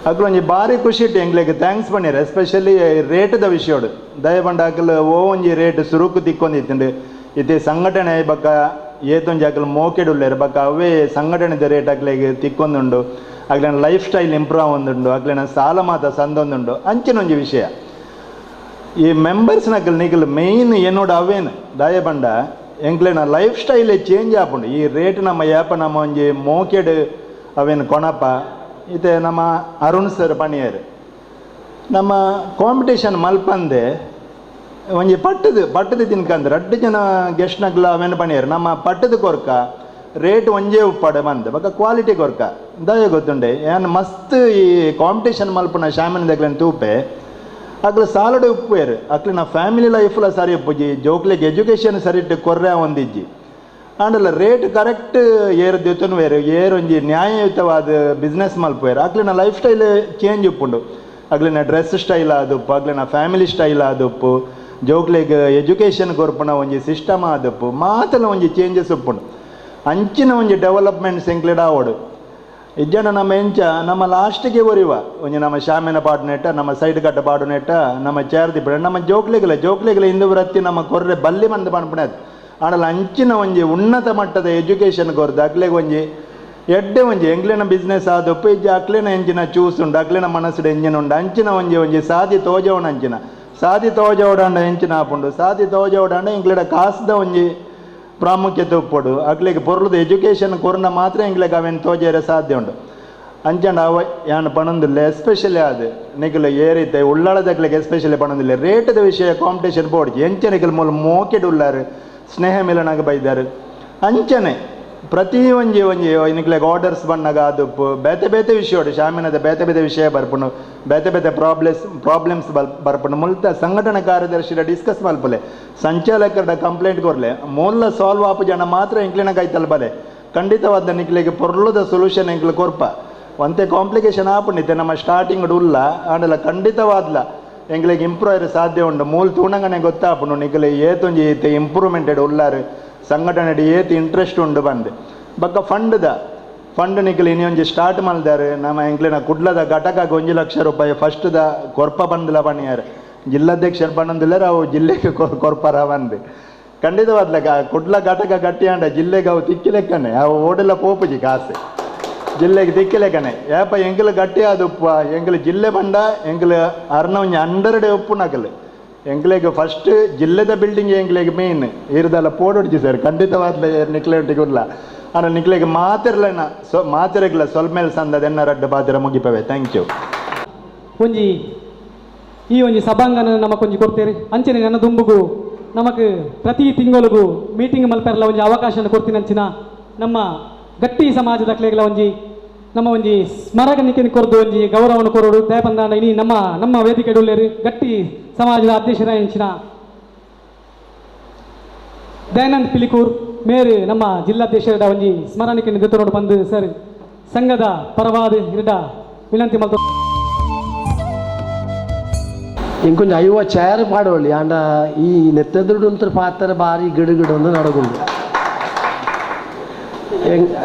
Speaker 2: ಅಕ್ಲು ಒಂಜಿ ಭಾರಿ ಖುಷಿ ಇಟ್ಟು ಎಂಕ್ಲೆಗ್ thanks ಪನ್ನೆರ್ ಎಸ್ಪೆಷಲಿ ರೇಟ್ದ ವಿಷಯಡು ದಯಪಂಡ ಅಕ್ಲು ಓ ಒಂಜಿ ರೇಟ್ ಸುರುಕು ತಿಕ್ಕೊಂದಿತ್ತುಂಡು ಇತ್ತೆ ಸಂಘಟನೆ ಬಕ್ಕ ಏತೊಂಜಿ ಅಕ್ಲು ಮೋಕೆಡುಲ್ಲೆರ್ ಬಕ್ಕ ಅವೇ ಸಂಘಟನೆದ ರೇಟ್ ಅಕ್ಲೆಗ್ ತಿಕ್ಕೊಂದುಂಡು ಅಕ್ಲೆನ life style improve ಆವೊಂದುಂಡು ಅಕ್ಲೆನ ಸಾಲ ಮಾತ ಸಂದೊಂದುಂಡು ಅಂಚಿನ ಒಂಜಿ ವಿಷಯ ಈ ಮೆಂಬರ್ಸ್ನಕಲ್ ನಿಕಲ್ ಮೇಯ್ನ್ ಎನ್ನೋಡು ಅವೇನು ದಯಪಂಡ ಎಂಕ್ಲೆನ life style change ಆಪುಂಡು ಈ ರೇಟ್ ನಮ್ಮ ಯಾಪ ನಮ್ಮ ಒಂಜಿ ಮೋಕೆಡ್ ಅವೇನು ಕೊಣಪ ಇತ್ತೆ ನಮ್ಮ ಅರುಣ್ ಸರ್ ಪಣಿಯರ್ ನಮ್ಮ ಕಾಂಪಿಟೇಷನ್ ಮಲ್ಪಂದೆ ಒಂಜಿ ಪಟ್ಟದು ಪಟ್ಟದು ತಿನ್ಕಂದು ರಡ್ಡು ಜನ ಗೆಸ್ಟ್ನಗ್ಲ ಅವೇನು ಪಣಿಯರ್ ನಮ್ಮ ಪಟ್ಟದ ಕೊರ್ಕ ರೇಟ್ ಒಂಜೇ ಉಪ್ಪಾಡೆ ಬಂದು ಬೊಕ್ಕ ಕ್ವಾಲಿಟಿ ಕೊರ್ಕ ದಯ ಗೊತ್ತುಂಡೆ ಏನ್ ಮಸ್ತ್ ಈ ಕಾಂಪಿಟೇಷನ್ ಮಲ್ಪುನ ಶಾಮಿನ ದಕ್ಲೆನ್ ತೂಪೆ ಅಕ್ಲು ಸಾಲಡ್ ಉಪ್ಪುವೆರ್ ಅಕ್ಲಿನ ಫ್ಯಾಮಿಲಿ ಲೈಫ್ಲ ಸರಿ ಉಪ್ಪುಜಿ ಜೋಕ್ಲೆಗ್ ಎಜುಕೇಷನ್ ಸರಿಟ್ ಕೊರ್ರೆ ಒಂದಿಜ್ಜಿ ಆಂಡಲ ರೇಟ್ ಕರೆಕ್ಟ್ ಏರ್ ದೆತೊನುವೆರ್ ಏರ್ ಒಂಜಿ ನ್ಯಾಯಯುತವಾದ ಬಿಸ್ನೆಸ್ ಮಲ್ಪುವೆರ್ ಅಕ್ಲಿನ life style change ಉಪ್ಪುಂಡು ಅಕ್ಲಿನ ಡ್ರೆಸ್ ಸ್ಟೈಲ್ ಆದುಪ್ಪು ಅಕ್ಲಿನ ಫ್ಯಾಮಿಲಿ ಸ್ಟೈಲ್ ಆದುಪ್ಪು ಜೋಕ್ಲೆಗ್ ಎಜುಕೇಷನ್ ಕೊರ್ಪುನ ಒಂಜಿ ಸಿಸ್ಟಮ್ ಆದುಪ್ಪು ಮಾತಲ ಒಂಜಿ ಚೇಂಜಸ್ ಉಪ್ಪುಂಡು ಅಂಚಿನ ಒಂಜಿ ಡೆವಲಪ್ಮೆಂಟ್ಸ್ ಎಂಕ್ಲೆಡ್ ಆವೊಡು ಇಜ್ಜಂಡ ನಮ್ಮ ಎಂಚ ನಮ್ಮ ಲಾಸ್ಟಿಗೆ ಒರಿವ ಒಂಜಿ ನಮ್ಮ ಶಾಮಿನ ಪಾಡುನೆಟ್ಟ ನಮ್ಮ ಸೈಡ್ ಕಟ್ಟ ಪಾಡುನೆಟ್ಟ ನಮ್ಮ ಚೇರ್ದಿಪ್ಪಡ ನಮ್ಮ ಜೋಕ್ಲೆಗ್ಲ ಜೋಕ್ಲೆಗ್ಲ ಹಿಂದೂ ವೃತ್ತಿ ನಮ್ಮ ಕೊರ್ರೆ ಬಲ್ಲಿ ಬಂದು ಪನ್ಪುನದು ಆಂಡಲ ಅಂಚಿನ ಒಂಜಿ ಉನ್ನತ ಮಟ್ಟದ ಎಜುಕೇಷನ್ ಕೊರ್ದು ಅಕ್ಲೆಗ್ ಒಂಜಿ ಎಡ್ಡೆ ಒಂಜಿ ಎಂಕ್ಲೆನ ಬಿಸ್ನೆಸ್ ಆದೊಪ್ಪು ಇಜ್ಜಿ ಅಕ್ಲೆನ ಎಂಚಿನ ಚೂಸ್ ಉಂಡು ಅಕ್ಲೆನ ಮನಸ್ಸುಡು ಎಂಜಿನ ಉಂಡು ಅಂಚಿನ ಒಂಜಿ ಒಂಜಿ ಸಾದಿ ತೋಜವಣ ಅಂಚಿನ ಸಾದಿ ತೋಜವಡಾಂಡ ಎಂಚಿನ ಆಪುಂಡು ಸಾದಿ ತೋಜವಡಾಂಡ ಎಂಕ್ಲೆಡ ಕಾಸ್ದ ಒಂಜಿ ಪ್ರಾಮುಖ್ಯತೆ ಉಪ್ಪೊಡು ಅಕ್ಲೆಗ್ ಪೊರ್ಲುದ ಎಜುಕೇಷನ್ ಕೊರ್ನ ಮಾತ್ರ ಎಂಕ್ಲೆಗ್ ಅವೇನು ತೋಜೆರೆ ಸಾಧ್ಯ ಉಂಡು ಅಂಚಂಡ ಅವ ಯಾನ್ ಪನೊಂದುಲ್ಲೆ ಎಸ್ಪೆಷಲಿ ಅದು ನಿಕುಲು ಏರಿತ್ತೆ ಉಳ್ಳಾಳದಕ್ಲೆಗ್ ಎಸ್ಪೆಷಲಿ ಪನೊಂದುಲ್ಲೆ ರೇಟ್ದ ವಿಷಯ ಕಾಂಪಿಟೇಷನ್ ಬೋಡ್ಚಿ ಎಂಚ ನಿಕುಲು ಮೂಲು ಮೋಕೆಡ್ ಉಲ್ಲಾರು ಸ್ನೇಹ ಮಿಲನಾಗ ಬೈದಾರು ಅಂಚನೆ ಪ್ರತಿ ಒಂಜಿ ಒಂಜಿ ನಿಕ್ಲೆಗ್ ಆರ್ಡರ್ಸ್ ಬಣ್ಣಗ ಆದುಪ್ಪು ಬೇತೆ ಬೇತೆ ವಿಷಯ ಶಾಮಿನದ ಬೇತೆ ಬೇತೆ ವಿಷಯ ಬರ್ಪುಂಡು ಬೇತೆ ಬೇತೆ ಪ್ರಾಬ್ಲಮ್ಸ್ ಬರ್ಪುಂಡು ಮುಲ್ತ ಸಂಘಟನಾ ಕಾರ್ಯದರ್ಶಿಡ ಡಿಸ್ಕಸ್ ಮಲ್ಪುಲೆ ಸಂಚಾಲಕರ ಕಂಪ್ಲೇಂಟ್ ಕೊರ್ಲೆ ಮೂಲ ಸಾಲ್ವ್ ಆಪು ಜನ ಮಾತ್ರ ಎಂಕ್ಲೆನ ಕೈತಲ್ ಬಲೆ ಖಂಡಿತವಾದ ನಿಕ್ಲೆಗ್ ಪೊರ್ಲುದ ಸೊಲ್ಯೂಷನ್ ಎಂಕ್ಲು ಕೊರ್ಪ ಒಂತೆ ಕಾಂಪ್ಲಿಕೇಶನ್ ಆಪುಂಡಿತ್ತೆ ನಮ್ಮ ಸ್ಟಾರ್ಟಿಂಗ್ ಉಲ್ಲ ಆಂಡಲ ಖಂಡಿತವಾದ್ಲ ಎಂಕ್ಲೆಗ್ ಇಂಪ್ರೂವ್ ಆಯ್ರೆ ಸಾಧ್ಯ ಉಂಡು ಮೂಲ ತೂಣಂಗನೆ ಗೊತ್ತಾಪುಂಡು ನಿಕ್ಲೆ ಏತೊಂಜಿ ಇತ್ತೆ ಇಂಪ್ರೂವ್ಮೆಂಟೆಡ್ ಉಲ್ಲಾರು ಸಂಘಟನೆ ಏತ್ ಇಂಟ್ರೆಸ್ಟ್ ಉಂಡು ಬಂದು ಬೊಕ್ಕ ಫಂಡ್ದ ಫಂಡ್ ನಿಕಲ್ ಇನ್ನೊಂಜಿ ಸ್ಟಾರ್ಟ್ ಮಲ್ದಾರು ನಮ್ಮ ಎಂಕ್ಲೆನ ಕುಡ್ಲದ ಘಟಕಕ್ಕೆ 1 ಲಕ್ಷ ರೂಪಾಯಿ ಫಸ್ಟ್ದ ಕೊರ್ಪ ಬಂದಿಲ್ಲ ಬನ್ನಿಯಾರು ಜಿಲ್ಲಾಧ್ಯಕ್ಷರು ಬಂದಿಲ್ಲರು ಅವು ಜಿಲ್ಲೆಗೆ ಕೊರ್ಪರ ಬಂದು ಖಂಡಿತವಾದ್ಲಕ್ಕ ಕುಡ್ಲ ಘಟಕ ಗಟ್ಟಿಯಾಂಡ ಜಿಲ್ಲೆಗೆ ಅವು ತಿಕ್ಕಿಲೆಕ್ಕನೆ ಅವು ಓಡೆಲ್ಲ ಪೋಪುಜಿ ಕಾಸು ಜಿಲ್ಲೆಗೆ ತಿಕ್ಕಿಲೆಕ್ಕನೆ ಏಪ ಎಂಕಲು ಗಟ್ಟಿ ಆದುಪ್ಪ ಎಂಕಲು ಜಿಲ್ಲೆ ಬಂಡ ಎಂಕಲು ಅರ್ನ ಒಂಜಿ ಅಂಡರ್ಡೆ ಉಪ್ಪು ನಕಲು ಎಂಕ್ಲೆಗ್ ಫಸ್ಟ್ ಜಿಲ್ಲೆದ ಬಿಲ್ಡಿಂಗ್ ಎಂಕ್ಲೆಗ್ ಮೇನ್ ಇರ್ದಲ್ಲ ಪೋಡೊಡ್ಜಿ ಸರ್ ಖಂಡಿತವಾದ್ಲ ನಿಕ್ಲೆ ಉಲ್ಲ ಆಂಡ ನಿಕ್ಲೆಗ್ ಮಾತಿರ್ಲೆನ ಸೊ ಮಾತಿರಗ್ಲ ಸೊಲ್ಮೇಲ್ ಸಂದದ ಎನ್ನ ರಡ್ಡು ಪಾತಿರ ಮುಗಿಪವೆ. Thank you.
Speaker 1: ಒಂಜಿ ಈ ಒಂಜಿ ಸಭಾಂಗನ ನಮಕ್ ಒಂಜಿ ಕೊಡ್ತೇರಿ ಅಂಚನೆ ನನ್ನ ದುಂಬುಗು ನಮಕ್ ಪ್ರತಿ ತಿಂಗಳಿಗೂ ಮೀಟಿಂಗ್ ಮಲ್ಪೆರ್ಲ ಒಂಜಿ ಅವಕಾಶನ ಕೊಡ್ತೀನಿ ಅಂಚಿನ ನಮ್ಮ ಗಟ್ಟಿ ಸಮಾಜದ ಕ್ಲೇಗ್ಲ ಒಂಜಿ ನಮ್ಮ ಒಂಜಿ ಸ್ಮರಕನಿಕೆ ಕೊರ್ದು ಒಂಜಿ ಗೌರವವನ್ನು ಕೊರಡು ದಯಪಂದಾಂಡ ಇನಿ ನಮ್ಮ ನಮ್ಮ ವೇದಿಕೆ ಉಲ್ಲೇರು ಗಟ್ಟಿ ಸಮಾಜದ ಅಧ್ಯಕ್ಷರ ಎಂಚಿನ ದಯಾನಂದ್ ಪಿಲಿಕೂರ್ ಮೇರು ನಮ್ಮ ಜಿಲ್ಲಾಧ್ಯಕ್ಷರ ಒಂಜಿ ಸ್ಮರಣಿಕೆ ದೆತ್ತೊಂಡು ಬಂದು ಸರ್ ಸಂಘದ ಪರವಾದ ಇರಡ ವಿನಂತಿ ಮಲ್ತ
Speaker 7: ಇಂಕೊಂಜ ಐವ ಚೇರ್ ಪಾಡೋಳಿ ಆಂಡ ಈ ನೆತ್ತೆದುಡು ಪಾತ್ರ ಬಾರಿ ಗಿಡ ಗಿಡ ನಡಗುಂಡು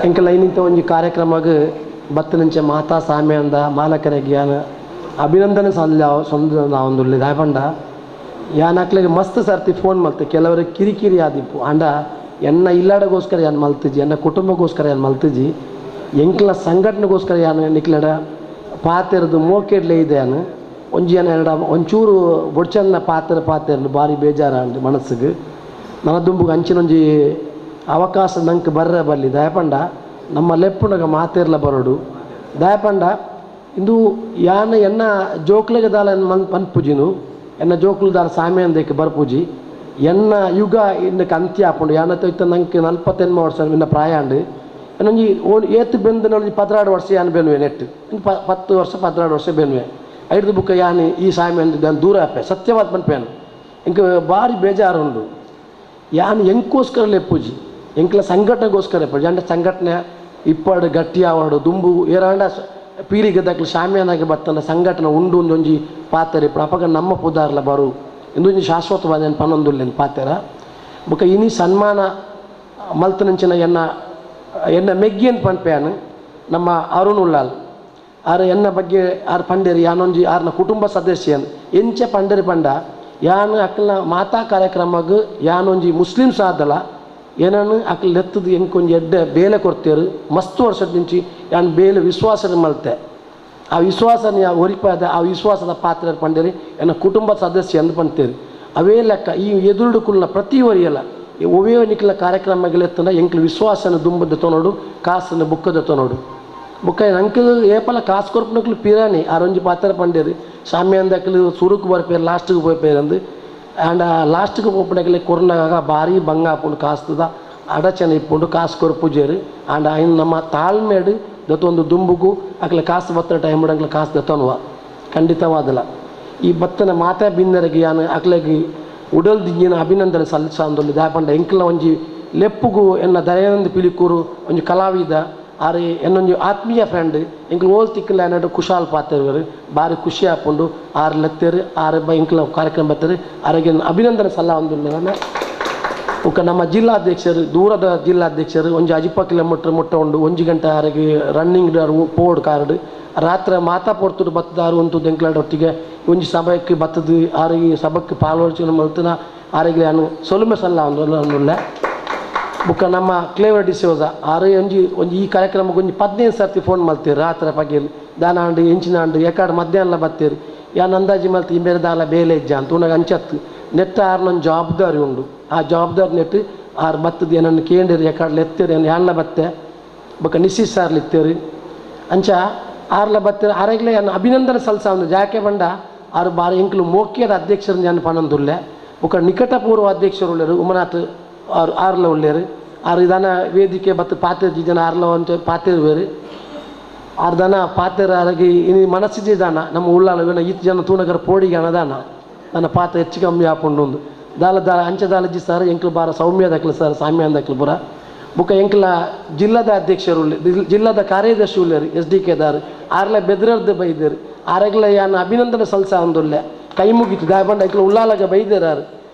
Speaker 7: ಎಂಕಲ ಐನಿಂತ ಒಂಜಿ ಕಾರ್ಯಕ್ರಮಗ್ ಬತ್ತನಂಚೆ ಮಾತಾ ಸಾಮ್ಯಾಂದ ಮಾಲಕರಿಗೆ ಯಾನ ಅಭಿನಂದನೆ ಸಲ್ಲ ಸೊಂದ ನಾವೊಂದುಲ್ಲೆ ದಾಯಪಂಡ ಯಾನ್ ಅಕ್ಲೆಗ್ ಮಸ್ತ್ ಸರ್ತಿ ಫೋನ್ ಮಲ್ತೆ ಕೆಲವರು ಕಿರಿಕಿರಿ ಆದಿಪ್ಪು ಆಂಡ ಎನ್ನ ಇಲ್ಲಾಡಗೋಸ್ಕರ ಯಾನ್ ಮಲ್ತಿಜಿ ಎನ್ನ ಕುಟುಂಬಗೋಸ್ಕರ ಯಾನ್ ಮಲ್ತಿಜಿ ಎಂಕ್ಲ ಸಂಘಟನೆಗೋಸ್ಕರ ಯಾನ್ ನಿಕ್ಲೆಡ ಪಾತೆರ್ದು ಮೋಕೆಡ್ಲೆ ಇದೆ ಯಾನು ಒಂಜಿ ಏನ ಎರಡ ಒಂಚೂರು ಬೊಡ್ಚನ್ನ ಪಾತ್ರ ಪಾತೆರ್ಲು ಭಾರಿ ಬೇಜಾರಾಂಡ್ ಮನಸ್ಸಿಗೆ ನನ್ನ ದುಂಬುಗೆ ಅಂಚಿನೊಂಜಿ ಅವಕಾಶ ನಂಗೆ ಬರ್ರೆ ಬರಲಿ ದಯಪಂಡ ನಮ್ಮ ಲೆಪ್ಪುನಗ ಮಾತೆರ್ಲ ಬರೋಡು ದಯಪಂಡ ಇಂದು ಯಾನ ಎನ್ನ ಜೋಕ್ಲೆಗೆ ದಾಲ ಮನ್ ಪನ್ಪುಜಿನು ಎನ್ನ ಜೋಕ್ಲು ದಾಲ ಸಾಮ್ಯ ಅಂದಕ್ಕೆ ಬರ್ಪುಜಿ ಎನ್ನ ಯುಗ ಇನ್ನು ಅಂತ್ಯ ಆಪುಂಡು ಯಾನ ಇತ್ತ ನಂಗೆ 48 ವರ್ಷ ಇನ್ನ ಪ್ರಾಯ ಅಂಡು ಒಂಜಿ ಏತ್ ಬೆಂದು ಒಂಜಿ 12 ವರ್ಷ ಯಾನ್ ಬೆನ್ನುವೆ ನೆಟ್ 10 ವರ್ಷ 12 ವರ್ಷ ಬೆನ್ನುವೆ ಐದು ಬುಕ್ಕ ಯಾನ್ ಈ ಸಾಮಿ ಅಂದು ದೂರ ಆಪೆ ಸತ್ಯವಾದ ಪನ್ಪೇನು ಇಂಕ ಭಾರಿ ಬೇಜಾರು ಉಂಡು ಯಾನ್ ಎಂಕೋಸ್ಕರ ಲೆಪ್ಪುಜಿ ಎಂಕ್ಲ ಸಂಘಟನೆಗೋಸ್ಕರ ಲೆಪ್ಪುಜಿ ಅಂಡ ಸಂಘಟನೆ ಇಪ್ಪಾಡು ಗಟ್ಟಿ ಆವಾಡು ದುಂಬು ಏರಾಂಡ ಪೀಳಿಗೆ ದಕ್ಲು ಶಾಮಿಯಾನಾಗಿ ಬತ್ತನ ಸಂಘಟನೆ ಉಂಡು ಒಂಜಿ ಪಾತೆರ ಇಪ್ಪಡು ಅಪಗ ನಮ್ಮ ಪುದಾರ್ಲ ಬರು ಇಂದೊಂಜಿ ಶಾಶ್ವತವಾದ ಪನೊಂದುಲ್ಲೇನು ಪಾತೆರ ಬೊಕ್ಕ ಇನಿ ಸನ್ಮಾನ ಮಲ್ತನಂಚಿನ ಎನ್ನ ಎನ್ನ ಮೆಗ್ಗಿಯನ್ ಪನ್ಪೇನು ನಮ್ಮ ಅರುಣ್ ಉಳ್ಳಾಲ್ ಆರು ಎನ್ನ ಬಗ್ಗೆ ಆರು ಪಂಡೇರಿ ಯಾನೊಂಜಿ ಆರ್ನ ಕುಟುಂಬ ಸದಸ್ಯನ್ ಎಂಚೆ ಪಂಡೇರಿ ಪಂಡ ಯಾನು ಅಕ್ಕಲ್ನ ಮಾತಾ ಕಾರ್ಯಕ್ರಮಗ್ ಯಾನೊಂಜಿ ಮುಸ್ಲಿಮ್ಸ್ ಆದಲ ಏನನ್ನು ಅಕ್ಕಲ್ ಎತ್ತದು ಎಂಕೊಂಜಿ ಎಡ್ಡೆ ಬೇಲೆ ಕೊಡ್ತೇರು ಮಸ್ತ್ ವರ್ಷದ ನಿಂಚಿ ಯಾನು ಬೇಲೆ ವಿಶ್ವಾಸ ಮಲ್ತೆ ಆ ವಿಶ್ವಾಸನ ಒರಿಪಾದ ಆ ವಿಶ್ವಾಸದ ಪಾತ್ರ ಪಂಡೇರಿ ಎನ್ನ ಕುಟುಂಬ ಸದಸ್ಯ ಅಂದು ಪಂತೇರಿ ಅವೇ ಲೆಕ್ಕ ಈ ಎದುರುಡುಕುಲ್ನ ಪ್ರತಿ ವರಿಯಲ್ಲ ಒವೇ ನಿಕ್ಲ ಕಾರ್ಯಕ್ರಮಗಳೆತ್ತಂಡ ಎಂಕ್ಲ ವಿಶ್ವಾಸನ ದುಂಬದ ತೊನೋಡು ಕಾಸನ್ನು ಬುಕ್ಕದ ತೊನೋಡು ಬುಕ್ಕ ಅಂಕಲ್ ಏಪಲ ಕಾಸು ಕೊರ್ಪನಕ್ಲು ಪಿರಾಣಿ ಆರೊಂಜಿ ಪಾತ್ರ ಪಂಡೇರಿ ಸಾಮ್ಯ ಅಂದಕ್ಲು ಸುರುಕು ಬರ್ಪೇರು ಲಾಸ್ಟ್ಗೆ ಪೋಪೇರು ಅಂದು ಆ್ಯಂಡ್ ಲಾಸ್ಟ್ಗೆ ಪೋಪನಕ್ಲೆ ಕೊರ್ನಾಗ ಭಾರಿ ಬಂಗ ಆಪುಂಡು ಕಾಸ್ತದ ಅಡಚಣೆ ಇಪ್ಪುಂಡು ಕಾಸು ಕೊರ್ಪುಜೇರು ಆ್ಯಂಡ್ ಐನ್ ನಮ್ಮ ತಾಳ್ಮೇಡು ದತ್ತೊಂದು ದುಂಬುಗು ಅಕ್ಲೆ ಕಾಸು ಬತ್ತ ಟೈಮ್ ಅಂಕ್ಲ ಕಾಸು ದತ್ತನುವ ಖಂಡಿತವಾದಲ್ಲ ಈ ಬತ್ತನ ಮಾತಾ ಬಿನ್ನರಿಗೆ ಯಾನು ಅಕ್ಲೆಗೆ ಉಡಲ್ ದಿಂಜಿನ ಅಭಿನಂದನೆ ಸಲ್ಲಿಸ ಅಂದೊಂದು ದಾಪಂಡ ಎಂಕ್ಲ ಒಂಜಿ ಲೆಪ್ಪುಗು ಎನ್ನ ದಯಾನಂದ ಪಿಲಿಕೂರು ಒಂಜಿ ಕಲಾವಿದ ಆರು ಎನ್ನೊಂಜಿ ಆತ್ಮೀಯ ಫ್ರೆಂಡ್ ಎಂಕ್ಲ ಓಲ್ ತಿಕ್ಕಲ ಅನ್ನೋದು ಕುಶಾಲ್ ಪಾತ್ರರು ಭಾರಿ ಖುಷಿ ಆಪುಂಡು ಆರು ಲೆತ್ತೇರು ಆರು ಬ ಎಂಕ್ಲ ಕಾರ್ಯಕ್ರಮ ಬರ್ತಾರೆ ಆರೋಗ್ಯ ಅಭಿನಂದನೆ ಸಲ್ಲ ಒಂದು ಬೊಕ್ಕ ನಮ್ಮ ಜಿಲ್ಲಾಧ್ಯಕ್ಷರು ದೂರದ ಜಿಲ್ಲಾಧ್ಯಕ್ಷರು ಒಂಜಿ 50 ಕಿಲೋಮೀಟ್ರ್ ಮುಟ್ಟ ಉಂಡು 1 ಗಂಟೆ ಆರಿಗೆ ರನ್ನಿಂಗ್ ಪೋಡ್ ಕಾರ್ಡ್ ರಾತ್ರಿ ಮಾತಾ ಪೊರ್ತುಡು ಬತ್ತದಾರು ಉಂಟು ದೆಂಕ್ಲಾಡ್ ಒಟ್ಟಿಗೆ ಒಂಜಿ ಸಭೆಗೆ ಬತ್ತದು ಆರಿಗೆ ಸಭಕ್ಕೆ ಪಾಲ್ವರ್ಚನೆ ಮಲ್ತನ ಆರಿಗೆ ನಾನು ಸೊಲುಮೆ ಸಲ್ಲ ಒಂದು ಬೊಕ್ಕ ನಮ್ಮ ಕ್ಲೇವರ್ ಡಿಸೋಜ ಆರು ಒಂಜಿ ಒಂಜಿ ಈ ಕಾರ್ಯಕ್ರಮಕ್ಕೆ ಒಂಜಿ 15 ಸರ್ತಿ ಫೋನ್ ಮಲ್ತೀರಿ ರಾತ್ರಿ ಪಗೇಲಿ ದಾನ ಅಂಡು ಎಂಚಿನ ಅಂಡು ಎಕಾಡು ಮಧ್ಯಾಹ್ನ ಬತ್ತೀರಿ ಯಾನ್ ಅಂದಾಜಿ ಮಲ್ತಿ ಇಂಬೇರೆ ದಾಲ ಬೇಲೆ ಇಜ್ಜ ಅಂತ ಉನಗ ಅಂಚತ್ತು ನೆಟ್ಟ ಆರ್ನೊಂದು ಜವಾಬ್ದಾರಿ ಉಂಡು ಆ ಜವಾಬ್ದಾರಿ ನೆಟ್ಟು ಆರು ಬತ್ತದ ಏನನ್ನು ಕೇಂಡಿರಿ ಎಕಾಡ್ಲ ಎತ್ತೀರಿ ಏನು ಯಾನ್ಲ ಬತ್ತೆ ಬೊಕ್ಕ ನಿಶಿ ಸಾರ್ಲಿ ಇತ್ತೀರಿ ಅಂಚ ಆರ್ಲ ಬತ್ತೀರಿ ಆರಾಗ್ಲೇ ಯಾನ್ ಅಭಿನಂದನೆ ಸಲ್ಸ ಒಂದು ಜಾಕೆ ಬಂಡ ಆರು ಬಾರಿ ಎಂಕ್ಲು ಮೋಕ್ಯದ ಅಧ್ಯಕ್ಷರು ಯಾನ್ ಪನೊಂದುಲ್ಲೆ ಬೊಕ್ಕ ನಿಕಟಪೂರ್ವ ಅಧ್ಯಕ್ಷರು ಉಳ್ಳೇರು ಉಮನಾಥ್ ಆರು ಆರ್ಲ ಉಳ್ಳೇರು ಆರು ಇದಾನ ವೇದಿಕೆ ಬತ್ತು ಪಾತೆ ಜನ ಆರ್ಲ ಅಂತ ಪಾತೇರು ಬೇರೆ ಆರು ದನ ಪಾತೆರ ಆರಾಗಿ ಇನ್ನು ಮನಸ್ಸಿದೆ ದಾನ ನಮ್ಮ ಉಳ್ಳಾಲ ಈತ ಜನ ತೂನಗರ ಪೋಡಿಗೆ ಅನದಾನ ನನ್ನ ಪಾತ್ರ ಹೆಚ್ಚು ಕಮ್ಮಿ ಆಪುಂಡು ಒಂದು ದಾಲ ದಾಲ ಅಂಚೆ ದಾಲಜಿ ಸರ್ ಎಂಕ್ಲು ಬಾರ ಸೌಮ್ಯ ದಕ್ಲು ಸರ್ ಸಾಮ್ಯ ದಕ್ಲು ಪುರ ಬೊಕ್ಕ ಎಂಕ್ಲ ಜಿಲ್ಲಾದ ಅಧ್ಯಕ್ಷರು ಜಿಲ್ಲಾದ ಕಾರ್ಯದರ್ಶಿ ಉಳ್ಳೇರು S D K ದಾರ್ ಆರ್ಲ ಬೆದ್ರರ್ದು ಬೈದೇರು ಆರಾಗ್ಲ ಯಾನ್ ಅಭಿನಂದನೆ ಸಲ್ಸ ಒಂದುಲ್ಲೆ ಕೈ ಮುಗಿತು ದಾಯ ಬಂಡ ಎಂಕ್ಲ ಉಳ್ಳಾಲಗ ಬೈದೇರಾರು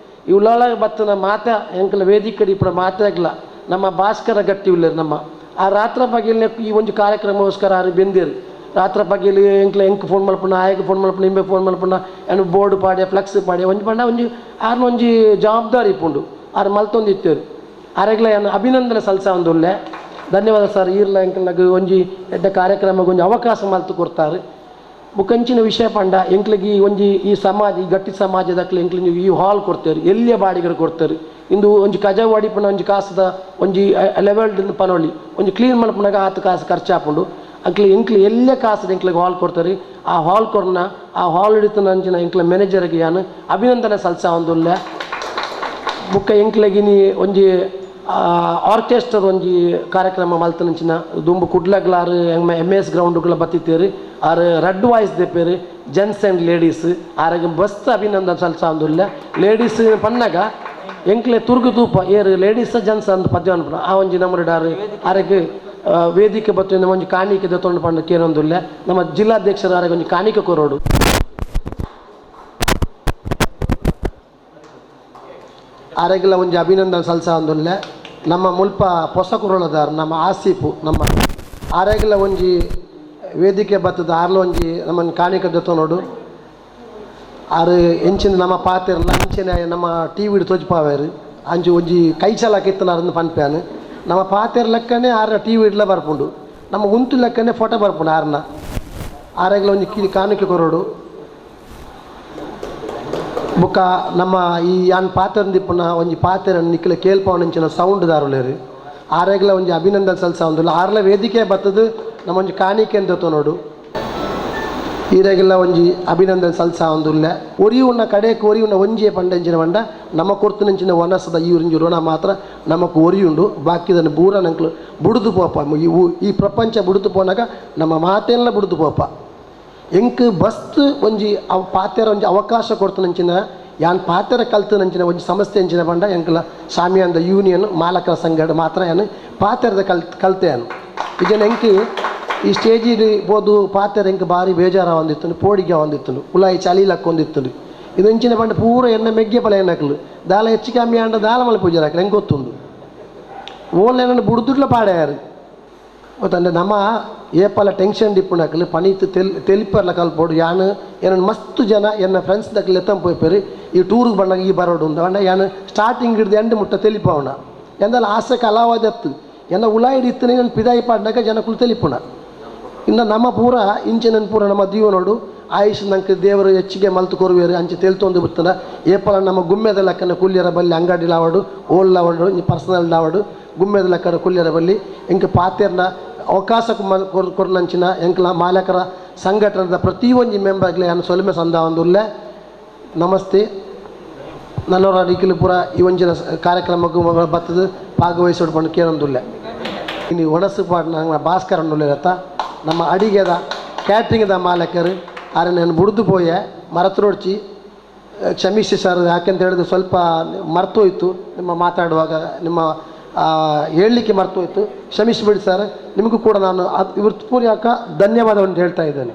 Speaker 7: ಈ ಉಳ್ಳಾಳಗ ಬತ್ತನ ಮಾತಾ ಎಂಕ್ಲ ವೇದಿಕೆ ಇಪ್ಪಡ ಮಾತಾಗ್ಲ ನಮ್ಮ ಭಾಸ್ಕರ ಗಟ್ಟಿ ಉಳ್ಳೇರು ನಮ್ಮ ಆ ರಾತ್ರ ಪಗೇಲಿ ಈ ಒಂದು ಕಾರ್ಯಕ್ರಮಗೋಸ್ಕರ ಆರು ಬೆಂದಿರು ರಾತ್ರ ಪಗೇಲಿ ಎಂಕ್ಲ ಎಂಕ್ ಫೋನ್ ಮಲ್ಪುನ ಆಯಗ್ ಫೋನ್ ಮಲ್ಪುನ ಇಂಬೆ ಫೋನ್ ಮಲ್ಪುನ ಏನು ಬೋರ್ಡ್ ಪಾಡ್ಯ ಫ್ಲೆಕ್ಸ್ ಪಾಡ್ಯ ಒಂಜಿ ಪಂಡ ಒಂಜಿ ಆರ್ನ ಒಂಜಿ ಜವಾಬ್ದಾರಿ ಇಪ್ಪುಂಡು ಆರು ಮಲ್ತೊಂದು ಇತ್ತೇರು ಆರೆಗ್ಲ ಏನು ಅಭಿನಂದನೆ ಸಲ್ಸ ಒಂದುಲ್ಲೆ ಧನ್ಯವಾದ ಸರ್ ಈರ್ಲ ಎಂಕ್ಲಗ್ ಒಂಜಿ ಎಡ್ಡ ಕಾರ್ಯಕ್ರಮಕ್ಕೆ ಒಂಜಿ ಅವಕಾಶ ಮಲ್ತು ಕೊಡ್ತಾರೆ ಬುಕ್ಕಂಚಿನ ವಿಷಯ ಪಂಡ ಎಂಕ್ಲಿಗೆ ಈ ಒಂಜಿ ಈ ಸಮಾಜ ಈ ಗಟ್ಟಿ ಸಮಾಜದಕ್ಲೆ ಎಂಕ್ಲಿಗೆ ಈ ಹಾಲ್ ಕೊಡ್ತೇವೆ ಎಲ್ಲಿಯ ಬಾಡಿಗೆ ಕೊಡ್ತಾರೆ ಇಂದು ಒಂಜಿ ಕಜಾವು ಅಡಿಪುನ ಒಂಜಿ ಕಾಸದ ಒಂಜಿ ಲೆವೆಲ್ಡ್ ಪನೊಳಿ ಒಂಜಿ ಕ್ಲೀನ್ ಮಲ್ಪುನಾಗ ಆತು ಕಾಸು ಖರ್ಚಾಪುಂಡು ಅಂಕ್ಲಿ ಎಂಕ್ಲಿ ಎಲ್ಲೇ ಕಾಸದ ಎಂಕ್ಲಿಗೆ ಹಾಲ್ ಕೊಡ್ತಾರೆ ಆ ಹಾಲ್ ಕೊರ್ನ ಆ ಹಾಲ್ ಹಿಡಿತನ ಅಂಚಿನ ಎಂಕ್ಲ ಮ್ಯಾನೇಜರ್ಗೆ ಯಾನು ಅಭಿನಂದನೆ ಸಲ್ಸ ಒಂದುಲ್ಲೆ ಬುಕ್ಕ ಎಂಕ್ಲೆಗಿನಿ ಒಂಜಿ ಆರ್ಕೆಸ್ಟ್ರಾದ ಒಂಜಿ ಕಾರ್ಯಕ್ರಮ ಮಲ್ತನಂಚಿನ ದುಂಬು ಕುಡ್ಲಗ್ಲಾರು ಎಮ್ ಎಸ್ ಗ್ರೌಂಡ್ಗಳ ಬತ್ತಿತ್ತೇರು ಆರು ರಡ್ಡು ವಾಯ್ಸ್ ದೆಪ್ಪೇರು gents and ladies ಆರಾಗ bus ಅಭಿನಂದನೆ ಸಲ್ಸ ಒಂದುಲ್ಲೆ ಲೇಡೀಸ್ ಪನ್ನಾಗ ಎಂಕ್ಲೆ ತುರ್ಗು ತೂಪ ಏರು ಲೇಡೀಸ್ ಜೆಂಟ್ಸ್ ಅಂದ್ ಪದ್ಯ ಅನ್ಪುನ ಆ ಒಂಜಿ ನಮ್ಮಡಾರು ಆರಕ್ಕೆ ವೇದಿಕೆ ಬತ್ತು ನಮ್ಮ ಒಂಜಿ ಕಾಣಿಕೆ ದತ್ತೊಂಡು ಪಂಡ ಕೇನೊಂದುಲ್ಲೆ ನಮ್ಮ ಜಿಲ್ಲಾಧ್ಯಕ್ಷರು ಆರಾಗ ಒಂಜಿ ಕಾಣಿಕೆ ಕೊರೋಡು ಆರೆಗ್ಲ ಒಂಜಿ ಅಭಿನಂದನೆ ಸಲ್ಸ ಒಂದುಲ್ಲೆ ನಮ್ಮ ಮುಲ್ಪ ಪೊಸ ಕುರುಳದಾರ್ ನಮ್ಮ ಆಸೀಪು ನಮ್ಮ ಆರೆಗ್ಲ ಒಂಜಿ ವೇದಿಕೆ ಬತ್ತದ ಆರ್ಲ ಒಂಜಿ ನಮ್ಮನ್ನು ಕಾಣಿಕೆ ದತ್ತೊನೋಡು ಆರು ಎಂಚಿನ ನಮ್ಮ ಪಾತೆರ್ಲ ಅಂಚಿನ ನಮ್ಮ ಟಿ ವಿಡ್ ತೋಜ್ಪಾವೇರು ಅಂಚು ಒಂಜಿ ಕೈ ಚಲಾಕ ಇತ್ತನಾರಂದು ಪನ್ಪ್ಯಾನು ನಮ್ಮ ಪಾತೆರ್ ಲೆಕ್ಕನೆ ಆರ್ನ ಟಿ ವಿಡ್ಲ ಬರ್ಪುಂಡು ನಮ್ಮ ಉಂತು ಲೆಕ್ಕನೆ ಫೋಟೋ ಬರ್ಪುಂಡು ಆರ್ನ ಆರೆಗ್ಲ ಒಂಜಿ ಕಿ ಕಾಣಿಕೆ ಕೊರೋಡು ಬೊಕ್ಕ ನಮ್ಮ ಈ ಯಾನ್ ಪಾತೆರಂದಿಪ್ಪುನ ಒಂಜಿ ಪಾತೆರನ್ ನಿಕ್ಲೆ ಕೇಳ್ಪವನಂಚಿನ ಸೌಂಡ್ ದಾರುಲೇರು ಆರೆಗ್ಲ ಒಂಜಿ ಅಭಿನಂದನೆ ಸಲ್ಸ ಒಂದುಲ್ಲ ಆರ್ಲ ವೇದಿಕೆ ಬತ್ತದು ನಮ್ಮ ಒಂಜಿ ಕಾಣಿಕೆ ಅಂತ ನೋಡು. ಈರೆಗೆಲ್ಲ ಒಂಜಿ ಅಭಿನಂದನೆ ಸಲ್ಸಾವೊಂದುಲ್ಲೆ. ಒರಿಯುನ ಕಡೆಕ್ ಒರಿಯುನ ಒಂಜಿಯೇ ಪಂಡೆಂಚಿನ ಪಂಡ ನಮ್ಮ ಕೊರ್ತುನಂಚಿನ ವನಸದ ಈ ಒಂಜಿ ಋಣ ಮಾತ್ರ ನಮಕ್ ಒರಿಯುಂಡು. ಬಾಕಿದನ್ನು ಬೂರ ನಂಕ್ಲು ಬುಡುದು ಪೋಪ, ಈ ಪ್ರಪಂಚ ಬುಡುದು ಪೋನಾಗ ನಮ್ಮ ಮಾತೆಲ್ಲ ಬುಡುದು ಪೋಪ. ಎಂಕ್ ಬಸ್ತ್ ಒಂಜಿ ಅವ್ ಪಾತೆರ ಒಂಜಿ ಅವಕಾಶ ಕೊರ್ತುನಂಚಿನ ಯಾನ್ ಪಾತೆರ ಕಲ್ತುನಂಚಿನ ಒಂಜಿ ಸಂಸ್ಥೆ ಅಂಚಿನ ಪಂಡ ಎಂಕ್ಲ ಸಾಮಿಯಾಂದ ಯೂನಿಯನ್ ಮಾಲಕರ ಸಂಘ ಮಾತ್ರ ಯಾನ್ ಪಾತೆರದ ಕಲ್ತೆಯಾನು. ಇಜನ ಎಂಕ್ ಈ ಸ್ಟೇಜಿಡ್ ಪೋದು ಪಾತೆರ ಎಂಕ್ ಬಾರಿ ಬೇಜಾರ ಒಂದಿತ್ತು, ಪೋಡಿಗೆ ಒಂದಿತ್ತು, ಉಲಾಯಿ ಚಳಿ ಲಕ್ಕೊಂದಿತ್ತು. ಇದು ಇಂಚಿನ ಪಂಡ ಪೂರ ಎನ್ನ ಮೆಗ್ಗೆ ಪಲ ಎನ್ನಕ್ಲು ದಾಲ ಹೆಚ್ಚು ಕಮ್ಮಿ ಅಂಡ ದಾಲ ಮಲೆ ಪೂಜಾರಾಕ್ಲು ಹೆಂಗೆ ಗೊತ್ತುಂಡು. ಓನ್ಲೈನ್ ಬುಡ್ದುಡ್ಲ ಪಾಡ್ಯಾರು ಗೊತ್ತಂದ್ರೆ ನಮ್ಮ ಏಪಲ ಟೆನ್ಷನ್ ಡಿಪ್ಪುನಕ್ಲು ಪನೀತ್ ತೆಲಿಪರ್ಲ ಕಲ್ಪೋಡು. ಯಾನು ಏನನ್ನು ಮಸ್ತ್ ಜನ ಎನ್ನ ಫ್ರೆಂಡ್ಸ್ ದಕ್ಲು ಎತ್ತಂ ಪೋಯ್ಪೇರು ಈ ಟೂರಿಗೆ ಬಂದಾಗ ಈ ಬರೋಡು ಉಂದು ಅಂಡ ಯಾನು ಸ್ಟಾರ್ಟಿಂಗ್ ಹಿಡ್ದು ಎಂಡ್ ಮುಟ್ಟ ತೆಲಿಪವಣ ಎಂದಲ್ಲ ಆಸೆ ಕಲಾವಾದತ್ತು ಎನ್ನ ಉಲಾಯಿಡ್ ಇತ್ತನೇ ನಾನು ಪಿದಾಯಿ ಪಾಡ್ನಾಗ ಜನಕುಲು ತೆಲಿಪುಣ. ಇನ್ನು ನಮ್ಮ ಪೂರ ಇಂಚಿನ ಪೂರ ನಮ್ಮ ದೀವನೋಡು ಆಯುಷ್ ನಂಗೆ ದೇವರು ಹೆಚ್ಚಿಗೆ ಮಲ್ತು ಕೊರುವೇರು ಅಂಚೆ ತೆಲ್ತೊಂದು ಬಿತ್ತನ. ಏಪಲ ನಮ್ಮ ಗುಮ್ಮೆದ ಲೆಕ್ಕನ ಕುಲ್ಯರ ಬಲ್ಲಿ ಅಂಗಡಿ ಲಾವಡು ಓಲ್ ಲಾವಡು ಪರ್ಸನಲ್ ಲಾವಡು ಗುಮ್ಮೆದ ಲೆಕ್ಕನ ಕುಲ್ಯರ ಬಲ್ಲಿ ಎಂಕ್ ಪಾತೆರ್ನ ಅವಕಾಶ ಕೊರ್ನಂಚಿನ ಎಂಕ್ಲ ಮಾಲಕರ ಸಂಘಟನೆದ ಪ್ರತಿಯೊಂಜಿ ಮೆಂಬರ್ಗ್ಲೆ ನಾನು ಸೊಲ್ಮೆ ಸಂದಾವೊಂದುಲ್ಲೆ. ನಮಸ್ತೆ. ನಲ್ಲೋರ ಅಡಿಕಲು ಪೂರ ಈ ಒಂಜಿನ ಕಾರ್ಯಕ್ರಮಕ್ಕೂ ಬತ್ತದು ಭಾಗವಹಿಸೋಡು ಪಂಡು ಕೇಳೊಂದುಲ್ಲೆ. ಇನ್ನು ಒಣಸು ಪಾಡ್ ನಮ್ಮ ಭಾಸ್ಕರನ್ನುಲ್ಲೆರತ್ತ ನಮ್ಮ ಅಡಿಗೆದ ಕ್ಯಾಟ್ರಿಂಗ್ದ ಮಾಲಕರು ಆರೆ ನಾನು ಬುಡ್ದು ಪೋಯೆ ಮರತ್ರೋಡ್ಚಿ ಕ್ಷಮಿಸಿ ಸರ್, ಯಾಕೆಂತ ಹೇಳಿದ್ರೆ ಸ್ವಲ್ಪ ಮರ್ತೋಯ್ತು ನಿಮ್ಮ ಮಾತಾಡುವಾಗ ನಿಮ್ಮ ಹೇಳಲಿಕ್ಕೆ ಮರ್ತೋಯ್ತು, ಕ್ಷಮಿಸಿಬಿಡಿ ಸರ್. ನಿಮಗೂ ಕೂಡ ನಾನು ಇವತ್ತು ಪೂರ್ಯಾಕ ಧನ್ಯವಾದವನ್ನು ಹೇಳ್ತಾ ಇದ್ದೇನೆ.